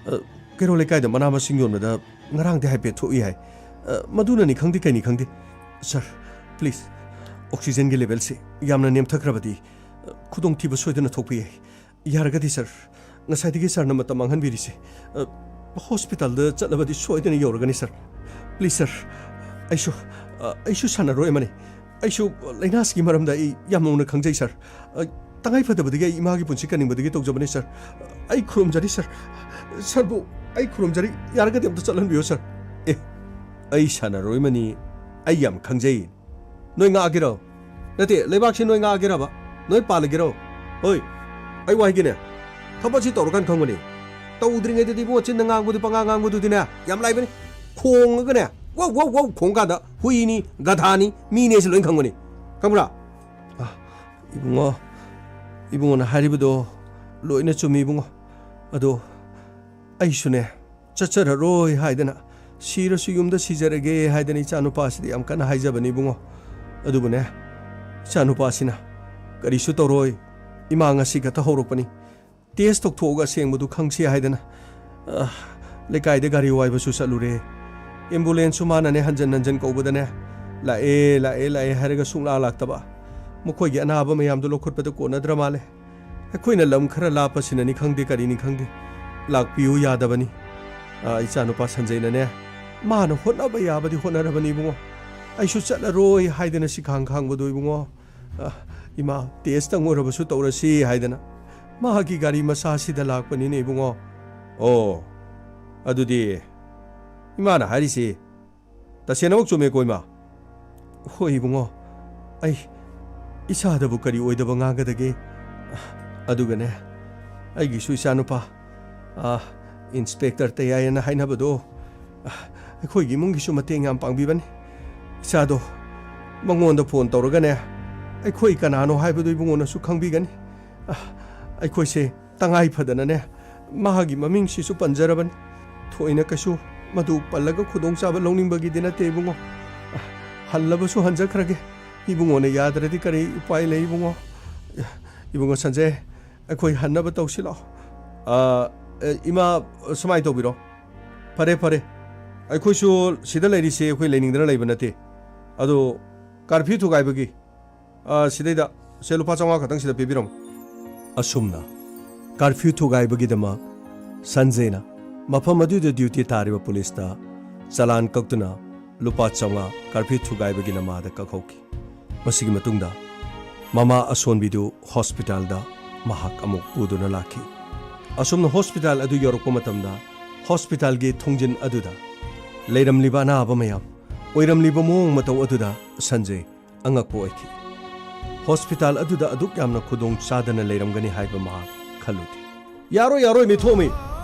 ꯑ, ꯀꯩꯔꯣꯜ ꯂꯩꯀꯥꯏꯗ ꯃꯅꯥ ꯃꯁꯤꯡ ꯌꯣꯟꯕꯗ ꯉꯔꯥꯡꯗꯤ ꯍꯥꯏꯐꯦꯠ ꯊꯣꯛꯏ ꯍꯥꯏ꯫ ꯑ, ꯃꯗꯨꯅꯅꯤ ꯈꯪꯗꯦ ꯀꯩꯅꯤ ꯈꯪꯗꯦ꯫ ꯁꯥꯔ, ꯄ꯭ꯂꯤꯖ, ꯑꯣꯛꯁꯤꯖꯟꯒꯤ ꯂꯦꯚꯦꯜꯁꯤ ꯌꯥꯝꯅ ꯅꯦꯝꯊꯈ꯭ꯔꯕꯗꯤ, ꯑ, ꯈꯨꯗꯣꯡꯊꯤꯕ ꯁꯣꯏꯗꯅ ꯊꯣꯛꯄ ꯌꯥꯏ꯫ ꯌꯥꯔꯒꯗꯤ ꯁꯥꯔ, ꯉꯁꯥꯏꯗꯒꯤ ꯁꯥꯔꯅ ꯃꯇꯝ ꯃꯥꯡꯍꯟꯕꯤꯔꯤꯁꯦ, ꯑ, ꯍꯣꯁꯄꯤꯇꯥꯜꯗ ꯆꯠꯂꯕꯗꯤ ꯁꯣꯏꯗꯅ ꯌꯧꯔꯒꯅꯤ ꯁꯥꯔ꯫ ꯄ꯭ꯂꯤꯖ ꯁꯥꯔ, ꯑꯩꯁꯨ, ꯑ, ꯑꯩꯁꯨ ꯁꯥꯟꯅꯔꯣꯏ ꯑꯃꯅꯤ꯫ ꯑꯩꯁꯨ ꯂꯥꯏꯅꯥꯁꯤꯒꯤ ꯃꯔꯝꯗ ꯑꯩ ꯌꯥꯝ ꯃꯨꯟꯅ ꯈꯪꯖꯩ ꯁꯥꯔ꯫ ꯑ, ꯇꯉꯥꯏ ꯐꯗꯕꯗꯒꯤ ꯑꯩ ꯏꯃꯥꯒꯤ ꯄꯨꯟꯁꯤ ꯀꯟꯅꯤꯡꯕꯗꯒꯤ ꯇꯧꯖꯕꯅꯤ ꯁꯥꯔ꯫ ꯑꯩ ꯈꯨꯔꯨꯝꯖꯔꯤ ꯁꯥꯔ꯫ ꯁꯥꯔꯕꯨ ꯑꯩ ꯈꯨꯔꯨꯝꯖꯔꯤ꯫ ꯌꯥꯔꯒꯗꯤ ꯑꯝꯇ ꯆꯠꯍꯟꯕꯤꯌꯨ ꯁꯥꯔ꯫ ꯑꯦ, ꯑꯩ ꯁꯥꯟꯅꯔꯣꯏ ꯑꯃꯅꯤ꯫ ꯑꯩ ꯌꯥꯝ ꯈꯪꯖꯩ꯫ ꯅꯣꯏ ꯉꯥꯛꯑꯒꯦꯔꯣ? ꯅꯠꯇꯦ, ꯂꯩꯕꯥꯛꯁꯤ ꯅꯣꯏ ꯉꯥꯛꯑꯒꯦꯔꯕ? ꯅꯣꯏ ꯄꯥꯜꯂꯒꯦꯔꯣ? ꯍꯣꯏ, ꯑꯩ ꯋꯥ ꯍꯥꯏꯒꯦꯅꯦ꯫ ꯊꯕꯛꯁꯤ ꯇꯧꯔꯀꯥꯟ ꯈꯪꯒꯅꯤ꯫ ꯇꯧꯗ꯭ꯔꯤꯉꯩꯗꯗꯤ ꯏꯕꯨꯡꯉꯣ ꯆꯤꯟꯅ ꯉꯥꯡꯕꯗꯨ, ꯄꯉꯥꯡ ꯉꯥꯡꯕꯗꯨꯗꯤꯅꯦ, ꯌꯥꯝ ꯂꯥꯏꯕꯅꯤ꯫ ꯈꯣꯡꯉꯒꯅꯦ, ꯋꯧ ꯋꯧ ꯋꯧ ꯈꯣꯡ ꯀꯥꯟꯗ ꯍꯨꯏꯅꯤ, ꯒꯙꯥꯅꯤ, ꯃꯤꯅꯦꯁꯤ ꯂꯣꯏ ꯈꯪꯕꯅꯤ꯫ ꯈꯪꯕ꯭ꯔꯥ? ꯑ, ꯏꯕꯨꯡꯉꯣ, ꯏꯕꯨꯡꯉꯣꯅ ꯍꯥꯏꯔꯤꯕꯗꯣ ꯂꯣꯏꯅ ꯆꯨꯝꯃꯤ, ꯏꯕꯨꯡꯉꯣ꯫ ꯑꯗꯣ ꯑꯩꯁꯨꯅꯦ, ꯆꯠꯆꯔꯔꯣꯏ ꯍꯥꯏꯗꯅ, ꯁꯤꯔꯁꯨ ꯌꯨꯝꯗ ꯁꯤꯖꯔꯒꯦ ꯍꯥꯏꯗꯅ ꯏꯆꯥꯅꯨꯄꯥꯁꯤꯗ ꯌꯥꯝ ꯀꯟꯅ ꯍꯥꯏꯖꯕꯅꯤ, ꯏꯕꯨꯡꯉꯣ꯫ ꯑꯗꯨꯕꯨꯅꯦ, ꯏꯆꯥꯅꯨꯄꯥꯁꯤꯅ, "ꯀꯔꯤꯁꯨ ꯇꯧꯔꯣꯏ, ꯏꯃꯥ ꯉꯁꯤ ꯈꯛꯇ ꯍꯧꯔꯛꯄꯅꯤ, ꯇꯦꯁ ꯇꯧꯊꯣꯛꯑꯒ ꯑꯁꯦꯡꯕꯗꯨ ꯈꯪꯁꯤ" ꯍꯥꯏꯗꯅ, ꯑ, ꯂꯩꯀꯥꯏꯗ ꯒꯥꯔꯤ ꯋꯥꯏꯕꯁꯨ ꯆꯠꯂꯨꯔꯦ, ꯑꯦꯝꯕꯨꯂꯦꯟꯁꯁꯨ ꯃꯥꯅꯅꯦ ꯍꯟꯖꯟ ꯍꯟꯖꯟ ꯀꯧꯕꯗꯅꯦ, "ꯂꯥꯛꯑꯦ, ꯂꯥꯛꯑꯦ, ꯂꯥꯛꯑꯦ" ꯍꯥꯏꯔꯒ ꯁꯨꯡꯂꯥꯛ ꯂꯥꯛꯇꯕ꯫ ꯃꯈꯣꯏꯒꯤ ꯑꯅꯥꯕ ꯃꯌꯥꯝꯗꯨ ꯂꯧꯈꯠꯄꯗ ꯀꯣꯟꯅꯗ꯭ꯔ ꯃꯥꯜꯂꯦ꯫ ꯑꯩꯈꯣꯏꯅ ꯂꯝ ꯈꯔ ꯂꯥꯞꯄꯁꯤꯅꯅꯤ ꯈꯪꯗꯦ, ꯀꯔꯤꯅꯤ ꯈꯪꯗꯦ, ꯂꯥꯛꯄꯤꯌꯨ ꯌꯥꯗꯕꯅꯤ꯫ ꯑ, ꯏꯆꯥꯅꯨꯄꯥ ꯁꯟꯖꯩꯅꯅꯦ, ꯃꯥꯅ ꯍꯣꯠꯅꯕ ꯌꯥꯕꯗꯤ ꯍꯣꯠꯅꯔꯕꯅꯤ, ꯏꯕꯨꯡꯉꯣ꯫ ꯑꯩꯁꯨ ꯆꯠꯂꯔꯣꯏ ꯍꯥꯏꯗꯅ ꯁꯤꯈꯥꯡ ꯈꯥꯡꯕꯗꯣ, ꯏꯕꯨꯡꯉꯣ꯫ ꯑ, "ꯏꯃꯥ, ꯇꯦꯁꯇꯪ ꯑꯣꯏꯔꯕꯁꯨ ꯇꯧꯔꯁꯤ" ꯍꯥꯏꯗꯅ ꯃꯥꯒꯤ ꯒꯥꯔꯤ ꯃꯆꯥꯁꯤꯗ ꯂꯥꯛꯄꯅꯤꯅꯦ, ꯏꯕꯨꯡꯉꯣ꯫ ꯑꯣ, ꯑꯗꯨꯗꯤ ꯏꯃꯥꯅ ꯍꯥꯏꯔꯤꯁꯤ ꯇꯁꯦꯡꯅꯃꯛ ꯆꯨꯝꯃꯦꯀꯣ, ꯏꯃꯥ? ꯍꯣꯏ, ꯏꯕꯨꯡꯉꯣ꯫ ꯑꯩ ꯏꯆꯥꯗꯕꯨ ꯀꯔꯤ ꯑꯣꯏꯗꯕ ꯉꯥꯡꯒꯗꯒꯦ? ꯑꯗꯨꯒꯅꯦ, ꯑꯩꯒꯤꯁꯨ ꯏꯆꯥꯅꯨꯄꯥ, ꯑ, ꯏꯟꯁꯄꯦꯛꯇꯔ ꯇꯌꯥꯏꯅ ꯍꯥꯏꯅꯕꯗꯣ, ꯑ, ꯑꯩꯈꯣꯏꯒꯤ ꯏꯃꯨꯡꯒꯤꯁꯨ ꯃꯇꯦꯡ ꯌꯥꯝ ꯄꯥꯡꯕꯤꯕꯅꯤ꯫ ꯏꯆꯥꯗꯣ ꯃꯉꯣꯟꯗ ꯐꯣꯟ ꯇꯧꯔꯒꯅꯦ, ꯑꯩꯈꯣꯏ ꯀꯅꯥꯅꯣ ꯍꯥꯏꯕꯗꯨ ꯏꯕꯨꯡꯉꯣꯅꯁꯨ ꯈꯪꯕꯤꯒꯅꯤ꯫ ꯑ, ꯑꯩꯈꯣꯏꯁꯦ ꯇꯉꯥꯏ ꯐꯗꯅꯅꯦ, ꯃꯍꯥꯛꯀꯤ ꯃꯃꯤꯡꯁꯤꯁꯨ ꯄꯟꯖꯔꯕꯅꯤ꯫ ꯊꯣꯏꯅ ꯀꯩꯁꯨ ꯃꯗꯨ ꯄꯜꯂꯒ ꯈꯨꯗꯣꯡꯆꯥꯕ ꯂꯧꯅꯤꯡꯕꯒꯤꯗꯤ ꯅꯠꯇꯦ, ꯏꯕꯨꯡꯉꯣ꯫ ꯍꯜꯂꯕꯁꯨ ꯍꯟꯖꯈ꯭ꯔꯒꯦ꯫ ꯏꯕꯨꯡꯉꯣꯅ ꯌꯥꯗ꯭ꯔꯗꯤ ꯀꯔꯤ ꯎꯄꯥꯏ ꯂꯩ, ꯏꯕꯨꯡꯉꯣ? ꯏꯕꯨꯡꯉꯣ ꯁꯟꯖꯦ, ꯑꯩꯈꯣꯏ ꯍꯟꯅꯕ ꯇꯧꯁꯤ ꯂꯥꯛꯑꯣ꯫ ꯑ, ꯑ, ꯏꯃꯥ, ꯁꯨꯃꯥꯏꯅ ꯇꯧꯕꯤꯔꯣ꯫ ꯐꯔꯦ, ꯐꯔꯦ꯫ ꯑꯩꯈꯣꯏꯁꯨ ꯁꯤꯗ ꯂꯩꯔꯤꯁꯦ ꯑꯩꯈꯣꯏ ꯂꯩꯅꯤꯡꯗꯅ ꯂꯩꯕ ꯅꯠꯇꯦ꯫ ꯑꯗꯣ ꯀꯥꯔꯐ꯭ꯌꯨ ꯊꯨꯒꯥꯏꯕꯒꯤ ꯑ, ꯁꯤꯗꯩꯗ, ꯁꯦ, ꯂꯨꯄꯥ ꯆꯥꯝꯃꯉꯥ ꯈꯛꯇꯪ ꯁꯤꯗ ꯄꯤꯕꯤꯔꯝꯃꯨ꯫ ꯑꯁꯨꯝꯅ ꯀꯥꯔꯐ꯭ꯌꯨ ꯊꯨꯒꯥꯏꯕꯒꯤꯗꯃꯛ ꯁꯟꯖꯦꯅ ꯃꯐꯝ ꯑꯗꯨꯗ ꯗ꯭ꯌꯨꯇꯤ ꯇꯥꯔꯤꯕ ꯄꯨꯂꯤꯁꯇ ꯆꯂꯥꯟ ꯀꯛꯇꯨꯅ ꯂꯨꯄꯥ ꯆꯥꯝꯃꯉꯥ ꯀꯥꯔꯐ꯭ꯌꯨ ꯊꯨꯒꯥꯏꯕꯒꯤ ꯅꯃꯥꯗ ꯀꯛꯍꯧꯈꯤ꯫ ꯃꯁꯤꯒꯤ ꯃꯇꯨꯡꯗ ꯃꯃꯥ ꯑꯁꯣꯟꯕꯤꯗꯨ ꯍꯣꯁꯄꯤꯇꯥꯜꯗ ꯃꯍꯥꯛ ꯑꯃꯨꯛ ꯄꯨꯗꯨꯅ ꯂꯥꯛꯈꯤ꯫ ꯑꯁꯨꯝꯅ ꯍꯣꯁꯄꯤꯇꯥꯜ ꯑꯗꯨ ꯌꯧꯔꯛꯄ ꯃꯇꯝꯗ ꯍꯣꯁꯄꯤꯇꯥꯜꯒꯤ ꯊꯣꯡꯖꯤꯟ ꯑꯗꯨꯗ ꯂꯩꯔꯝꯂꯤꯕ ꯑꯅꯥꯕ ꯃꯌꯥꯝ, ꯑꯣꯏꯔꯝꯂꯤꯕ ꯃꯑꯣꯡ ꯃꯇꯧ ꯑꯗꯨꯗ ꯁꯟꯖꯦ ꯑꯉꯛꯄ ꯑꯣꯏꯈꯤ꯫ ꯍꯣꯁꯄꯤꯇꯥꯜ ꯑꯗꯨꯗ ꯑꯗꯨꯛ ꯌꯥꯝꯅ ꯈꯨꯗꯣꯡ ꯆꯥꯗꯅ ꯂꯩꯔꯝꯒꯅꯤ ꯍꯥꯏꯕ ꯃꯍꯥꯛ ꯈꯜꯂꯨꯗꯦ꯫ "ꯌꯥꯔꯣꯏ, ꯌꯥꯔꯣꯏ, ꯃꯤꯊꯣꯝꯕꯤ꯫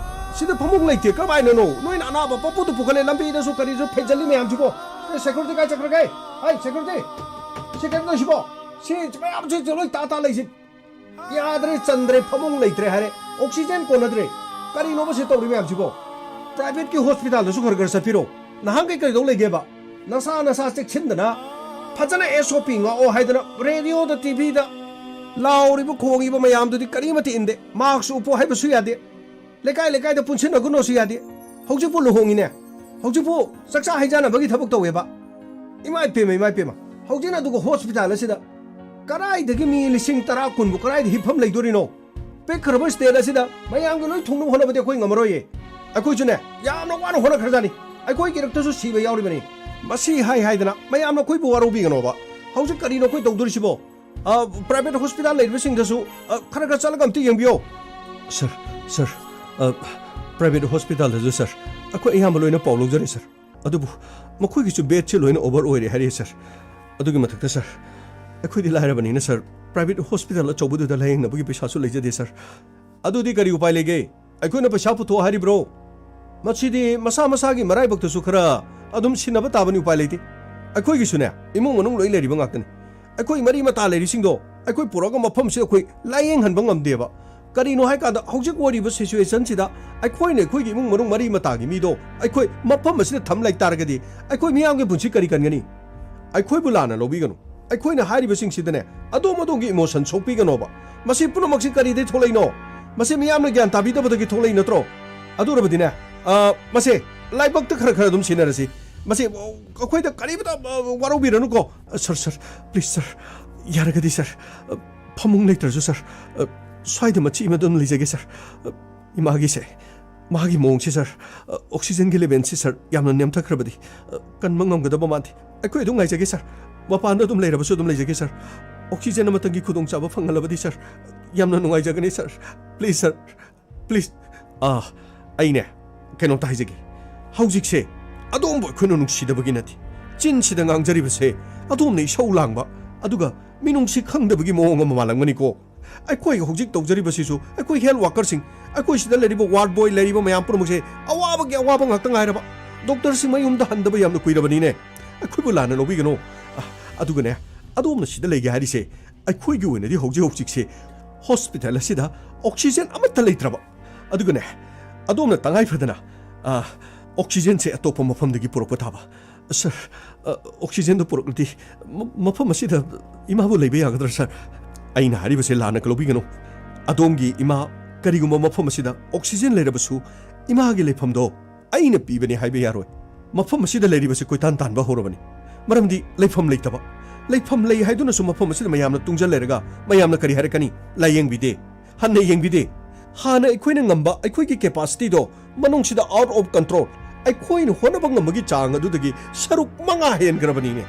ꯁꯤꯗ ꯐꯃꯨꯡ ꯂꯩꯇꯦ, ꯀꯃꯥꯏꯅꯅꯣ? ꯅꯣꯏꯅ ꯑꯅꯥꯕ ꯄꯪꯄꯨꯗ ꯄꯨꯈꯠꯂꯦ, ꯂꯝꯕꯤꯗꯁꯨ ꯀꯔꯤꯁꯨ ꯐꯩꯖꯜꯂꯤ ꯃꯌꯥꯝꯁꯤꯕꯣ? ꯑꯦ, ꯁꯦꯀ꯭ꯌꯨꯔꯤꯇꯤ ꯀꯥꯏ ꯆꯠꯈ꯭ꯔꯒꯦ? ꯍꯥꯏ, ꯁꯦꯀ꯭ꯌꯨꯔꯤꯇꯤ! ꯁꯤ ꯀꯩꯅꯣ ꯇꯧꯁꯤꯕꯣ? ꯁꯤ ꯃꯌꯥꯝꯁꯤ ꯂꯣꯏ ꯇꯥ ꯇꯥ ꯂꯩꯁꯤ꯫ ꯌꯥꯗ꯭ꯔꯦ, ꯆꯟꯗ꯭ꯔꯦ, ꯐꯃꯨꯡ ꯂꯩꯇ꯭ꯔꯦ ꯍꯥꯏꯔꯦ, ꯑꯣꯛꯁꯤꯖꯦꯟ ꯀꯣꯟꯅꯗ꯭ꯔꯦ꯫ ꯀꯔꯤꯅꯣꯕ ꯁꯤ ꯇꯧꯔꯤ ꯃꯌꯥꯝꯁꯤꯕꯣ? ꯄ꯭ꯔꯥꯏꯚꯦꯠꯀꯤ ꯍꯣꯁꯄꯤꯇꯥꯜꯗꯁꯨ ꯈꯔ ꯈꯔ ꯆꯠꯄꯤꯔꯣ꯫ ꯅꯍꯥꯟꯈꯩ ꯀꯔꯤꯗꯧ ꯂꯩꯒꯦꯕ? ꯅꯁꯥ ꯅꯁꯥ ꯆꯦꯛꯁꯤꯟꯗꯅ ꯐꯖꯅ ꯑꯦꯁ ꯑꯣ ꯄꯤ ꯉꯥꯛꯑꯣ ꯍꯥꯏꯗꯅ ꯔꯦꯗꯤꯑꯣꯗ, ꯇꯤ ꯚꯤꯗ ꯂꯥꯎꯔꯤꯕ ꯈꯣꯡꯉꯤꯕ ꯃꯌꯥꯝꯗꯨꯗꯤ ꯀꯔꯤꯃꯠꯇ ꯏꯟꯗꯦ꯫ ꯃꯥꯛꯁ ꯎꯞꯄꯣ ꯍꯥꯏꯕꯁꯨ ꯌꯥꯗꯦ꯫ ꯂꯩꯀꯥꯏ ꯂꯩꯀꯥꯏꯗ ꯄꯨꯟꯁꯤꯟꯅꯒꯅꯣꯁꯨ ꯌꯥꯗꯦ꯫ ꯍꯧꯖꯤꯛꯄꯨ ꯂꯨꯍꯣꯡꯉꯤꯅꯦ, ꯍꯧꯖꯤꯛꯄꯨ ꯆꯥꯛꯆꯥ ꯍꯩꯖꯥꯟꯅꯕꯒꯤ ꯊꯕꯛ ꯇꯧꯋꯦꯕ꯫ ꯏꯃꯥ ꯏꯄꯦꯝꯃ, ꯏꯃꯥ ꯏꯄꯦꯝꯃ, ꯍꯧꯖꯤꯛꯅ ꯑꯗꯨꯒ ꯍꯣꯁꯄꯤꯇꯥꯜ ꯑꯁꯤꯗ ꯀꯗꯥꯏꯗꯒꯤ ꯃꯤ ꯂꯤꯁꯤꯡ ꯇꯔꯥ, ꯀꯨꯟꯕꯨ ꯀꯗꯥꯏꯗ ꯍꯤꯞꯐꯝ ꯂꯩꯗꯣꯔꯤꯅꯣ? ꯄꯤꯛꯈ꯭ꯔꯕ ꯁ꯭ꯇꯦꯠ ꯑꯁꯤꯗ ꯃꯌꯥꯝꯒꯤ ꯂꯣꯏ ꯊꯨꯡꯅꯕ ꯍꯣꯠꯅꯕꯗꯤ ꯑꯩꯈꯣꯏ ꯉꯝꯃꯔꯣꯏꯌꯦ꯫ ꯑꯩꯈꯣꯏꯁꯨꯅꯦ, ꯌꯥꯝꯅ ꯋꯥꯅ ꯍꯣꯠꯅꯈ꯭ꯔꯖꯥꯠꯅꯤ꯫ ꯑꯩꯈꯣꯏꯒꯤ ꯏꯔꯛꯇꯁꯨ ꯁꯤꯕ ꯌꯥꯎꯔꯤꯕꯅꯤ꯫ ꯃꯁꯤ ꯍꯥꯏ ꯍꯥꯏꯗꯅ ꯃꯌꯥꯝꯅ ꯑꯩꯈꯣꯏꯕꯨ ꯋꯥꯔꯧꯕꯤꯒꯅꯣꯕ꯫ ꯍꯧꯖꯤꯛ ꯀꯔꯤꯅꯣ ꯑꯩꯈꯣꯏ ꯇꯧꯗꯣꯔꯤꯁꯤꯕꯣ? ꯑ, ꯄ꯭ꯔꯥꯏꯚꯦꯠ ꯍꯣꯁꯄꯤꯇꯥꯜ ꯂꯩꯔꯤꯕꯁꯤꯡꯗꯁꯨ, ꯑ, ꯈꯔ ꯈꯔ ꯆꯠꯂꯒ ꯑꯝꯇ ꯌꯦꯡꯕꯤꯌꯣ꯫ ꯁꯔ, ꯁꯔ, ꯑ, ꯄ꯭ꯔꯥꯏꯚꯦꯠ ꯍꯣꯁꯄꯤꯇꯥꯜꯗꯁꯨ, ꯁꯔ, ꯑꯩꯈꯣꯏ ꯑꯌꯥꯝꯕ ꯂꯣꯏꯅ ꯄꯥꯎ ꯂꯧꯖꯔꯦ, ꯁꯔ꯫ ꯑꯗꯨꯕꯨ ꯃꯈꯣꯏꯒꯤꯁꯨ ꯕꯦꯗꯁꯦ ꯂꯣꯏꯅ ꯑꯣꯚꯔ ꯑꯣꯏꯔꯦ ꯍꯥꯏꯔꯛꯑꯦ, ꯁꯔ꯫ ꯑꯗꯨꯒꯤ ꯃꯊꯛꯇ, ꯁꯔ, ꯑꯩꯈꯣꯏꯗꯤ ꯂꯥꯏꯔꯕꯅꯤꯅ, ꯁꯔ, ꯄ꯭ꯔꯥꯏꯚꯦꯠ ꯍꯣꯁꯄꯤꯇꯥꯜ ꯑꯆꯧꯕꯗꯨꯗ ꯂꯥꯌꯦꯡꯅꯕꯒꯤ ꯄꯩꯁꯥꯁꯨ ꯂꯩꯖꯗꯦ, ꯁꯔ꯫ ꯑꯗꯨꯗꯤ ꯀꯔꯤ ꯎꯄꯥꯏ ꯂꯩꯒꯦ? ꯑꯩꯈꯣꯏꯅ ꯄꯩꯁꯥ ꯄꯨꯊꯣꯛ ꯍꯥꯏꯔꯤꯕ꯭ꯔꯣ? ꯃꯁꯤꯗꯤ ꯃꯁꯥ ꯃꯁꯥꯒꯤ ꯃꯔꯥꯏꯕꯛꯇꯁꯨ ꯈꯔ ꯑꯗꯨꯝ ꯁꯤꯟꯅꯕ ꯇꯥꯕꯅꯤ, ꯎꯄꯥꯏ ꯂꯩꯇꯦ꯫ ꯑꯩꯈꯣꯏꯒꯤꯁꯨꯅꯦ, ꯏꯃꯨꯡ ꯃꯅꯨꯡ ꯂꯣꯏ ꯂꯩꯔꯤꯕ ꯉꯥꯛꯇꯅꯤ꯫ ꯑꯩꯈꯣꯏ ꯃꯔꯤ ꯃꯇꯥ ꯂꯩꯔꯤꯁꯤꯡꯗꯣ ꯑꯩꯈꯣꯏ ꯄꯨꯔꯛꯑꯒ ꯃꯐꯝꯁꯤꯗ ꯑꯩꯈꯣꯏ ꯂꯥꯌꯦꯡꯍꯟꯕ ꯉꯝꯗꯦꯕ꯫ ꯀꯔꯤꯅꯣ ꯍꯥꯏꯀꯥꯟꯗ, ꯍꯧꯖꯤꯛ ꯑꯣꯏꯔꯤꯕ ꯁꯤꯆꯨꯋꯦꯁꯟꯁꯤꯗ ꯑꯩꯈꯣꯏꯅ ꯑꯩꯈꯣꯏꯒꯤ ꯏꯃꯨꯡ ꯃꯅꯨꯡ ꯃꯔꯤ ꯃꯇꯥꯒꯤ ꯃꯤꯗꯣ ꯑꯩꯈꯣꯏ ꯃꯐꯝ ꯑꯁꯤꯗ ꯊꯝ ꯂꯩ ꯇꯥꯔꯒꯗꯤ, ꯑꯩꯈꯣꯏ ꯃꯤꯌꯥꯝꯒꯤ ꯄꯨꯟꯁꯤ ꯀꯔꯤ ꯀꯟꯒꯅꯤ? ꯑꯩꯈꯣꯏꯕꯨ ꯂꯥꯟꯅ ꯂꯧꯕꯤꯒꯅꯨ꯫ ꯑꯩꯈꯣꯏꯅ ꯍꯥꯏꯔꯤꯕꯁꯤꯡꯁꯤꯗꯅꯦ, ꯑꯗꯣꯝ ꯑꯗꯣꯝꯒꯤ ꯏꯃꯣꯁꯟ ꯁꯣꯛꯄꯤꯒꯅꯣꯕ꯫ ꯃꯁꯤ ꯄꯨꯝꯅꯃꯛꯁꯤ ꯀꯔꯤꯗꯒꯤ ꯊꯣꯛꯂꯛꯏꯅꯣ? ꯃꯁꯤ ꯃꯤꯌꯥꯝꯅ ꯒ꯭ꯌꯥꯟ ꯇꯥꯕꯤꯗꯕꯗꯒꯤ ꯊꯣꯛꯂꯛꯏ ꯅꯠꯇ꯭ꯔꯣ? ꯑꯗꯨ ꯑꯣꯏꯔꯕꯗꯤꯅꯦ, ꯑ, ꯃꯁꯦ ꯂꯥꯏꯕꯛꯇ ꯈꯔ ꯈꯔ ꯑꯗꯨꯝ ꯁꯤꯟꯅꯔꯁꯤ꯫ ꯃꯁꯤ ꯑꯩꯈꯣꯏꯗ ꯀꯔꯤꯃꯇ, ꯑ, ꯋꯥꯔꯧꯕꯤꯔꯅꯨꯀꯣ꯫ ꯑ, ꯁꯔ, ꯁꯔ, ꯄ꯭ꯂꯤꯖ, ꯁꯔ, ꯌꯥꯔꯒꯗꯤ, ꯁꯔ, ꯑ, ꯐꯃꯨꯡ ꯂꯩꯇ꯭ꯔꯁꯨ, ꯁꯔ, ꯑ, ꯁ꯭ꯋꯥꯏꯗ ꯃꯆꯤ ꯑꯃꯗ ꯑꯗꯨꯝ ꯂꯩꯖꯒꯦ, ꯁꯔ꯫ ꯑ, ꯏꯃꯥꯒꯤꯁꯦ, ꯃꯥꯒꯤ ꯃꯑꯣꯡꯁꯦ, ꯁꯔ, ꯑ, ꯑꯣꯛꯁꯤꯖꯦꯟꯒꯤ ꯂꯦꯚꯦꯜꯁꯦ, ꯁꯔ, ꯌꯥꯝꯅ ꯅꯦꯝꯊꯈ꯭ꯔꯕꯗꯤ, ꯑ, ꯀꯟꯕ ꯉꯝꯒꯗꯕ ꯃꯥꯟꯗꯦ꯫ ꯑꯩꯈꯣꯏ ꯑꯗꯨꯝ ꯉꯥꯏꯖꯒꯦ, ꯁꯔ꯫ ꯃꯄꯥꯟꯗ ꯑꯗꯨꯝ ꯂꯩꯔꯕꯁꯨ ꯑꯗꯨꯝ ꯂꯩꯖꯒꯦ, ꯁꯔ꯫ ꯑꯣꯛꯁꯤꯖꯦꯟ ꯑꯃꯇꯪꯒꯤ ꯈꯨꯗꯣꯡꯆꯥꯕ ꯐꯪꯍꯜꯂꯕꯗꯤ, ꯁꯔ, ꯌꯥꯝꯅ ꯅꯨꯡꯉꯥꯏꯖꯒꯅꯤ, ꯁꯔ꯫ Please, sir, please. ꯑꯥ, ꯑꯩꯅꯦ, ꯀꯩꯅꯣꯝꯇ ꯍꯥꯏꯖꯒꯦ꯫ ꯍꯧꯖꯤꯛꯁꯦ ꯑꯗꯣꯝꯕꯨ ꯑꯩꯈꯣꯏꯅ ꯅꯨꯡꯁꯤꯗꯕꯒꯤ ꯅꯠꯇꯦ, ꯆꯤꯟꯁꯤꯗ ꯉꯥꯡꯖꯔꯤꯕꯁꯦ ꯑꯗꯣꯝꯅ ꯏꯁꯧ ꯂꯥꯡꯕ, ꯑꯗꯨꯒ ꯃꯤꯅꯨꯡꯁꯤ ꯈꯪꯗꯕꯒꯤ ꯃꯑꯣꯡ ꯑꯃ ꯃꯥꯜꯂꯝꯒꯅꯤꯀꯣ꯫ ꯑꯩꯈꯣꯏ ꯍꯧꯖꯤꯛ ꯇꯧꯖꯔꯤꯕꯁꯤꯁꯨ ꯑꯩꯈꯣꯏ ꯍꯦꯜꯊ ꯋꯥꯔꯀꯔꯁꯤꯡ, ꯑꯩꯈꯣꯏ ꯁꯤꯗ ꯂꯩꯔꯤꯕ ꯋꯥꯔꯗ ꯕꯣꯏ, ꯂꯩꯔꯤꯕ ꯃꯌꯥꯝ ꯄꯨꯝꯅꯃꯛꯁꯦ ꯑꯋꯥꯕꯒꯤ ꯑꯋꯥꯕ ꯉꯥꯛꯇ ꯉꯥꯏꯔꯕ꯫ ꯗꯣꯛꯇꯔꯁꯤꯡ ꯃꯌꯨꯝꯗ ꯍꯟꯗꯕ ꯌꯥꯝꯅ ꯀꯨꯏꯔꯕꯅꯤꯅꯦ꯫ ꯑꯩꯈꯣꯏꯕꯨ ꯂꯥꯟꯅ ꯂꯧꯕꯤꯒꯅꯨ꯫ ꯑ, ꯑꯗꯨꯒꯅꯦ, ꯑꯗꯣꯝꯅ ꯁꯤꯗ ꯂꯩꯒꯦ ꯍꯥꯏꯔꯤꯁꯦ, ꯑꯩꯈꯣꯏꯒꯤ ꯑꯣꯏꯅꯗꯤ ꯍꯧꯖꯤꯛ ꯍꯧꯖꯤꯛꯁꯦ ꯍꯣꯁꯄꯤꯇꯥꯜ ꯑꯁꯤꯗ ꯑꯣꯛꯁꯤꯖꯦꯟ ꯑꯃꯠꯇ ꯂꯩꯇ꯭ꯔꯕ꯫ ꯑꯗꯨꯒꯅꯦ, ꯑꯗꯣꯝꯅ ꯇꯉꯥꯏ ꯐꯗꯅ, ꯑ, ꯑꯣꯛꯁꯤꯖꯦꯟꯁꯦ ꯑꯇꯣꯞꯄ ꯃꯐꯝꯗꯒꯤ ꯄꯨꯔꯛꯄ ꯇꯥꯕ꯫ ꯁꯥꯔ, ꯑ, ꯑꯣꯛꯁꯤꯖꯦꯟꯗꯣ ꯄꯨꯔꯛꯂꯗꯤ ꯃ-, ꯃꯐꯝ ꯑꯁꯤꯗ ꯏꯃꯥꯕꯨ ꯂꯩꯕ ꯌꯥꯒꯗ꯭ꯔꯥ, ꯁꯥꯔ? ꯑꯩꯅ ꯍꯥꯏꯔꯤꯕꯁꯦ ꯂꯥꯟꯅ ꯂꯧꯕꯤꯒꯅꯨ꯫ ꯑꯗꯣꯝꯒꯤ ꯏꯃꯥ ꯀꯔꯤꯒꯨꯝꯕ ꯃꯐꯝ ꯑꯁꯤꯗ ꯑꯣꯛꯁꯤꯖꯦꯟ ꯂꯩꯔꯕꯁꯨ, ꯏꯃꯥꯒꯤ ꯂꯩꯐꯝꯗꯣ ꯑꯩꯅ ꯄꯤꯕꯅꯤ ꯍꯥꯏꯕ ꯌꯥꯔꯣꯏ꯫ ꯃꯐꯝ ꯑꯁꯤꯗ ꯂꯩꯔꯤꯕꯁꯤ ꯀꯣꯏꯇꯥꯟ ꯇꯥꯟꯕ ꯍꯧꯔꯕꯅꯤ꯫ ꯃꯔꯝꯗꯤ ꯂꯩꯐꯝ ꯂꯩꯇꯕ꯫ ꯂꯩꯐꯝ ꯂꯩ ꯍꯥꯏꯗꯨꯅꯁꯨ ꯃꯐꯝ ꯑꯁꯤꯗ ꯃꯌꯥꯝꯅ ꯇꯨꯡꯖꯜ ꯂꯩꯔꯒ ꯃꯌꯥꯝꯅ ꯀꯔꯤ ꯍꯥꯏꯔꯛꯀꯅꯤ? ꯂꯥꯌꯦꯡꯕꯤꯗꯦ, ꯍꯟꯅ ꯌꯦꯡꯕꯤꯗꯦ꯫ ꯍꯥꯟꯅ ꯑꯩꯈꯣꯏꯅ ꯉꯝꯕ, ꯑꯩꯈꯣꯏꯒꯤ ꯀꯦꯄꯥꯁꯤꯇꯤꯗꯣ ꯃꯅꯨꯡꯁꯤꯗ out of control, ꯑꯩꯈꯣꯏꯅ ꯍꯣꯠꯅꯕ ꯉꯝꯕꯒꯤ ꯆꯥꯡ ꯑꯗꯨꯗꯒꯤ ꯁꯔꯨꯛ ꯃꯉꯥ ꯍꯦꯟꯈ꯭ꯔꯕꯅꯤꯅꯦ꯫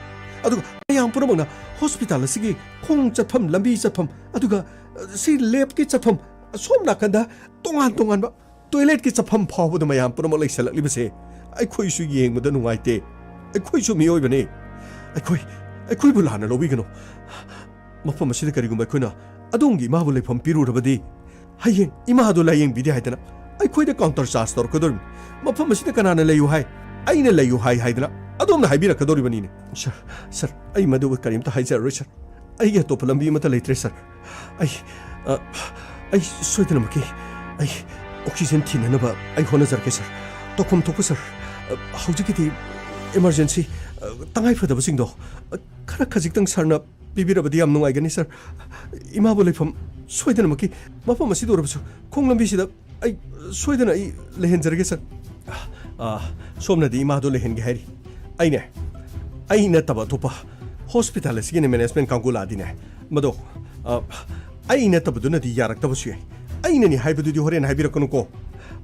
ꯑꯗꯨꯒ ꯃꯌꯥꯝ ꯄꯨꯝꯅꯃꯛꯅ ꯍꯣꯁꯄꯤꯇꯥꯜ ꯑꯁꯤꯒꯤ ꯈꯣꯡ ꯆꯠꯐꯝ, ꯂꯝꯕꯤ ꯆꯠꯐꯝ, ꯑꯗꯨꯒ, ꯑ, ꯁꯤ ꯂꯦꯞꯀꯤ ꯆꯠꯐꯝ, ꯑꯁꯣꯝ ꯅꯥꯀꯟꯗ ꯇꯣꯉꯥꯟ ꯇꯣꯉꯥꯟꯕ ꯇꯣꯏꯂꯦꯠꯀꯤ ꯆꯠꯐꯝ ꯐꯥꯎꯕꯗ ꯃꯌꯥꯝ ꯄꯨꯝꯅꯃꯛ ꯂꯩꯁꯜꯂꯛꯂꯤꯕꯁꯦ ꯑꯩꯈꯣꯏꯁꯨ ꯌꯦꯡꯕꯗ ꯅꯨꯡꯉꯥꯏꯇꯦ꯫ ꯑꯩꯈꯣꯏꯁꯨ ꯃꯤꯑꯣꯏꯕꯅꯤ꯫ ꯑꯩꯈꯣꯏ, ꯑꯩꯈꯣꯏꯕꯨ ꯂꯥꯟꯅ ꯂꯧꯕꯤꯒꯅꯨ꯫ ꯃꯐꯝ ꯑꯁꯤꯗ ꯀꯔꯤꯒꯨꯝꯕ ꯑꯩꯈꯣꯏꯅ ꯑꯗꯣꯝꯒꯤ ꯏꯃꯥꯕꯨ ꯂꯩꯐꯝ ꯄꯤꯔꯨꯔꯕꯗꯤ, ꯍꯌꯦꯡ ꯏꯃꯥꯗꯨ ꯂꯥꯌꯦꯡꯕꯤꯗꯦ ꯍꯥꯏꯗꯅ ꯑꯩꯈꯣꯏꯗ ꯀꯥꯎꯟꯇꯔ ꯆꯥꯔꯖ ꯇꯧꯔꯛꯀꯗꯧꯔꯤꯕꯅꯤ꯫ ꯃꯐꯝ ꯑꯁꯤꯗ ꯀꯅꯥꯅ ꯂꯩꯌꯨ ꯍꯥꯏ? ꯑꯩꯅ ꯂꯩꯌꯨ ꯍꯥꯏ ꯍꯥꯏꯗꯅ ꯑꯗꯣꯝꯅ ꯍꯥꯏꯕꯤꯔꯛꯀꯗꯧꯔꯤꯕꯅꯤꯅꯦ꯫ ꯁꯥꯔ, ꯁꯥꯔ, ꯑꯩ ꯃꯗꯨ ꯀꯔꯤꯝꯇ ꯍꯥꯏꯖꯔꯔꯣꯏ, ꯁꯥꯔ꯫ ꯑꯩꯒꯤ ꯑꯇꯣꯞꯄ ꯂꯝꯕꯤ ꯑꯃꯠꯇ ꯂꯩꯇ꯭ꯔꯦ, ꯁꯥꯔ꯫ ꯑꯩ, ꯑ, ꯑꯩ ꯁꯣꯏꯗꯅꯃꯛꯀꯤ ꯑꯩ ꯑꯣꯛꯁꯤꯖꯦꯟ ꯊꯤꯅꯅꯕ ꯑꯩ ꯍꯣꯠꯅꯖꯔꯛꯀꯦ, ꯁꯥꯔ꯫ ꯇꯧꯐꯝ ꯊꯣꯛꯄ, ꯁꯥꯔ꯫ ꯑ, ꯍꯧꯖꯤꯛꯀꯤꯗꯤ ꯏꯃꯥꯔꯖꯦꯟꯁꯤ, ꯑ, ꯇꯉꯥꯏꯐꯗꯕꯁꯤꯡꯗꯣ, ꯑ, ꯈꯔ ꯈꯖꯤꯛꯇꯪ ꯁꯥꯔꯅ ꯄꯤꯕꯤꯔꯕꯗꯤ ꯌꯥꯝ ꯅꯨꯡꯉꯥꯏꯒꯅꯤ, ꯁꯥꯔ꯫ ꯏꯃꯥꯕꯨ ꯂꯩꯐꯝ ꯁꯣꯏꯗꯅꯃꯛꯀꯤ ꯃꯐꯝ ꯑꯁꯤꯗ ꯑꯣꯏꯔꯕꯁꯨ ꯈꯣꯡ ꯂꯝꯕꯤꯁꯤꯗ ꯑꯩ ꯁꯣꯏꯗꯅ ꯑꯩ ꯂꯩꯍꯟꯖꯔꯒꯦ, ꯁꯥꯔ꯫ ꯑ, ꯁꯣꯝꯅꯗꯤ ꯏꯃꯥꯗꯣ ꯂꯩꯍꯟꯒꯦ ꯍꯥꯏꯔꯤ꯫ ꯑꯩꯅꯦ, ꯑꯩ ꯅꯠꯇꯕ ꯑꯇꯣꯞꯄ ꯍꯣꯁꯄꯤꯇꯥꯜ ꯑꯁꯤꯒꯤꯅꯦ ꯃꯦꯅꯦꯖꯃꯦꯟ ꯀꯥꯡꯕꯨ ꯂꯥꯛꯑꯗꯤꯅꯦ, ꯃꯗꯣ, ꯑ, ꯑꯩ ꯅꯠꯇꯕꯗꯨꯅꯗꯤ ꯌꯥꯔꯛꯇꯕꯁꯨ ꯌꯥꯏ꯫ ꯑꯩꯅꯅꯤ ꯍꯥꯏꯕꯗꯨꯗꯤ ꯍꯣꯔꯦꯟ ꯍꯥꯏꯕꯤꯔꯛꯀꯅꯨꯀꯣ꯫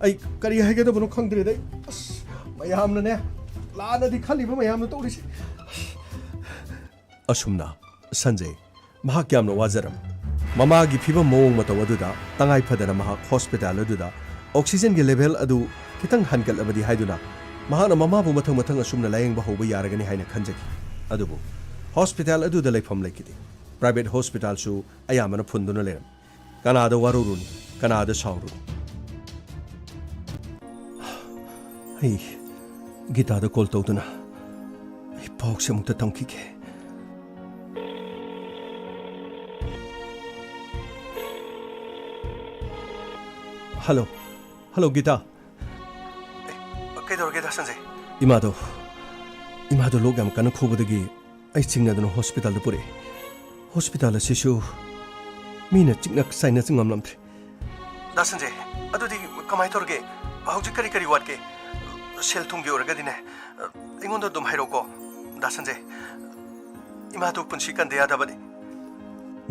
ꯑꯩ ꯀꯔꯤ ꯍꯥꯏꯒꯗꯕꯅꯣ ꯈꯪꯗ꯭ꯔꯦꯗ꯫ ꯑꯩ, ꯑꯁ, ꯃꯌꯥꯝꯅꯅꯦ, ꯂꯥꯟꯅꯗꯤ ꯈꯜꯂꯤꯕ ꯃꯌꯥꯝꯅ ꯇꯧꯔꯤꯁꯦ꯫ ꯑꯁꯨꯝꯅ ꯁꯟꯖꯦ ꯃꯍꯥꯛ ꯌꯥꯝꯅ ꯋꯥꯖꯔꯝꯃꯤ꯫ ꯃꯃꯥꯒꯤ ꯐꯤꯕꯝ ꯃꯑꯣꯡ ꯃꯇꯧ ꯑꯗꯨꯗ ꯇꯉꯥꯏ ꯐꯗꯅ ꯃꯍꯥꯛ ꯍꯣꯁꯄꯤꯇꯥꯜ ꯑꯗꯨꯗ ꯑꯣꯛꯁꯤꯖꯦꯟꯒꯤ ꯂꯦꯚꯦꯜ ꯑꯗꯨ ꯈꯤꯇꯪ ꯍꯟꯒꯠꯂꯕꯗꯤ ꯍꯥꯏꯗꯨꯅ ꯃꯍꯥꯛꯅ ꯃꯃꯥꯕꯨ ꯃꯊꯪ ꯃꯊꯪ ꯑꯁꯨꯝꯅ ꯂꯥꯌꯦꯡꯕ ꯍꯧꯕ ꯌꯥꯔꯒꯅꯤ ꯍꯥꯏꯅ ꯈꯟꯖꯈꯤ꯫ ꯑꯗꯨꯕꯨ ꯍꯣꯁꯄꯤꯇꯥꯜ ꯑꯗꯨꯗ ꯂꯩꯐꯝ ꯂꯩꯈꯤꯗꯦ꯫ ꯄ꯭ꯔꯥꯏꯚꯦꯠ ꯍꯣꯁꯄꯤꯇꯥꯜꯁꯨ ꯑꯌꯥꯝꯕꯅ ꯐꯨꯟꯗꯨꯅ ꯂꯩꯔꯝꯃꯤ꯫ ꯀꯅꯥꯗ ꯋꯥꯔꯧꯔꯨꯅꯤ, ꯀꯅꯥꯗ ꯁꯥꯎꯔꯨꯅꯤ? ꯑꯩ ꯒꯤꯇꯥꯗ ꯀꯣꯜ ꯇꯧꯗꯨꯅ ꯑꯩ ꯄꯥꯎꯁꯦ ꯑꯃꯨꯛꯇ ꯇꯝꯈꯤꯒꯦ꯫ Hello, hello Gita. ꯑꯦ, ꯀꯩꯗꯧꯔꯒꯦ ꯗꯥ ꯁꯟꯖꯦ? ꯏꯃꯥꯗꯣ, ꯏꯃꯥꯗꯣ ꯂꯣꯛ ꯌꯥꯝ ꯀꯟꯅ ꯈꯨꯕꯗꯒꯤ ꯑꯩ ꯆꯤꯡꯅꯗꯨꯅ ꯍꯣꯁꯄꯤꯇꯥꯜꯗ ꯄꯨꯔꯛꯑꯦ꯫ ꯍꯣꯁꯄꯤꯇꯥꯜ ꯑꯁꯤꯁꯨ ꯃꯤꯅ ꯆꯤꯛꯅ ꯆꯥꯏꯅ ꯉꯝꯂꯝꯗ꯭ꯔꯦ꯫ ꯗꯥ ꯁꯟꯖꯦ, ꯑꯗꯨꯗꯤ ꯀꯃꯥꯏꯅ ꯇꯧꯔꯒꯦ? ꯍꯧꯖꯤꯛ ꯀꯔꯤ ꯀꯔꯤ ꯋꯥꯠꯀꯦ? ꯁꯦꯜ ꯊꯨꯝꯒꯤ ꯑꯣꯏꯔꯒꯗꯤꯅꯦ, ꯑꯩꯉꯣꯟꯗ ꯑꯗꯨꯝ ꯍꯥꯏꯔꯛꯑꯣꯀꯣ ꯗꯥ ꯁꯟꯖꯦ꯫ ꯏꯃꯥꯗꯨ ꯄꯨꯟꯁꯤ ꯀꯟꯗ ꯌꯥꯗꯕꯅꯤ꯫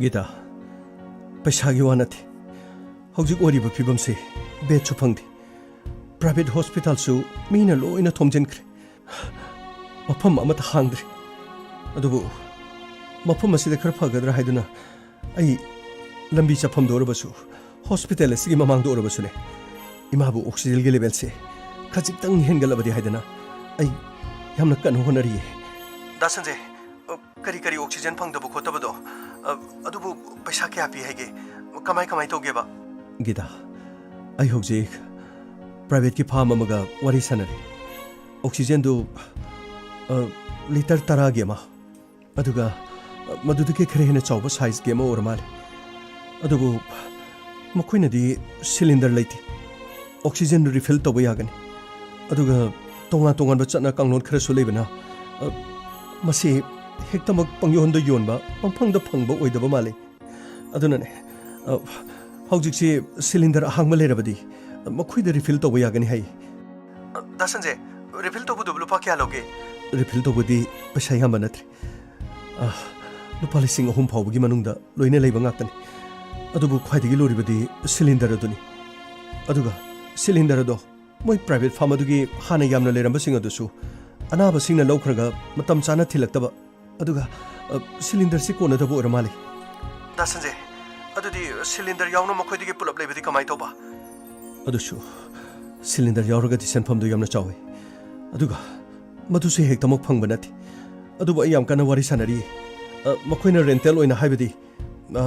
ꯒꯤꯇꯥ, ꯄꯩꯁꯥꯒꯤ ꯋꯥ ꯅꯠꯇꯦ꯫ ꯍꯧꯖꯤꯛ ꯑꯣꯏꯔꯤꯕ ꯐꯤꯕꯝꯁꯤ ꯕꯦꯗꯁꯨ ꯐꯪꯗꯦ꯫ ꯄ꯭ꯔꯥꯏꯚꯦꯠ ꯍꯣꯁꯄꯤꯇꯥꯜꯁꯨ ꯃꯤꯅ ꯂꯣꯏꯅ ꯊꯣꯝꯖꯤꯟꯈ꯭ꯔꯦ꯫ ꯃꯐꯝ ꯑꯃꯠꯇ ꯍꯥꯡꯗ꯭ꯔꯦ꯫ ꯑꯗꯨꯕꯨ ꯃꯐꯝ ꯑꯁꯤꯗ ꯈꯔ ꯐꯒꯗ꯭ꯔꯥ ꯍꯥꯏꯗꯨꯅ ꯑꯩ ꯂꯝꯕꯤ ꯆꯠꯐꯝꯗ ꯑꯣꯏꯔꯕꯁꯨ, ꯍꯣꯁꯄꯤꯇꯥꯜ ꯑꯁꯤꯒꯤ ꯃꯃꯥꯡꯗ ꯑꯣꯏꯔꯕꯁꯨꯅꯦ, ꯏꯃꯥꯕꯨ ꯑꯣꯛꯁꯤꯖꯦꯟꯒꯤ ꯂꯦꯚꯦꯜꯁꯦ ꯈꯖꯤꯛꯇꯪ ꯍꯦꯟꯒꯠꯂꯕꯗꯤ ꯍꯥꯏꯗꯅ ꯑꯩ ꯌꯥꯝꯅ ꯀꯟꯅ ꯍꯣꯠꯅꯔꯤꯌꯦ꯫ ꯗꯥ ꯁꯟꯖꯦ, ꯑ, ꯀꯔꯤ ꯀꯔꯤ ꯑꯣꯛꯁꯤꯖꯦꯟ ꯐꯪꯗꯕ ꯈꯣꯠꯇꯕꯗꯣ, ꯑ, ꯑꯗꯨꯕꯨ ꯄꯩꯁꯥ ꯀꯌꯥ ꯄꯤ ꯍꯥꯏꯒꯦ? ꯀꯃꯥꯏ ꯀꯃꯥꯏ ꯇꯧꯒꯦꯕ? ꯒꯤꯇꯥ, ꯑꯩ ꯍꯧꯖꯤꯛ ꯄ꯭ꯔꯥꯏꯚꯦꯠꯀꯤ ꯐꯥꯔꯝ ꯑꯃꯒ ꯋꯥꯔꯤ ꯁꯥꯟꯅꯔꯤ꯫ ꯑꯣꯛꯁꯤꯖꯦꯟꯗꯨ, ꯑ, ꯂꯤꯇꯔ ꯇꯔꯥꯒꯤ ꯑꯃ, ꯑꯗꯨꯒ, ꯑ, ꯃꯗꯨꯗꯒꯤ ꯈꯔ ꯍꯦꯟꯅ ꯆꯥꯎꯕ ꯁꯥꯏꯖꯀꯤ ꯑꯃ ꯑꯣꯏꯔ ꯃꯥꯜꯂꯦ꯫ ꯑꯗꯨꯕꯨ ꯃꯈꯣꯏꯅꯗꯤ ꯁꯤꯂꯤꯟꯗꯔ ꯂꯩꯇꯦ꯫ ꯑꯣꯛꯁꯤꯖꯦꯟ ꯔꯤꯐꯤꯜ ꯇꯧꯕ ꯌꯥꯒꯅꯤ꯫ ꯑꯗꯨꯒ ꯇꯣꯉꯥꯟ ꯇꯣꯉꯥꯟꯕ ꯆꯠꯅ ꯀꯥꯡꯂꯣꯟ ꯈꯔꯁꯨ ꯂꯩꯕꯅ, ꯑ, ꯃꯁꯤ ꯍꯦꯛꯇꯃꯛ ꯄꯪꯌꯣꯟꯗ ꯌꯣꯟꯕ, ꯄꯪꯐꯪꯗ ꯐꯪꯕ ꯑꯣꯏꯗꯕ ꯃꯥꯜꯂꯤ꯫ ꯑꯗꯨꯅꯅꯦ, ꯑ, ꯍꯧꯖꯤꯛꯁꯤ ꯁꯤꯂꯤꯟꯗꯔ ꯑꯍꯥꯡꯕ ꯂꯩꯔꯕꯗꯤ ꯃꯈꯣꯏꯗ ꯔꯤꯐꯤꯜ ꯇꯧꯕ ꯌꯥꯒꯅꯤ ꯍꯥꯏ꯫ ꯑ, ꯗꯥ ꯁꯟꯖꯦ, ꯔꯤꯐꯤꯜ ꯇꯧꯕꯗꯨꯕꯨ ꯂꯨꯄꯥ ꯀꯌꯥ ꯂꯧꯒꯦ? ꯔꯤꯐꯤꯜ ꯇꯧꯕꯗꯤ ꯄꯩꯁꯥ ꯌꯥꯝꯕ ꯅꯠꯇ꯭ꯔꯦ꯫ ꯑ, ꯂꯨꯄꯥ ꯂꯤꯁꯤꯡ ꯑꯍꯨꯝ ꯐꯥꯎꯕꯒꯤ ꯃꯅꯨꯡꯗ ꯂꯣꯏꯅ ꯂꯩꯕ ꯉꯥꯛꯇꯅꯤ꯫ ꯑꯗꯨꯕꯨ ꯈ꯭ꯋꯥꯏꯗꯒꯤ ꯂꯨꯔꯤꯕꯗꯤ ꯁꯤꯂꯤꯟꯗꯔ ꯑꯗꯨꯅꯤ꯫ ꯑꯗꯨꯒ ꯁꯤꯂꯤꯟꯗꯔ ꯑꯗꯣ ꯃꯣꯏ ꯄ꯭ꯔꯥꯏꯚꯦꯠ ꯐꯥꯔꯝ ꯑꯗꯨꯒꯤ ꯍꯥꯟꯅ ꯌꯥꯝꯅ ꯂꯩꯔꯝꯕꯁꯤꯡ ꯑꯗꯨꯁꯨ ꯑꯅꯥꯕꯁꯤꯡꯅ ꯂꯧꯈ꯭ꯔꯒ ꯃꯇꯝ ꯆꯥꯅ ꯊꯤꯜꯂꯛꯇꯕ, ꯑꯗꯨꯒ, ꯑ, ꯁꯤꯂꯤꯟꯗꯔꯁꯤ ꯀꯣꯟꯅꯗꯕ ꯑꯣꯏꯔ ꯃꯥꯜꯂꯦ꯫ ꯗꯥ ꯁꯟꯖꯦ, ꯑꯗꯨꯗꯤ ꯁꯤꯂꯤꯟꯗꯔ ꯌꯥꯎꯅ ꯃꯈꯣꯏꯗꯒꯤ ꯄꯨꯂꯞ ꯂꯩꯕꯗꯤ ꯀꯃꯥꯏꯅ ꯇꯧꯕ? ꯑꯗꯨꯁꯨ ꯁꯤꯂꯤꯟꯗꯔ ꯌꯥꯎꯔꯒꯗꯤ ꯁꯦꯟꯐꯝꯗꯨ ꯌꯥꯝꯅ ꯆꯥꯎꯏ, ꯑꯗꯨꯒ ꯃꯗꯨꯁꯨ ꯍꯦꯛꯇꯃꯛ ꯐꯪꯕ ꯅꯠꯇꯦ꯫ ꯑꯗꯨꯕꯨ ꯑꯩ ꯌꯥꯝ ꯀꯟꯅ ꯋꯥꯔꯤ ꯁꯥꯟꯅꯔꯤ꯫ ꯑ, ꯃꯈꯣꯏꯅ ꯔꯦꯟꯇꯦꯜ ꯑꯣꯏꯅ ꯍꯥꯏꯕꯗꯤ, ꯑ,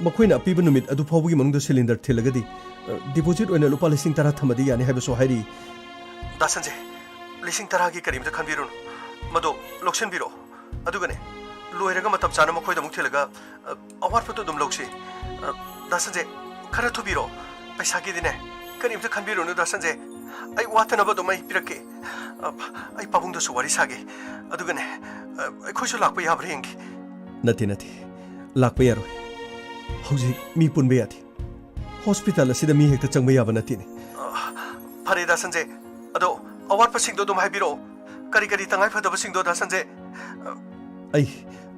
ꯃꯈꯣꯏꯅ ꯑꯄꯤꯕ ꯅꯨꯃꯤꯠ ꯑꯗꯨ ꯐꯥꯎꯕꯒꯤ ꯃꯅꯨꯡꯗ ꯁꯤꯂꯤꯟꯗꯔ ꯊꯤꯜꯂꯒꯗꯤ, ꯑ, ꯗꯤꯄꯣꯖꯤꯠ ꯑꯣꯏꯅ ꯂꯨꯄꯥ ꯂꯤꯁꯤꯡ ꯇꯔꯥ ꯊꯝꯃꯗꯤ ꯌꯥꯅꯤ ꯍꯥꯏꯕꯁꯨ ꯍꯥꯏꯔꯤ꯫ ꯗꯥ ꯁꯟꯖꯦ, ꯂꯤꯁꯤꯡ ꯇꯔꯥꯒꯤ ꯀꯔꯤꯝꯇ ꯈꯟꯕꯤꯔꯨꯅꯨ꯫ ꯃꯗꯨ ꯂꯧꯁꯤꯟꯕꯤꯔꯣ꯫ ꯑꯗꯨꯒꯅꯦ, ꯂꯣꯏꯔꯒ ꯃꯇꯝ ꯆꯥꯅ ꯃꯈꯣꯏꯗ ꯑꯃꯨꯛ ꯊꯤꯜꯂꯒ, ꯑ, ꯑꯋꯥꯠꯄꯗꯣ ꯑꯗꯨꯝ ꯂꯧꯁꯤ꯫ ꯑ, ꯗꯥ ꯁꯟꯖꯦ, ꯈꯔ ꯊꯨꯕꯤꯔꯣ꯫ ꯄꯩꯁꯥꯒꯤꯗꯤꯅꯦ, ꯀꯔꯤꯝꯇ ꯈꯟꯕꯤꯔꯨꯅꯨ, ꯗꯥ ꯁꯟꯖꯦ꯫ ꯑꯩ ꯋꯥꯠꯇꯅꯕ ꯑꯗꯨꯝ ꯑꯩ ꯄꯤꯔꯛꯀꯦ꯫ ꯑ, ꯑꯩ ꯄꯥꯕꯨꯡꯗꯁꯨ ꯋꯥꯔꯤ ꯁꯥꯒꯦ꯫ ꯑꯗꯨꯒꯅꯦ, ꯑ, ꯑꯩꯈꯣꯏꯁꯨ ꯂꯥꯛꯄ ꯌꯥꯕ꯭ꯔꯥ ꯌꯦꯡꯒꯦ꯫ ꯅꯠꯇꯦ, ꯅꯠꯇꯦ꯫ ꯂꯥꯛꯄ ꯌꯥꯔꯣꯏ꯫ ꯍꯧꯖꯤꯛ ꯃꯤ ꯄꯨꯟꯕ ꯌꯥꯗꯦ꯫ ꯍꯣꯁꯄꯤꯇꯥꯜ ꯑꯁꯤꯗ ꯃꯤ ꯍꯦꯛꯇ ꯆꯪꯕ ꯌꯥꯕ ꯅꯠꯇꯦꯅꯦ꯫ ꯑ, ꯐꯔꯦ, ꯗꯥ ꯁꯟꯖꯦ꯫ ꯑꯗꯣ ꯑꯋꯥꯠꯄꯁꯤꯡꯗꯣ ꯑꯗꯨꯝ ꯍꯥꯏꯕꯤꯔꯛꯑꯣ꯫ ꯀꯔꯤ ꯀꯔꯤ ꯇꯉꯥꯏ ꯐꯗꯕꯁꯤꯡꯗꯣ, ꯗꯥ ꯁꯟꯖꯦ? ꯑ, ꯑꯩ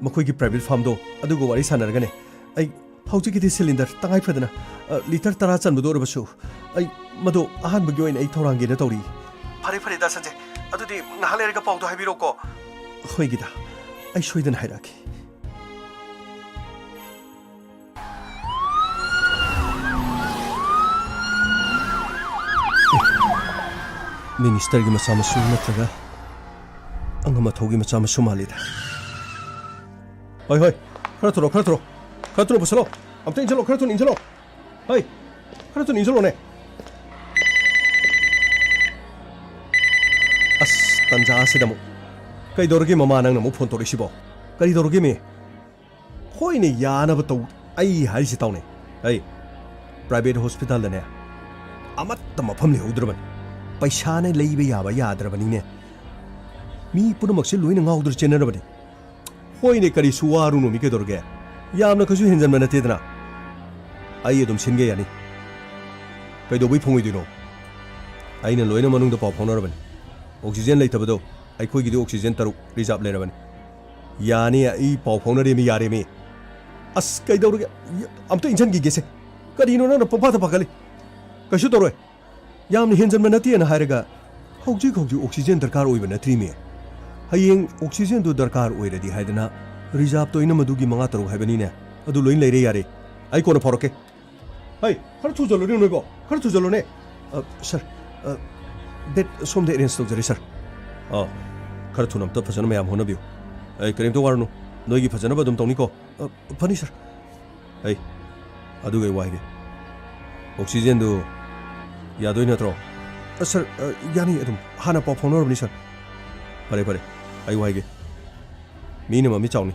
ꯃꯈꯣꯏꯒꯤ ꯄ꯭ꯔꯥꯏꯚꯦꯠ ꯐꯥꯔꯝꯗꯣ ꯑꯗꯨꯒ ꯋꯥꯔꯤ ꯁꯥꯟꯅꯔꯒꯅꯦ, ꯑꯩ ꯍꯧꯖꯤꯛꯀꯤꯗꯤ ꯁꯤꯂꯤꯟꯗꯔ ꯇꯉꯥꯏ ꯐꯗꯅ, ꯑ, ꯂꯤꯇꯔ ꯇꯔꯥ ꯆꯟꯕꯗꯣ ꯑꯣꯏꯔꯕꯁꯨ, ꯑꯩ ꯃꯗꯨ ꯑꯍꯥꯟꯕꯒꯤ ꯑꯣꯏꯅ ꯑꯩ ꯊꯧꯔꯥꯡꯒꯦꯅ ꯇꯧꯔꯤ꯫ ꯐꯔꯦ, ꯐꯔꯦ, ꯗꯥ ꯁꯟꯖꯦ꯫ ꯑꯗꯨꯗꯤ ꯉꯥꯏꯍꯥꯛ ꯂꯩꯔꯒ ꯄꯥꯎꯗꯣ ꯍꯥꯏꯕꯤꯔꯛꯑꯣꯀꯣ꯫ ꯍꯣꯏ, ꯒꯤꯇꯥ꯫ ꯑꯩ ꯁꯣꯏꯗꯅ ꯍꯥꯏꯔꯛꯀꯦ꯫ ꯃꯤꯅꯤꯁꯇꯔꯒꯤ ꯃꯆꯥ ꯃꯁꯨ ꯅꯠꯇ꯭ꯔꯒ ꯑꯉꯝ ꯑꯊꯧꯒꯤ ꯃꯆꯥ ꯃꯁꯨ ꯃꯥꯜꯂꯤꯗ꯫ ꯍꯣꯏ, ꯍꯣꯏ, ꯈꯔ ꯊꯨꯔꯣ, ꯈꯔ ꯊꯨꯔꯣ, ꯈꯔ ꯊꯨꯅ ꯄꯨꯁꯜꯂꯣ, ꯑꯝꯇ ꯏꯟꯁꯤꯜꯂꯣ, ꯈꯔ ꯊꯨꯅ ꯏꯟꯁꯤꯜꯂꯣ꯫ ꯍꯣꯏ, ꯈꯔ ꯊꯨꯅ ꯏꯟꯁꯤꯜꯂꯣꯅꯦ꯫ ꯑꯁ, ꯇꯟꯖꯥ ꯑꯁꯤꯗ ꯑꯃꯨꯛ꯫ ꯀꯩꯗꯧꯔꯒꯦ ꯃꯃꯥ, ꯅꯪꯅ ꯑꯃꯨꯛ ꯐꯣꯟ ꯇꯧꯔꯛꯏꯁꯤꯕꯣ? ꯀꯔꯤ ꯇꯧꯔꯒꯦ ꯃꯤ? ꯍꯣꯏꯅꯦ, ꯌꯥꯅꯕ ꯇꯧ꯫ ꯑꯩ ꯍꯥꯏꯔꯤꯁꯤ ꯇꯥꯎꯅꯦ꯫ ꯑꯩ ꯄ꯭ꯔꯥꯏꯚꯦꯠ ꯍꯣꯁꯄꯤꯇꯥꯜꯗꯅꯦ ꯑꯃꯠꯇ ꯃꯐꯝ ꯂꯩꯍꯧꯗ꯭ꯔꯕꯅꯤ꯫ ꯄꯩꯁꯥꯅ ꯂꯩꯕ ꯌꯥꯕ ꯌꯥꯗ꯭ꯔꯕꯅꯤꯅꯦ꯫ ꯃꯤ ꯄꯨꯝꯅꯃꯛꯁꯦ ꯂꯣꯏꯅ ꯉꯥꯎꯗꯅ ꯆꯦꯟꯅꯔꯕꯅꯤ꯫ ꯍꯣꯏꯅꯦ, ꯀꯔꯤꯁꯨ ꯋꯥꯔꯨꯅꯣ ꯃꯤ, ꯀꯩꯗꯧꯔꯒꯦ? ꯌꯥꯝꯅ ꯀꯩꯁꯨ ꯍꯦꯟꯖꯟꯕ ꯅꯠꯇꯦꯗꯅ꯫ ꯑꯩ ꯑꯗꯨꯝ ꯁꯤꯟꯒꯦ ꯌꯥꯅꯤ꯫ ꯀꯩꯗꯧꯕꯩ ꯐꯪꯉꯣꯏꯗꯣꯏꯅꯣ? ꯑꯩꯅ ꯂꯣꯏꯅ ꯃꯅꯨꯡꯗ ꯄꯥꯎ ꯐꯥꯎꯅꯔꯕꯅꯤ꯫ ꯑꯣꯛꯁꯤꯖꯦꯟ ꯂꯩꯇꯕꯗꯣ ꯑꯩꯈꯣꯏꯒꯤꯗꯤ ꯑꯣꯛꯁꯤꯖꯦꯟ ꯇꯔꯨꯛ ꯔꯤꯖꯥꯕ ꯂꯩꯔꯕꯅꯤ꯫ ꯌꯥꯅꯤ, ꯑꯩ ꯄꯥꯎ ꯐꯥꯎꯅꯔꯦꯃꯤ, ꯌꯥꯔꯦꯃꯤ꯫ ꯑꯁ, ꯀꯩꯗꯧꯔꯒꯦ? ꯑꯝꯇ ꯏꯟꯁꯤꯟꯈꯤꯒꯦꯁꯦ꯫ ꯀꯔꯤꯅꯣ ꯅꯪꯅ ꯄꯪꯐꯥꯗ ꯄꯥꯈꯠꯂꯤ? ꯀꯩꯁꯨ ꯇꯧꯔꯣꯏ꯫ ꯌꯥꯝꯅ ꯍꯦꯟꯖꯟꯕ ꯅꯠꯇꯦꯅ ꯍꯥꯏꯔꯒ ꯍꯧꯖꯤꯛ ꯍꯧꯖꯤꯛ ꯑꯣꯛꯁꯤꯖꯦꯟ ꯗꯔꯀꯥꯔ ꯑꯣꯏꯕ ꯅꯠꯇ꯭ꯔꯤꯃꯤ꯫ ꯍꯌꯦꯡ ꯑꯣꯛꯁꯤꯖꯦꯟꯗꯨ ꯗꯔꯀꯥꯔ ꯑꯣꯏꯔꯗꯤ ꯍꯥꯏꯗꯅ ꯔꯤꯖꯥꯕꯇ ꯑꯣꯏꯅ ꯃꯗꯨꯒꯤ ꯃꯉꯥ ꯇꯔꯨꯛ ꯍꯥꯏꯕꯅꯤꯅꯦ꯫ ꯑꯗꯨ ꯂꯣꯏꯅ ꯂꯩꯔꯦ, ꯌꯥꯔꯦ꯫ ꯑꯩ ꯀꯣꯟꯅ ꯐꯥꯎꯔꯛꯀꯦ꯫ ꯍꯩ, ꯈꯔ ꯊꯨꯖꯜꯂꯨꯅꯦ ꯅꯣꯏꯕꯣ, ꯈꯔ ꯊꯨꯖꯜꯂꯨꯅꯦ꯫ ꯑ, ꯁꯥꯔ, ꯑ, ꯕꯦꯗ ꯁꯣꯝꯗ ꯑꯦꯔꯦꯟꯖ ꯇꯧꯖꯔꯦ, ꯁꯥꯔ꯫ ꯑ, ꯈꯔ ꯊꯨꯅ ꯑꯝꯇ ꯐꯖꯅ ꯃꯌꯥꯝ ꯍꯣꯠꯅꯕꯤꯌꯨ꯫ ꯑꯩ ꯀꯔꯤꯝꯇ ꯋꯥꯔꯨꯅꯨ꯫ ꯅꯣꯏꯒꯤ ꯐꯖꯅꯕ ꯑꯗꯨꯝ ꯇꯧꯅꯤꯀꯣ? ꯑ, ꯐꯅꯤ, ꯁꯥꯔ꯫ ꯑꯩ, ꯑꯗꯨꯒ ꯑꯩ ꯋꯥ ꯍꯥꯏꯒꯦ꯫ ꯑꯣꯛꯁꯤꯖꯦꯟꯗꯨ ꯌꯥꯗꯣꯏ ꯅꯠꯇ꯭ꯔꯣ? ꯑ, ꯁꯥꯔ, ꯑ, ꯌꯥꯅꯤ, ꯑꯗꯨꯝ ꯍꯥꯟꯅ ꯄꯥꯎ ꯐꯥꯎꯅꯔꯕꯅꯤ, ꯁꯥꯔ꯫ ꯐꯔꯦ, ꯐꯔꯦ, ꯑꯩ ꯋꯥ ꯍꯥꯏꯒꯦ꯫ ꯃꯤꯅ ꯃꯃꯤꯠ ꯆꯥꯎꯅꯤ꯫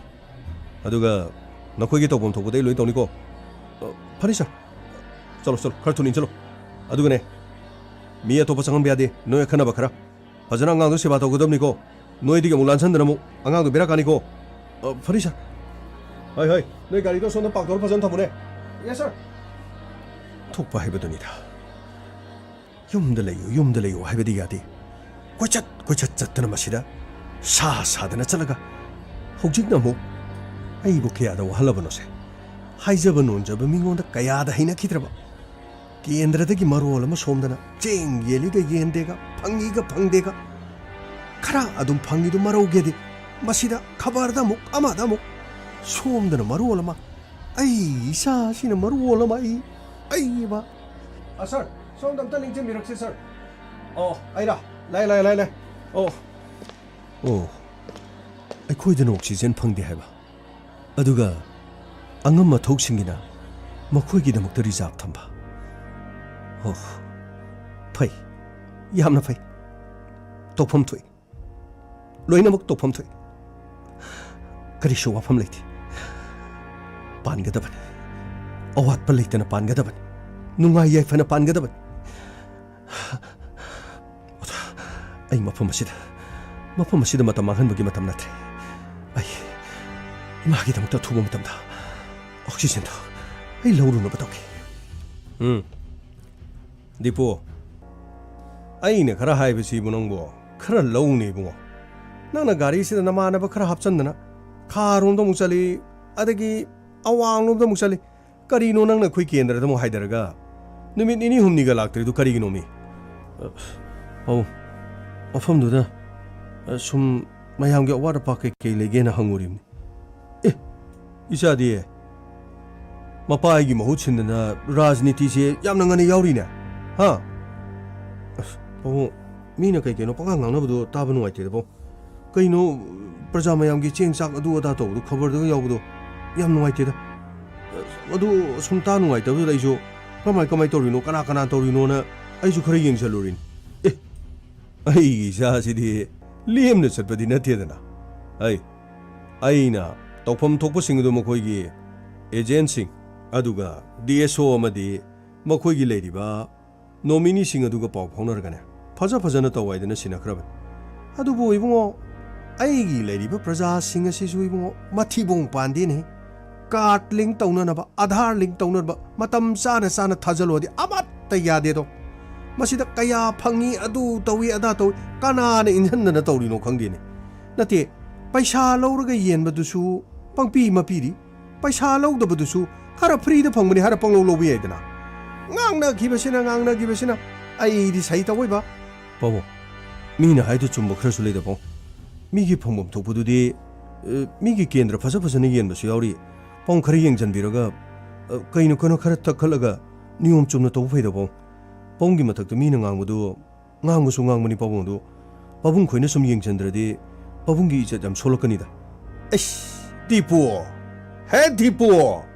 ꯑꯗꯨꯒ ꯅꯈꯣꯏꯒꯤ ꯇꯧꯐꯝ ꯊꯣꯛꯄꯗ ꯑꯩ ꯂꯣꯏ ꯇꯧꯅꯤꯀꯣ꯫ ꯑ, ꯐꯅꯤ, ꯁꯥꯔ꯫ ꯆꯠꯂꯣ, ꯆꯠꯂꯣ, ꯈꯔ ꯊꯨꯅ ꯏꯟꯁꯤꯜꯂꯣ꯫ ꯑꯗꯨꯒꯅꯦ, ꯃꯤ ꯑꯇꯣꯞꯄ ꯆꯪꯍꯟꯕ ꯌꯥꯗꯦ, ꯅꯣꯏ ꯑꯈꯟꯅꯕ ꯈꯔ꯫ ꯐꯖꯅ ꯑꯉꯥꯡꯗꯣ ꯁꯦꯕꯥ ꯇꯧꯒꯗꯕꯅꯤꯀꯣ꯫ ꯅꯣꯏꯗꯒꯤ ꯑꯃꯨꯛ ꯂꯥꯟꯁꯟꯗꯅ ꯑꯃꯨꯛ ꯑꯉꯥꯡꯗꯣ ꯕꯦꯔꯥ ꯀꯥꯅꯤꯀꯣ꯫ ꯑ, ꯐꯅꯤ, ꯁꯥꯔ꯫ ꯍꯣꯏ, ꯍꯣꯏ, ꯅꯣꯏ ꯒꯥꯔꯤꯗꯣ ꯁꯣꯝꯗ ꯄꯥꯔꯛ ꯇꯧꯔ ꯐꯖꯅ ꯊꯝꯃꯨꯅꯦ꯫ ꯌꯦꯁ, ꯁꯥꯔ꯫ ꯊꯣꯛꯄ ꯍꯥꯏꯕꯗꯨꯅꯤꯗ꯫ ꯌꯨꯝꯗ ꯂꯩꯌꯨ, ꯌꯨꯝꯗ ꯂꯩꯌꯨ ꯍꯥꯏꯕꯗꯤ ꯌꯥꯗꯦ꯫ ꯀꯣꯏꯆꯠ ꯀꯣꯏꯆꯠ ꯆꯠꯇꯅ ꯃꯁꯤꯗ ꯁꯥ ꯁꯥꯗꯅ ꯆꯠꯂꯒ ꯍꯧꯖꯤꯛꯅ ꯑꯃꯨꯛ ꯑꯩꯕꯨ ꯀꯌꯥꯗ ꯋꯥꯍꯜꯂꯕꯅꯣꯁꯦ꯫ ꯍꯥꯏꯖꯕ ꯅꯣꯟꯖꯕ ꯃꯤꯉꯣꯟꯗ ꯀꯌꯥꯗ ꯍꯩꯅꯈꯤꯗ꯭ꯔꯕ꯫ ꯀꯦꯟꯗ꯭ꯔꯗꯒꯤ ꯃꯔꯣꯜ ꯑꯃ ꯁꯣꯝꯗꯅ ꯆꯦꯡ ꯌꯦꯜꯂꯤꯒ ꯌꯦꯟꯗꯦꯒ, ꯐꯪꯉꯤꯒ ꯐꯪꯗꯦꯒ꯫ ꯈꯔ ꯑꯗꯨꯝ ꯐꯪꯉꯤꯗꯨ ꯃꯔꯧꯒꯦꯗꯤ ꯃꯁꯤꯗ ꯈꯕꯔꯗ ꯑꯃꯨꯛ ꯑꯃꯗ ꯑꯃꯨꯛ꯫ ꯁꯣꯝꯗꯅ ꯃꯔꯣꯜ ꯑꯃ, ꯑꯩ ꯏꯆꯥꯁꯤꯅ ꯃꯔꯣꯜ ꯑꯃ, ꯑꯩ, ꯑꯩꯕ꯫ ꯑ, ꯁꯥꯔ, ꯁꯣꯝꯗ ꯑꯝꯇ ꯂꯦꯡꯁꯤꯟꯕꯤꯔꯛꯁꯤ, ꯁꯥꯔ꯫ ꯑꯣ, ꯑꯩꯔꯥ? ꯂꯥꯏ, ꯂꯥꯏ, ꯂꯥꯏ, ꯂꯥꯏ꯫ ꯑꯣ꯫ ꯑꯣ, ꯑꯩꯈꯣꯏꯗꯅ ꯑꯣꯛꯁꯤꯖꯦꯟ ꯐꯪꯗꯦ ꯍꯥꯏꯕ, ꯑꯗꯨꯒ ꯑꯉꯝ ꯑꯊꯧꯁꯤꯡꯒꯤꯅ ꯃꯈꯣꯏꯒꯤꯗꯃꯛꯇ ꯔꯤꯖꯥꯔꯚ ꯊꯝꯕ꯫ ꯑꯣ, ꯐꯩ, ꯌꯥꯝꯅ ꯐꯩ꯫ ꯇꯧꯐꯝ ꯊꯣꯛꯏ꯫ ꯂꯣꯏꯅꯃꯛ ꯇꯧꯐꯝ ꯊꯣꯛꯏ꯫ ꯀꯔꯤꯁꯨ ꯋꯥꯐꯝ ꯂꯩꯇꯦ꯫ ꯄꯥꯟꯒꯗꯕꯅꯤ꯫ ꯑꯋꯥꯠꯄ ꯂꯩꯇꯅ ꯄꯥꯟꯒꯗꯕꯅꯤ꯫ ꯅꯨꯡꯉꯥꯏ ꯌꯥꯏꯐꯅ ꯄꯥꯟꯒꯗꯕꯅꯤ꯫ ꯑꯣꯖꯥ, ꯑꯩ ꯃꯐꯝ ꯑꯁꯤꯗ, ꯃꯐꯝ ꯑꯁꯤꯗ ꯃꯇꯝ ꯃꯥꯡꯍꯟꯕꯒꯤ ꯃꯇꯝ ꯅꯠꯇ꯭ꯔꯦ꯫ ꯑꯩ ꯏꯃꯥꯒꯤꯗꯃꯛꯇ ꯑꯊꯨꯕ ꯃꯇꯝꯗ ꯑꯣꯛꯁꯤꯖꯦꯟꯗꯨ ꯑꯩ ꯂꯧꯔꯨꯅꯕ ꯇꯧꯒꯦ꯫ ꯎꯝ꯫ ꯗꯤꯄꯨ, ꯑꯩꯅ ꯈꯔ ꯍꯥꯏꯕꯁꯤꯕꯨ ꯅꯪꯕꯨ ꯈꯔ ꯂꯧꯅꯦ ꯏꯕꯨꯡꯉꯣ꯫ ꯅꯪꯅ ꯒꯥꯔꯤꯁꯤꯗ ꯅꯃꯥꯟꯅꯕ ꯈꯔ ꯍꯥꯞꯆꯟꯗꯅ ꯈꯥꯔꯣꯝꯗ ꯑꯃꯨꯛ ꯆꯠꯂꯤ, ꯑꯗꯒꯤ ꯑꯋꯥꯡꯂꯣꯝꯗ ꯑꯃꯨꯛ ꯆꯠꯂꯤ꯫ ꯀꯔꯤꯅꯣ ꯅꯪꯅ ꯑꯩꯈꯣꯏ ꯀꯦꯟꯗ꯭ꯔꯗ ꯑꯃꯨꯛ ꯍꯥꯏꯗꯔꯒ ꯅꯨꯃꯤꯠ ꯅꯤꯅꯤ ꯍꯨꯝꯅꯤꯒ ꯂꯥꯛꯇ꯭ꯔꯤꯗꯨ ꯀꯔꯤꯒꯤꯅꯣꯃꯤ? ꯑ, ꯄꯥꯕꯨꯡ, ꯃꯐꯝꯗꯨꯗ, ꯑ, ꯁꯨꯝ ꯃꯌꯥꯝꯒꯤ ꯑꯋꯥꯠ ꯑꯄꯥ ꯀꯩꯀꯩ ꯂꯩꯒꯦꯅ ꯍꯪꯉꯨꯔꯤꯕꯅꯤ꯫ ꯑꯦ, ꯏꯆꯥꯗꯤ ꯃꯄꯥꯒꯤ ꯃꯍꯨꯠ ꯁꯤꯟꯗꯅ ꯔꯥꯖꯅꯤꯇꯤꯁꯦ ꯌꯥꯝꯅ ꯉꯟꯅ ꯌꯥꯎꯔꯤꯅꯦ? ꯍꯥ? ꯑꯁ, ꯄꯥꯕꯨꯡ, ꯃꯤꯅ ꯀꯩ ꯀꯩꯅꯣ ꯄꯪꯉꯥꯡ ꯉꯥꯡꯅꯕꯗꯣ ꯇꯥꯕ ꯅꯨꯡꯉꯥꯏꯇꯦꯗ, ꯄꯥꯕꯨꯡ꯫ ꯀꯩꯅꯣ, ꯄ꯭ꯔꯖꯥ ꯃꯌꯥꯝꯒꯤ ꯆꯦꯡ ꯆꯥꯛ ꯑꯗꯨ ꯑꯗꯥ ꯇꯧꯕꯗꯣ, ꯈꯕꯔꯗꯒ ꯌꯥꯎꯕꯗꯣ, ꯌꯥꯝ ꯅꯨꯡꯉꯥꯏꯇꯦꯗ꯫ ꯑꯗꯨ ꯁꯨꯝ ꯇꯥ ꯅꯨꯡꯉꯥꯏꯇꯕꯗꯨꯗ ꯑꯩꯁꯨ ꯀꯃꯥꯏ, ꯀꯃꯥꯏ ꯇꯧꯔꯤꯅꯣ, ꯀꯅꯥ, ꯀꯅꯥ ꯇꯧꯔꯤꯅꯣꯅ ꯑꯩꯁꯨ ꯈꯔ ꯌꯦꯡꯁꯜꯂꯨꯔꯤꯅꯤ꯫ ꯑꯦ, ꯑꯩꯒꯤ ꯏꯆꯥꯁꯤꯗꯤ ꯂꯦꯝꯅ ꯆꯠꯄꯗꯤ ꯅꯠꯇꯦꯗꯅ꯫ ꯑꯩ, ꯑꯩꯅ ꯇꯧꯐꯝ ꯊꯣꯛꯄꯁꯤꯡ ꯑꯗꯨ ꯃꯈꯣꯏꯒꯤ ꯑꯦꯖꯦꯟꯁꯤꯡ, ꯑꯗꯨꯒ ꯗꯤ ꯑꯦꯁ ꯑꯣ ꯑꯃꯗꯤ ꯃꯈꯣꯏꯒꯤ ꯂꯩꯔꯤꯕ ꯅꯣꯃꯤꯅꯤꯁꯤꯡ ꯑꯗꯨꯒ ꯄꯥꯎ ꯐꯥꯎꯅꯔꯒꯅꯦ, ꯐꯖ ꯐꯖꯅ ꯇꯧ ꯍꯥꯏꯗꯅ ꯁꯤꯟꯅꯈ꯭ꯔꯕꯅꯤ꯫ ꯑꯗꯨꯕꯨ ꯏꯕꯨꯡꯉꯣ, ꯑꯩꯒꯤ ꯂꯩꯔꯤꯕ ꯄ꯭ꯔꯖꯥꯁꯤꯡ ꯑꯁꯤꯁꯨ ꯏꯕꯨꯡꯉꯣ, ꯃꯊꯤꯕꯣꯡ ꯄꯥꯟꯗꯦꯅꯦ꯫ ꯀꯥꯔꯗ ꯂꯤꯡ ꯇꯧꯅꯅꯕ, ꯑꯥꯙꯥꯔ ꯂꯤꯡ ꯇꯧꯅꯅꯕ ꯃꯇꯝ ꯆꯥꯅ ꯆꯥꯅ ꯊꯥꯖꯜꯂꯣꯗꯤ ꯑꯃꯠꯇ ꯌꯥꯗꯦꯗꯣ꯫ ꯃꯁꯤꯗ ꯀꯌꯥ ꯐꯪꯉꯤ, ꯑꯗꯨ ꯇꯧꯏ, ꯑꯗꯥ ꯇꯧꯏ, ꯀꯅꯥꯅ ꯏꯟꯁꯤꯟꯗꯅ ꯇꯧꯔꯤꯅꯣ ꯈꯪꯗꯦꯅꯦ꯫ ꯅꯠꯇꯦ, ꯄꯩꯁꯥ ꯂꯧꯔꯒ ꯌꯦꯟꯕꯗꯨꯁꯨ ꯄꯪꯄꯤ ꯃꯄꯤꯔꯤ, ꯄꯩꯁꯥ ꯂꯧꯗꯕꯗꯨꯁꯨ ꯈꯔ ꯐ꯭ꯔꯤꯗ ꯐꯪꯕꯅꯤ ꯍꯥꯏꯔ ꯄꯪꯂꯧ ꯂꯧꯕ ꯌꯥꯏꯗꯅ꯫ ꯉꯥꯡꯅꯈꯤꯕꯁꯤꯅ, ꯉꯥꯡꯅꯈꯤꯕꯁꯤꯅ ꯑꯩꯗꯤ ꯁꯍꯤ ꯇꯧꯋꯣꯏꯕ꯫ ꯄꯥꯕꯨꯡ, ꯃꯤꯅ ꯍꯥꯏꯗꯨ ꯆꯨꯝꯕ ꯈꯔꯁꯨ ꯂꯩꯗ ꯄꯥꯕꯨꯡ꯫ ꯃꯤꯒꯤ ꯐꯪꯐꯝ ꯊꯣꯛꯄꯗꯨꯗꯤ, ꯑ, ꯃꯤꯒꯤ ꯀꯦꯟꯗ꯭ꯔ ꯐꯖ ꯐꯖꯅ ꯌꯦꯟꯕꯁꯨ ꯌꯥꯎꯔꯤ꯫ ꯄꯥꯕꯨꯡ ꯈꯔ ꯌꯦꯡꯁꯤꯟꯕꯤꯔꯒ, ꯑ, ꯀꯩꯅꯣ ꯀꯩꯅꯣ ꯈꯔ ꯊꯛꯈꯠꯂꯒ ꯅꯤꯌꯣꯝ ꯆꯨꯝꯅ ꯇꯧꯕ ꯐꯩꯗ ꯄꯥꯕꯨꯡ꯫ ꯄꯥꯕꯨꯡꯒꯤ ꯃꯊꯛꯇ ꯃꯤꯅ ꯉꯥꯡꯕꯗꯨ ꯉꯥꯡꯕꯁꯨ ꯉꯥꯡꯕꯅꯤ ꯄꯥꯕꯨꯡꯗꯨ꯫ ꯄꯥꯕꯨꯡ ꯈꯣꯏꯅ ꯁꯨꯝ ꯌꯦꯡꯁꯤꯟꯗ꯭ꯔꯗꯤ ꯄꯥꯕꯨꯡꯒꯤ ꯏꯖꯠ ꯌꯥꯝ ꯁꯣꯛꯂꯛꯀꯅꯤꯗ꯫ ꯑꯩꯁ, ꯗꯤꯄꯨ! ꯍꯦ ꯗꯤꯄꯨ!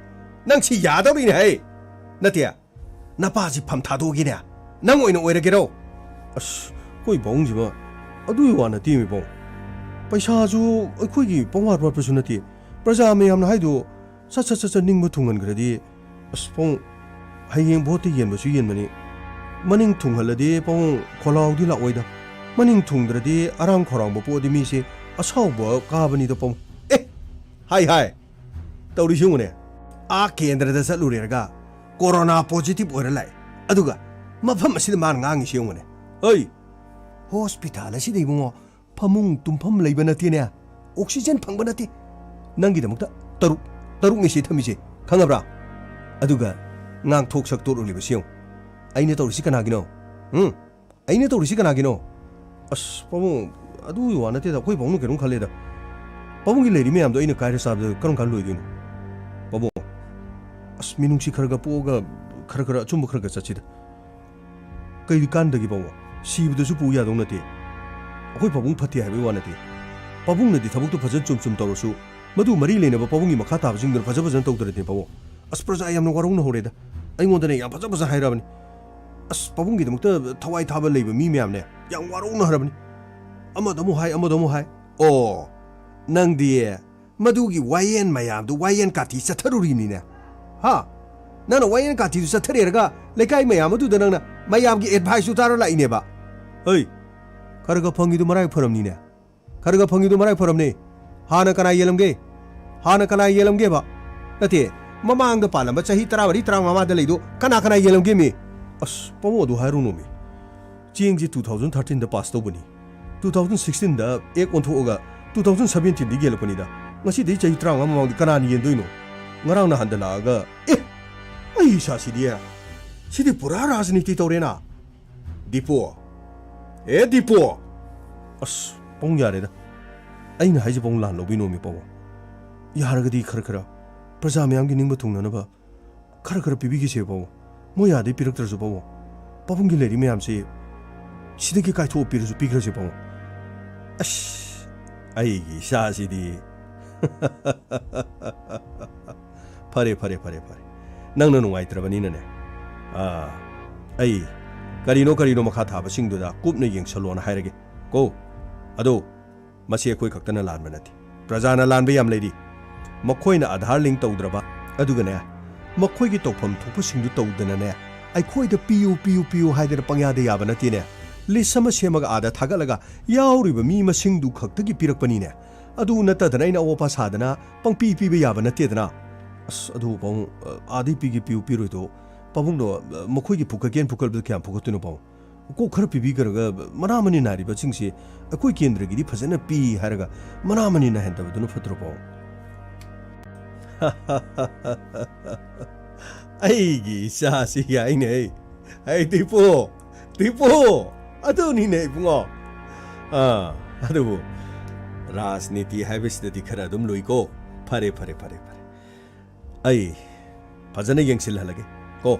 ꯅꯪ ꯁꯤ ꯌꯥꯗꯧꯔꯤꯅꯦ ꯍꯦ! ꯅꯠꯇꯦ, ꯅꯄꯥꯁꯤ ꯐꯝ ꯊꯥꯗꯣꯛꯑꯒꯦꯅꯦ꯫ ꯅꯪ ꯑꯣꯏꯅ ꯑꯣꯏꯔꯒꯦꯔꯣ? ꯑꯁ, ꯑꯩꯈꯣꯏ ꯄꯥꯕꯨꯡꯁꯤꯃ ꯑꯗꯨꯒꯤ ꯋꯥ ꯅꯠꯇꯦꯃꯤ ꯄꯥꯕꯨꯡ꯫ ꯄꯩꯁꯥꯁꯨ ꯑꯩꯈꯣꯏꯒꯤ ꯄꯪꯋꯥꯠ ꯋꯥꯠꯄꯁꯨ ꯅꯠꯇꯦ꯫ ꯄ꯭ꯔꯖꯥ ꯃꯌꯥꯝꯅ ꯍꯥꯏꯗꯨ ꯁꯠ ꯁꯠ ꯁꯠ ꯁꯠ ꯅꯤꯡꯕ ꯊꯨꯡꯍꯟꯈ꯭ꯔꯗꯤ, ꯑꯁ ꯄꯥꯕꯨꯡ, ꯍꯌꯦꯡ ꯚꯣꯠꯇ ꯌꯦꯟꯕꯁꯨ ꯌꯦꯟꯕꯅꯤ, ꯃꯅꯤꯡ ꯊꯨꯡꯍꯜꯂꯗꯤ ꯄꯥꯕꯨꯡ ꯈꯣꯜꯂꯥꯎꯗꯤ ꯂꯥꯛꯑꯣꯏꯗ꯫ ꯃꯅꯤꯡ ꯊꯨꯡꯗ꯭ꯔꯗꯤ ꯑꯔꯥꯡ ꯈꯧꯔꯥꯡꯕ ꯄꯣꯛꯑꯗꯤ ꯃꯤꯁꯦ ꯑꯁꯥꯎꯕ ꯀꯥꯕꯅꯤꯗ ꯄꯥꯕꯨꯡ꯫ ꯑꯦ! ꯍꯥꯏ ꯍꯥꯏ! ꯇꯧꯔꯤꯁꯤ ꯌꯦꯡꯉꯨꯅꯦ꯫ ꯑꯥ ꯀꯦꯟꯗ꯭ꯔꯗ ꯆꯠꯂꯨꯔꯦꯔꯒ ꯀꯣꯔꯣꯅꯥ ꯄꯣꯖꯤꯇꯤꯚ ꯑꯣꯏꯔ ꯂꯥꯛꯑꯦ꯫ ꯑꯗꯨꯒ ꯃꯐꯝ ꯑꯁꯤꯗ ꯃꯥꯅ ꯉꯥꯡꯉꯤꯁꯤ ꯌꯦꯡꯉꯨꯅꯦ꯫ ꯑꯩ! ꯍꯣꯁꯄꯤꯇꯥꯜ ꯑꯁꯤꯗ ꯏꯕꯨꯡꯉꯣ, ꯐꯃꯨꯡ ꯇꯨꯝꯐꯝ ꯂꯩꯕ ꯅꯠꯇꯦꯅꯦ꯫ ꯑꯣꯛꯁꯤꯖꯦꯟ ꯐꯪꯕ ꯅꯠꯇꯦ꯫ ꯅꯪꯒꯤꯗꯃꯛꯇ ꯇꯔꯨꯛ, ꯇꯔꯨꯛꯅꯤ ꯁꯤ ꯊꯝꯃꯤꯁꯦ, ꯈꯪꯉꯕ꯭ꯔꯥ? ꯑꯗꯨꯒ ꯉꯥꯡꯊꯣꯛ ꯁꯛꯇꯣꯛꯂꯤꯕꯁꯤ ꯌꯦꯡꯉꯨ꯫ ꯑꯩꯅ ꯇꯧꯔꯤꯁꯤ ꯀꯅꯥꯒꯤꯅꯣ? ꯎꯝ? ꯑꯩꯅ ꯇꯧꯔꯤꯁꯤ ꯀꯅꯥꯒꯤꯅꯣ? ꯑꯁ, ꯄꯥꯕꯨꯡ, ꯑꯗꯨꯒꯤ ꯋꯥ ꯅꯠꯇꯦꯗ꯫ ꯑꯩꯈꯣꯏ ꯄꯥꯕꯨꯡꯅ ꯀꯩꯅꯣꯝ ꯈꯜꯂꯦꯗ꯫ ꯄꯥꯕꯨꯡꯒꯤ ꯂꯩꯔꯤ ꯃꯌꯥꯝꯗꯣ ꯑꯩꯅ ꯀꯥꯏꯔ ꯆꯥꯕꯗ ꯀꯔꯝ ꯀꯥꯟ ꯂꯣꯏꯗꯣꯏꯅꯣ? ꯄꯥꯕꯨꯡ, ꯑꯁ, ꯃꯤꯅꯨꯡꯁꯤ ꯈꯔ ꯈꯔ ꯄꯣꯛꯑꯒ ꯈꯔ ꯈꯔ ꯑꯆꯨꯝꯕ ꯈꯔ ꯈꯔ ꯆꯠꯁꯤꯗ꯫ ꯀꯩ ꯀꯥꯟꯗꯒꯦ ꯄꯥꯕꯨꯡ? ꯁꯤꯕꯗꯁꯨ ꯄꯨ ꯌꯥꯗꯧ ꯅꯠꯇꯦ꯫ ꯑꯩꯈꯣꯏ ꯄꯥꯕꯨꯡ ꯐꯠꯇꯦ ꯍꯥꯏꯕꯒꯤ ꯋꯥ ꯅꯠꯇꯦ꯫ ꯄꯥꯕꯨꯡꯅꯗꯤ ꯊꯕꯛꯇꯨ ꯐꯖꯅ ꯆꯨꯝ ꯆꯨꯝ ꯇꯧꯔꯁꯨ, ꯃꯗꯨ ꯃꯔꯤ ꯂꯩꯅꯕ ꯄꯥꯕꯨꯡꯒꯤ ꯃꯈꯥ ꯇꯥꯕꯁꯤꯡꯗꯨꯅ ꯐꯖ ꯐꯖꯅ ꯇꯧꯗ꯭ꯔꯗꯤ ꯄꯥꯕꯨꯡ꯫ ꯑꯁ, ꯄ꯭ꯔꯖꯥ ꯌꯥꯝꯅ ꯋꯥꯔꯧꯅ ꯍꯧꯔꯦꯗ꯫ ꯑꯩꯉꯣꯟꯗꯅꯦ ꯌꯥꯝ ꯐꯖ ꯐꯖ ꯍꯥꯏꯔꯕꯅꯤ꯫ ꯑꯁ, ꯄꯥꯕꯨꯡꯒꯤꯗꯃꯛꯇ ꯊꯋꯥꯏ ꯊꯥꯕ ꯂꯩꯕ ꯃꯤ ꯃꯌꯥꯝꯅꯦ ꯌꯥꯝ ꯋꯥꯔꯧꯅ ꯍꯥꯏꯔꯕꯅꯤ꯫ ꯑꯃꯗ ꯑꯃꯨꯛ ꯍꯥꯏ, ꯑꯃꯗ ꯑꯃꯨꯛ ꯍꯥꯏ꯫ ꯑꯣ, ꯅꯪꯗꯤ ꯃꯗꯨꯒꯤ ꯋꯥꯌꯦꯟ ꯃꯌꯥꯝꯗꯨ ꯋꯥꯌꯦꯟ ꯀꯥꯇꯤ ꯆꯠꯊꯔꯨꯔꯤꯕꯅꯤꯅꯦ꯫ ꯍꯥ? ꯅꯪꯅ ꯋꯥꯌꯦꯟ ꯀꯥꯇꯤꯗꯨ ꯆꯠꯊꯔꯦꯔꯒ ꯂꯩꯀꯥꯏ ꯃꯌꯥꯝ ꯑꯗꯨꯗ ꯅꯪꯅ ꯃꯌꯥꯝꯒꯤ ꯑꯦꯗꯚꯥꯏꯁꯁꯨ ꯇꯥꯔ ꯂꯥꯛꯏꯅꯦꯕ꯫ ꯍꯩ, ꯈꯔ ꯈꯔ ꯐꯪꯉꯤꯗꯨ ꯃꯔꯥꯏ ꯐꯔꯝꯅꯤꯅꯦ꯫ ꯈꯔ ꯈꯔ ꯐꯪꯉꯤꯗꯨ ꯃꯔꯥꯏ ꯐꯔꯝꯅꯦ꯫ ꯍꯥꯟꯅ ꯀꯅꯥ ꯌꯦꯜꯂꯝꯒꯦ? ꯍꯥꯟꯅ ꯀꯅꯥ ꯌꯦꯜꯂꯝꯒꯦꯕ? ꯅꯠꯇꯦ, ꯃꯃꯥꯡꯗ ꯄꯥꯜꯂꯝꯕ ꯆꯍꯤ ꯇꯔꯥꯃꯔꯤ, ꯇꯔꯥꯃꯉꯥꯗ ꯂꯩꯗꯣ ꯀꯅꯥ ꯀꯅꯥ ꯌꯦꯜꯂꯝꯒꯦꯃꯤ? ꯑꯁ, ꯄꯥꯕꯨꯡ ꯑꯗꯨ ꯍꯥꯏꯔꯨꯅꯨꯃꯤ꯫ ꯆꯦꯡꯁꯦ two thousand thirteenꯗ ꯄꯥꯁ ꯇꯧꯕꯅꯤ꯫ Two thousand sixteenꯗ ꯑꯦꯛ ꯑꯣꯟꯊꯣꯛꯑꯒ two thousand seventeenꯗ ꯌꯦꯜꯂꯛꯄꯅꯤꯗ꯫ ꯉꯁꯤꯗꯩ ꯆꯍꯤ ꯇꯔꯥꯃꯉꯥ ꯃꯃꯥꯡꯗ ꯀꯅꯥꯅ ꯌꯦꯟꯗꯣꯏꯅꯣ? ꯉꯔꯥꯡ ꯅꯍꯥꯟꯗ ꯂꯥꯛꯑꯒ, ꯑꯦ! ꯑꯩ ꯏꯁꯥꯁꯤꯗꯤ, ꯁꯤꯗꯤ ꯄꯨꯔꯥ ꯔꯥꯖꯅꯤꯇꯤ ꯇꯧꯔꯦꯅ꯫ ꯗꯤꯄꯣ! ꯑꯦ ꯗꯤꯄꯣ! ꯑꯁ, ꯄꯥꯕꯨꯡ ꯌꯥꯔꯦꯗ꯫ ꯑꯩꯅ ꯍꯥꯏꯁꯦ ꯄꯥꯕꯨꯡ ꯂꯥꯟ ꯂꯧꯕꯤꯅꯣꯃꯤ ꯄꯥꯕꯨꯡ꯫ ꯌꯥꯔꯒꯗꯤ ꯈꯔ ꯈꯔ ꯄ꯭ꯔꯖꯥ ꯃꯌꯥꯝꯒꯤ ꯅꯤꯡꯕ ꯊꯨꯡꯅꯅꯕ ꯈꯔ ꯈꯔ ꯄꯤꯕꯤꯒꯦꯁꯦ ꯄꯥꯕꯨꯡ꯫ ꯃꯣꯏ ꯑꯥꯗꯩ ꯄꯤꯔꯛꯇ꯭ꯔꯁꯨ ꯄꯥꯕꯨꯡ꯫ ꯄꯥꯕꯨꯡꯒꯤ ꯂꯩꯔꯤ ꯃꯌꯥꯝꯁꯦ ꯁꯤꯗꯒꯤ ꯀꯥꯏꯊꯣꯛꯑ ꯄꯤꯔꯁꯨ ꯄꯤꯈ꯭ꯔꯁꯦ ꯄꯥꯕꯨꯡ꯫ ꯑꯁ, ꯑꯩꯒꯤ ꯏꯆꯥꯁꯤꯗꯤ꯫ ꯐꯔꯦ, ꯐꯔꯦ, ꯐꯔꯦ, ꯐꯔꯦ꯫ ꯅꯪꯅ ꯅꯨꯡꯉꯥꯏꯇ꯭ꯔꯕꯅꯤꯅꯅꯦ꯫ ꯑꯥ, ꯑꯩ ꯀꯔꯤꯅꯣ ꯀꯔꯤꯅꯣ ꯃꯈꯥ ꯊꯥꯕꯁꯤꯡꯗꯨꯗ ꯀꯨꯞꯅ ꯌꯦꯡꯁꯜꯂꯣꯅ ꯍꯥꯏꯔꯒꯦ ꯀꯣ꯫ ꯑꯗꯣ ꯃꯁꯤ ꯑꯩꯈꯣꯏ ꯈꯛꯇꯅ ꯂꯥꯟꯕ ꯅꯠꯇꯦ꯫ ꯄ꯭ꯔꯖꯥꯅ ꯂꯥꯟꯕ ꯌꯥꯝ ꯂꯩꯔꯤ꯫ ꯃꯈꯣꯏꯅ ꯑꯥꯙꯥꯔ ꯂꯤꯡ ꯇꯧꯗ꯭ꯔꯕ, ꯑꯗꯨꯒꯅꯦ, ꯃꯈꯣꯏꯒꯤ ꯇꯧꯐꯝ ꯊꯣꯛꯄꯁꯤꯡꯗꯨ ꯇꯧꯗꯅꯅꯦ, ꯑꯩꯈꯣꯏꯗ ꯄꯤꯌꯨ, ꯄꯤꯌꯨ, ꯄꯤꯌꯨ ꯍꯥꯏꯗꯅ ꯄꯪꯌꯥꯗ ꯌꯥꯕ ꯅꯠꯇꯦꯅꯦ꯫ ꯂꯤꯁ ꯑꯃ ꯁꯦꯝꯃꯒ ꯑꯥꯗ ꯊꯥꯒꯠꯂꯒ ꯌꯥꯎꯔꯤꯕ ꯃꯤ ꯃꯁꯤꯡꯗꯨ ꯈꯛꯇꯒꯤ ꯄꯤꯔꯛꯄꯅꯤꯅꯦ꯫ ꯑꯗꯨ ꯅꯠꯇꯗꯅ ꯑꯩꯅ ꯑꯋꯣꯄꯥ ꯁꯥꯗꯅ ꯄꯪꯄꯤ ꯄꯤꯕ ꯌꯥꯕ ꯅꯠꯇꯦꯗꯅ꯫ ꯑꯁ, ꯑꯗꯨ ꯄꯥꯕꯨꯡ, ꯑ, ꯑꯥꯗꯩ ꯄꯤꯒꯦ ꯄꯤꯌꯨ ꯄꯤꯔꯣꯏꯗꯣ, ꯄꯥꯕꯨꯡꯗꯣ, ꯑ, ꯃꯈꯣꯏꯒꯤ ꯄꯨꯈꯠꯀꯦꯅ ꯄꯨꯈꯠꯄꯗ ꯀꯌꯥꯝ ꯄꯨꯈꯠꯇꯣꯏꯅꯣ ꯄꯥꯕꯨꯡ? ꯀꯣꯛ ꯈꯔ ꯄꯤꯕꯤꯈ꯭ꯔꯒ ꯃꯅꯥ ꯃꯅꯤꯟ ꯅꯥꯏꯔꯤꯕꯁꯤꯡꯁꯦ ꯑꯩꯈꯣꯏ ꯀꯦꯟꯗ꯭ꯔꯒꯤꯗꯤ ꯐꯖꯅ ꯄꯤ ꯍꯥꯏꯔꯒ ꯃꯅꯥ ꯃꯅꯤꯟ ꯅꯥꯏꯍꯟꯗꯕꯗꯨꯅ ꯐꯠꯇ꯭ꯔꯣ ꯄꯥꯕꯨꯡ? ꯑꯩꯒꯤ ꯏꯆꯥꯁꯤ ꯌꯥꯏꯅꯦ꯫ ꯑꯩ ꯗꯤꯄꯨ, ꯗꯤꯄꯨ, ꯑꯗꯨꯅꯤꯅꯦ ꯏꯕꯨꯡꯉꯣ꯫ ꯑꯥ, ꯑꯗꯨꯕꯨ ꯔꯥꯖꯅꯤꯇꯤ ꯍꯥꯏꯕꯁꯤꯗꯗꯤ ꯈꯔ ꯑꯗꯨꯝ ꯂꯨꯏꯀꯣ꯫ ꯐꯔꯦ, ꯐꯔꯦ, ꯐꯔꯦ, ꯐꯔꯦ꯫ ꯑꯩ ꯐꯖꯅ ꯌꯦꯡꯁꯤꯜꯍꯜꯂꯒꯦ ꯀꯣ꯫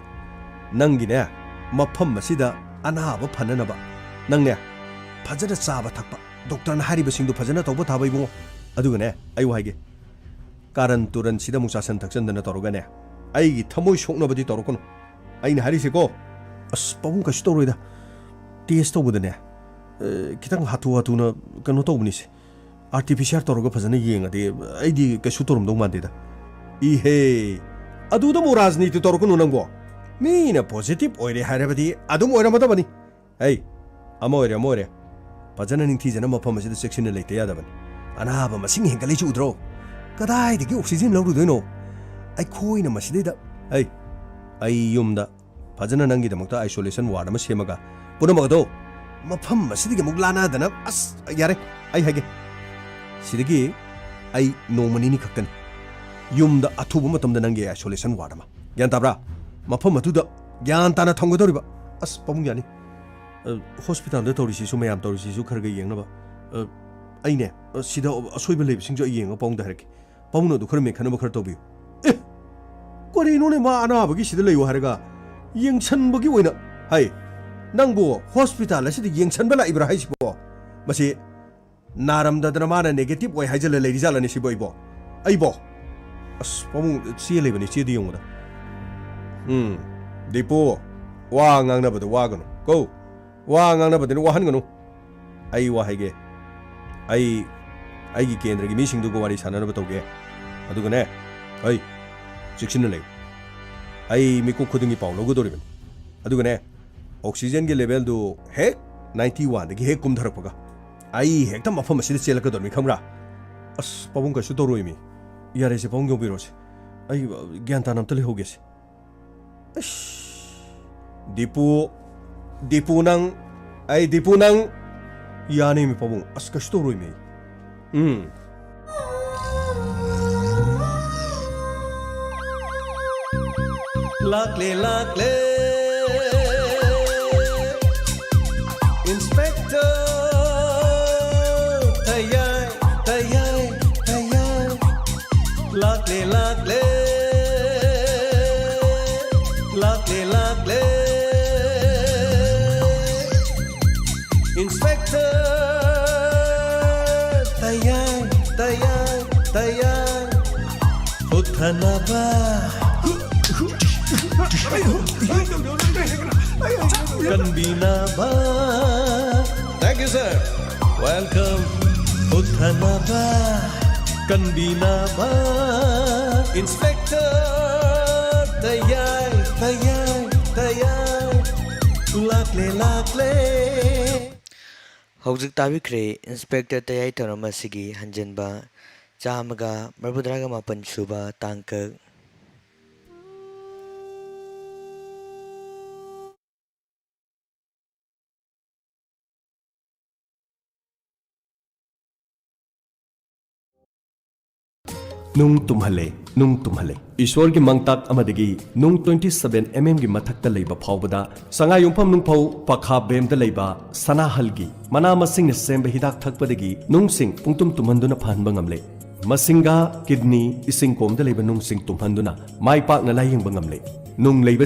ꯅꯪꯒꯤꯅꯦ, ꯃꯐꯝ ꯑꯁꯤꯗ ꯑꯅꯥꯕ ꯐꯅꯅꯕ ꯅꯪꯅꯦ ꯐꯖꯅ ꯆꯥꯕ ꯊꯛꯄ, ꯗꯣꯛꯇꯔꯅ ꯍꯥꯏꯔꯤꯕꯁꯤꯡꯗꯣ ꯐꯖꯅ ꯇꯧꯕ ꯊꯥꯕ ꯏꯕꯨꯡꯉꯣ꯫ ꯑꯗꯨꯒꯅꯦ, ꯑꯩ ꯋꯥ ꯍꯥꯏꯒꯦ, ꯀꯥꯔꯟ ꯇꯨꯔꯟꯁꯤꯗ ꯑꯃꯨꯛ ꯆꯥꯁꯟ ꯊꯛꯆꯟꯗꯅ ꯇꯧꯔꯒꯅꯦ, ꯑꯩꯒꯤ ꯊꯃꯣꯏ ꯁꯣꯛꯅꯕꯗꯤ ꯇꯧꯔꯛꯀꯅꯨ꯫ ꯑꯩꯅ ꯍꯥꯏꯔꯤꯁꯦꯀꯣ, ꯑꯁ, ꯄꯥꯕꯨꯡ ꯀꯩꯁꯨ ꯇꯧꯔꯣꯏꯗ꯫ ꯇꯦꯁ ꯇꯧꯕꯗꯅꯦ, ꯑ, ꯈꯤꯇꯪ ꯍꯥꯊꯨ ꯍꯥꯊꯨꯅ ꯀꯩꯅꯣ ꯇꯧꯕꯅꯤꯁꯦ꯫ R T P C R ꯇꯧꯔꯒ ꯐꯖꯅ ꯌꯦꯡꯉꯗꯤ ꯑꯩꯗꯤ ꯀꯩꯁꯨ ꯇꯧꯔꯝꯗꯧ ꯃꯥꯟꯗꯦꯗ꯫ ꯏꯍꯦ, ꯑꯗꯨꯗ ꯑꯃꯨꯛ ꯔꯥꯖꯅꯤꯇꯤ ꯇꯧꯔꯛꯀꯅꯨ ꯅꯪꯕꯣ꯫ ꯃꯤꯅ ꯄꯣꯖꯤꯇꯤꯚ ꯑꯣꯏꯔꯦ ꯍꯥꯏꯔꯕꯗꯤ ꯑꯗꯨꯝ ꯑꯣꯏꯔꯝꯃꯗꯕꯅꯤ꯫ ꯍꯩ, ꯑꯃ ꯑꯣꯏꯔꯦ, ꯑꯃ ꯑꯣꯏꯔꯦ꯫ ꯐꯖꯅ ꯅꯤꯡꯊꯤꯖꯅ ꯃꯐꯝ ꯑꯁꯤꯗ ꯆꯦꯛꯁꯤꯟꯅ ꯂꯩꯇ ꯌꯥꯗꯕꯅꯤ꯫ ꯑꯅꯥꯕ ꯃꯁꯤꯡ ꯍꯦꯟꯒꯠꯂꯛꯏꯁꯤ ꯎꯗ꯭ꯔꯣ? ꯀꯗꯥꯏꯗꯒꯤ ꯑꯣꯛꯁꯤꯖꯦꯟ ꯂꯧꯔꯨꯗꯣꯏꯅꯣ? ꯑꯩꯈꯣꯏꯅ ꯃꯁꯤꯗꯩꯗ, ꯍꯩ, ꯑꯩ ꯌꯨꯝꯗ ꯐꯖꯅ ꯅꯪꯒꯤꯗꯃꯛꯇ ꯑꯥꯏꯁꯣꯂꯦꯁꯟ ꯋꯥꯔꯗ ꯑꯃ ꯁꯦꯝꯃꯒ ꯄꯨꯝꯅꯃꯛ ꯑꯗꯣ ꯃꯐꯝ ꯑꯁꯤꯗꯒꯤ ꯑꯃꯨꯛ ꯂꯥꯟꯅꯗꯅ, ꯑꯁ, ꯌꯥꯔꯦ, ꯑꯩ ꯍꯥꯏꯒꯦ꯫ ꯁꯤꯗꯒꯤ ꯑꯩ ꯅꯣꯡꯃ ꯅꯤꯅꯤ ꯈꯛꯇꯅꯤ ꯌꯨꯝꯗ ꯑꯊꯨꯕ ꯃꯇꯝꯗ ꯅꯪꯒꯤ ꯑꯥꯏꯁꯣꯂꯦꯁꯟ ꯋꯥꯔꯗ ꯑꯃ, ꯒ꯭ꯌꯥꯟ ꯇꯥꯕ꯭ꯔꯥ? ꯃꯐꯝ ꯑꯗꯨꯗ ꯒ꯭ꯌꯥꯟ ꯇꯥꯅ ꯊꯝꯒꯗꯧꯔꯤꯕ꯫ ꯑꯁ, ꯄꯥꯕꯨꯡ ꯌꯥꯅꯤ꯫ ꯑ, ꯍꯣꯁꯄꯤꯇꯥꯜꯗ ꯇꯧꯔꯤꯁꯤꯁꯨ, ꯃꯌꯥꯝ ꯇꯧꯔꯤꯁꯤꯁꯨ ꯈꯔ ꯈꯔ ꯌꯦꯡꯅꯕ꯫ ꯑ, ꯑꯩꯅꯦ, ꯑ, ꯁꯤꯗ ꯑꯁꯣꯏꯕ ꯂꯩꯕꯁꯤꯡꯁꯨ ꯑꯩ ꯌꯦꯡꯉꯒ ꯄꯥꯕꯨꯡꯗ ꯍꯥꯏꯔꯛꯀꯦ꯫ ꯄꯥꯕꯨꯡꯅ ꯑꯗꯨ ꯈꯔ ꯃꯦꯟꯈꯠꯅꯕ ꯈꯔ ꯇꯧꯕꯤꯌꯨ꯫ ꯑꯦ, ꯀꯔꯤꯅꯣꯅꯦ, ꯃꯥ ꯑꯅꯥꯕꯒꯤ ꯁꯤꯗ ꯂꯩꯌꯨ ꯍꯥꯏꯔꯒ ꯌꯦꯡꯁꯟꯕꯒꯤ ꯑꯣꯏꯅ? ꯍꯥꯏ, ꯅꯪꯕꯨ ꯍꯣꯁꯄꯤꯇꯥꯜ ꯑꯁꯤꯗ ꯌꯦꯡꯁꯟꯕ ꯂꯥꯛꯏꯕ꯭ꯔꯥ ꯍꯥꯏꯁꯤꯕꯣ? ꯃꯁꯤ ꯅꯥꯔꯝꯗꯗꯅ ꯃꯥꯅ ꯅꯦꯒꯦꯇꯤꯚ ꯑꯣꯏ ꯍꯥꯏꯖꯜꯂ ꯂꯩꯔꯤꯖꯥꯠꯂꯅꯦ ꯁꯤꯕꯣ ꯑꯩꯕꯣ? ꯑꯩꯕꯣ? ꯑꯁ, ꯄꯥꯕꯨꯡ, ꯆꯦ ꯂꯩꯕꯅꯤ, ꯆꯦꯗꯤ ꯌꯦꯡꯉꯨꯗ꯫ ꯎꯝ, ꯗꯤꯄꯨ, ꯋꯥ ꯉꯥꯡꯅꯕꯗ ꯋꯥꯒꯅꯨ ꯀꯣ꯫ ꯋꯥ ꯉꯥꯡꯅꯕꯗꯅ ꯋꯥꯍꯟꯒꯅꯨ꯫ ꯑꯩ ꯋꯥ ꯍꯥꯏꯒꯦ꯫ ꯑꯩ ꯑꯩꯒꯤ ꯀꯦꯟꯗ꯭ꯔꯒꯤ ꯃꯤꯁꯤꯡꯗꯨꯒ ꯋꯥꯔꯤ ꯁꯥꯟꯅꯅꯕ ꯇꯧꯒꯦ꯫ ꯑꯗꯨꯒꯅꯦ, ꯑꯩ ꯆꯦꯛꯁꯤꯟꯅ ꯂꯩꯌꯨ꯫ ꯑꯩ ꯃꯤꯀꯨꯞ ꯈꯨꯗꯤꯡꯒꯤ ꯄꯥꯎ ꯂꯧꯒꯗꯧꯔꯤꯕꯅꯤ꯫ ꯑꯗꯨꯒꯅꯦ, ꯑꯣꯛꯁꯤꯖꯦꯟꯒꯤ ꯂꯦꯚꯦꯜꯗꯨ ꯍꯦꯛ ꯅꯥꯏꯟꯇꯤ ꯋꯥꯟꯗꯒꯤ ꯍꯦꯛ ꯀꯨꯝꯊꯔꯛꯄꯒ ꯑꯩ ꯍꯦꯛꯇ ꯃꯐꯝ ꯑꯁꯤꯗ ꯆꯦꯜꯂꯛꯀꯗꯧꯔꯤꯕꯅꯤ, ꯈꯪꯕ꯭ꯔꯥ? ꯑꯁ, ꯄꯥꯕꯨꯡ ꯀꯩꯁꯨ ꯇꯧꯔꯣꯏꯃꯤ꯫ ꯌꯥꯔꯦꯁꯦ, ꯄꯥꯕꯨꯡ ꯌꯧꯕꯤꯔꯣꯁꯦ꯫ ꯑꯩ, ꯑ, ꯒ꯭ꯌꯥꯟ ꯇꯥꯅ ꯑꯝꯇ ꯂꯩꯍꯧꯒꯦꯁꯦ꯫ ꯑꯁ, ꯗꯤꯄꯨ, ꯗꯤꯄꯨ ꯅꯪ, ꯑꯩ ꯗꯤꯄꯨ ꯅꯪ꯫ ꯌꯥꯅꯤꯃꯤ ꯄꯥꯕꯨꯡ, ꯑꯁ, ꯀꯩꯁꯨ ꯇꯧꯔꯣꯏꯃꯤ꯫ ꯎꯝ꯫ ꯂꯥꯛꯂꯦ, ꯂꯥꯛꯂꯦ, Inspector ꯇꯌꯥꯏ, ꯇꯌꯥꯏ, ꯇꯌꯥꯏ꯫ ꯂꯥꯛꯂꯦ, ꯂꯥꯛꯂꯦ, ꯂꯥꯛꯂꯦ, ꯂꯥꯛꯂꯦ, Inspector ꯀꯟꯕꯤꯅꯕ꯫ Thank you, sir. Welcome. ꯄꯨꯊꯅꯕ, ꯀꯟꯕꯤꯅꯕ, Inspector ꯇꯌꯥꯏ, ꯇꯌꯥꯏ, ꯇꯌꯥꯏ꯫ ꯂꯥꯛꯂꯦ, ꯂꯥꯛꯂꯦ꯫ ꯍꯧꯖꯤꯛ ꯇꯥꯕꯤꯈ꯭ꯔꯦ ꯏꯟꯁꯄꯦꯛꯇꯔ ꯇꯌꯥꯏ ꯊꯧꯔꯝ ꯑꯁꯤꯒꯤ ꯍꯟꯖꯤꯟꯕ ꯆꯥꯝꯃꯒ ꯃꯔꯤꯐꯨꯇꯔꯥꯒ ꯃꯥꯄꯟ ꯁꯨꯕ ꯇꯥꯡꯀꯛ꯫ ꯅꯨꯡ ꯇꯨꯝꯍꯜꯂꯦ, ꯅꯨꯡ ꯇꯨꯝꯍꯜꯂꯦ꯫ ꯏꯁꯣꯔꯒꯤ ꯃꯪꯇꯥꯛ ꯑꯃꯗꯒꯤ ꯅꯨꯡ twenty seven mm ꯒꯤ ꯃꯊꯛꯇ ꯂꯩꯕ ꯐꯥꯎꯕꯗ ꯁꯉꯥꯏꯌꯨꯝꯐꯝ ꯅꯨꯡꯐꯧ ꯄꯈꯥ ꯕꯦꯝꯗ ꯂꯩꯕ ꯁꯅꯥꯍꯜꯒꯤ ꯃꯅꯥ ꯃꯁꯤꯡꯅ ꯁꯦꯝꯕ ꯍꯤꯗꯥꯛ ꯊꯛꯄꯗꯒꯤ ꯅꯨꯡꯁꯤꯡ ꯄꯨꯡꯇꯨꯝ ꯇꯨꯝꯍꯟꯗꯨꯅ ꯐꯍꯟꯕ ꯉꯝꯂꯦ꯫ ꯃꯁꯤꯡꯒ, ꯀꯤꯗꯅꯤ, ꯏꯁꯤꯡ ꯀꯣꯝꯗ ꯂꯩꯕ ꯅꯨꯡꯁꯤꯡ ꯇꯨꯝꯍꯟꯗꯨꯅ ꯃꯥꯏ ꯄꯥꯛꯅ ꯂꯥꯌꯦꯡꯕ ꯉꯝꯂꯦ꯫ ꯅꯨꯡ ꯂꯩꯕ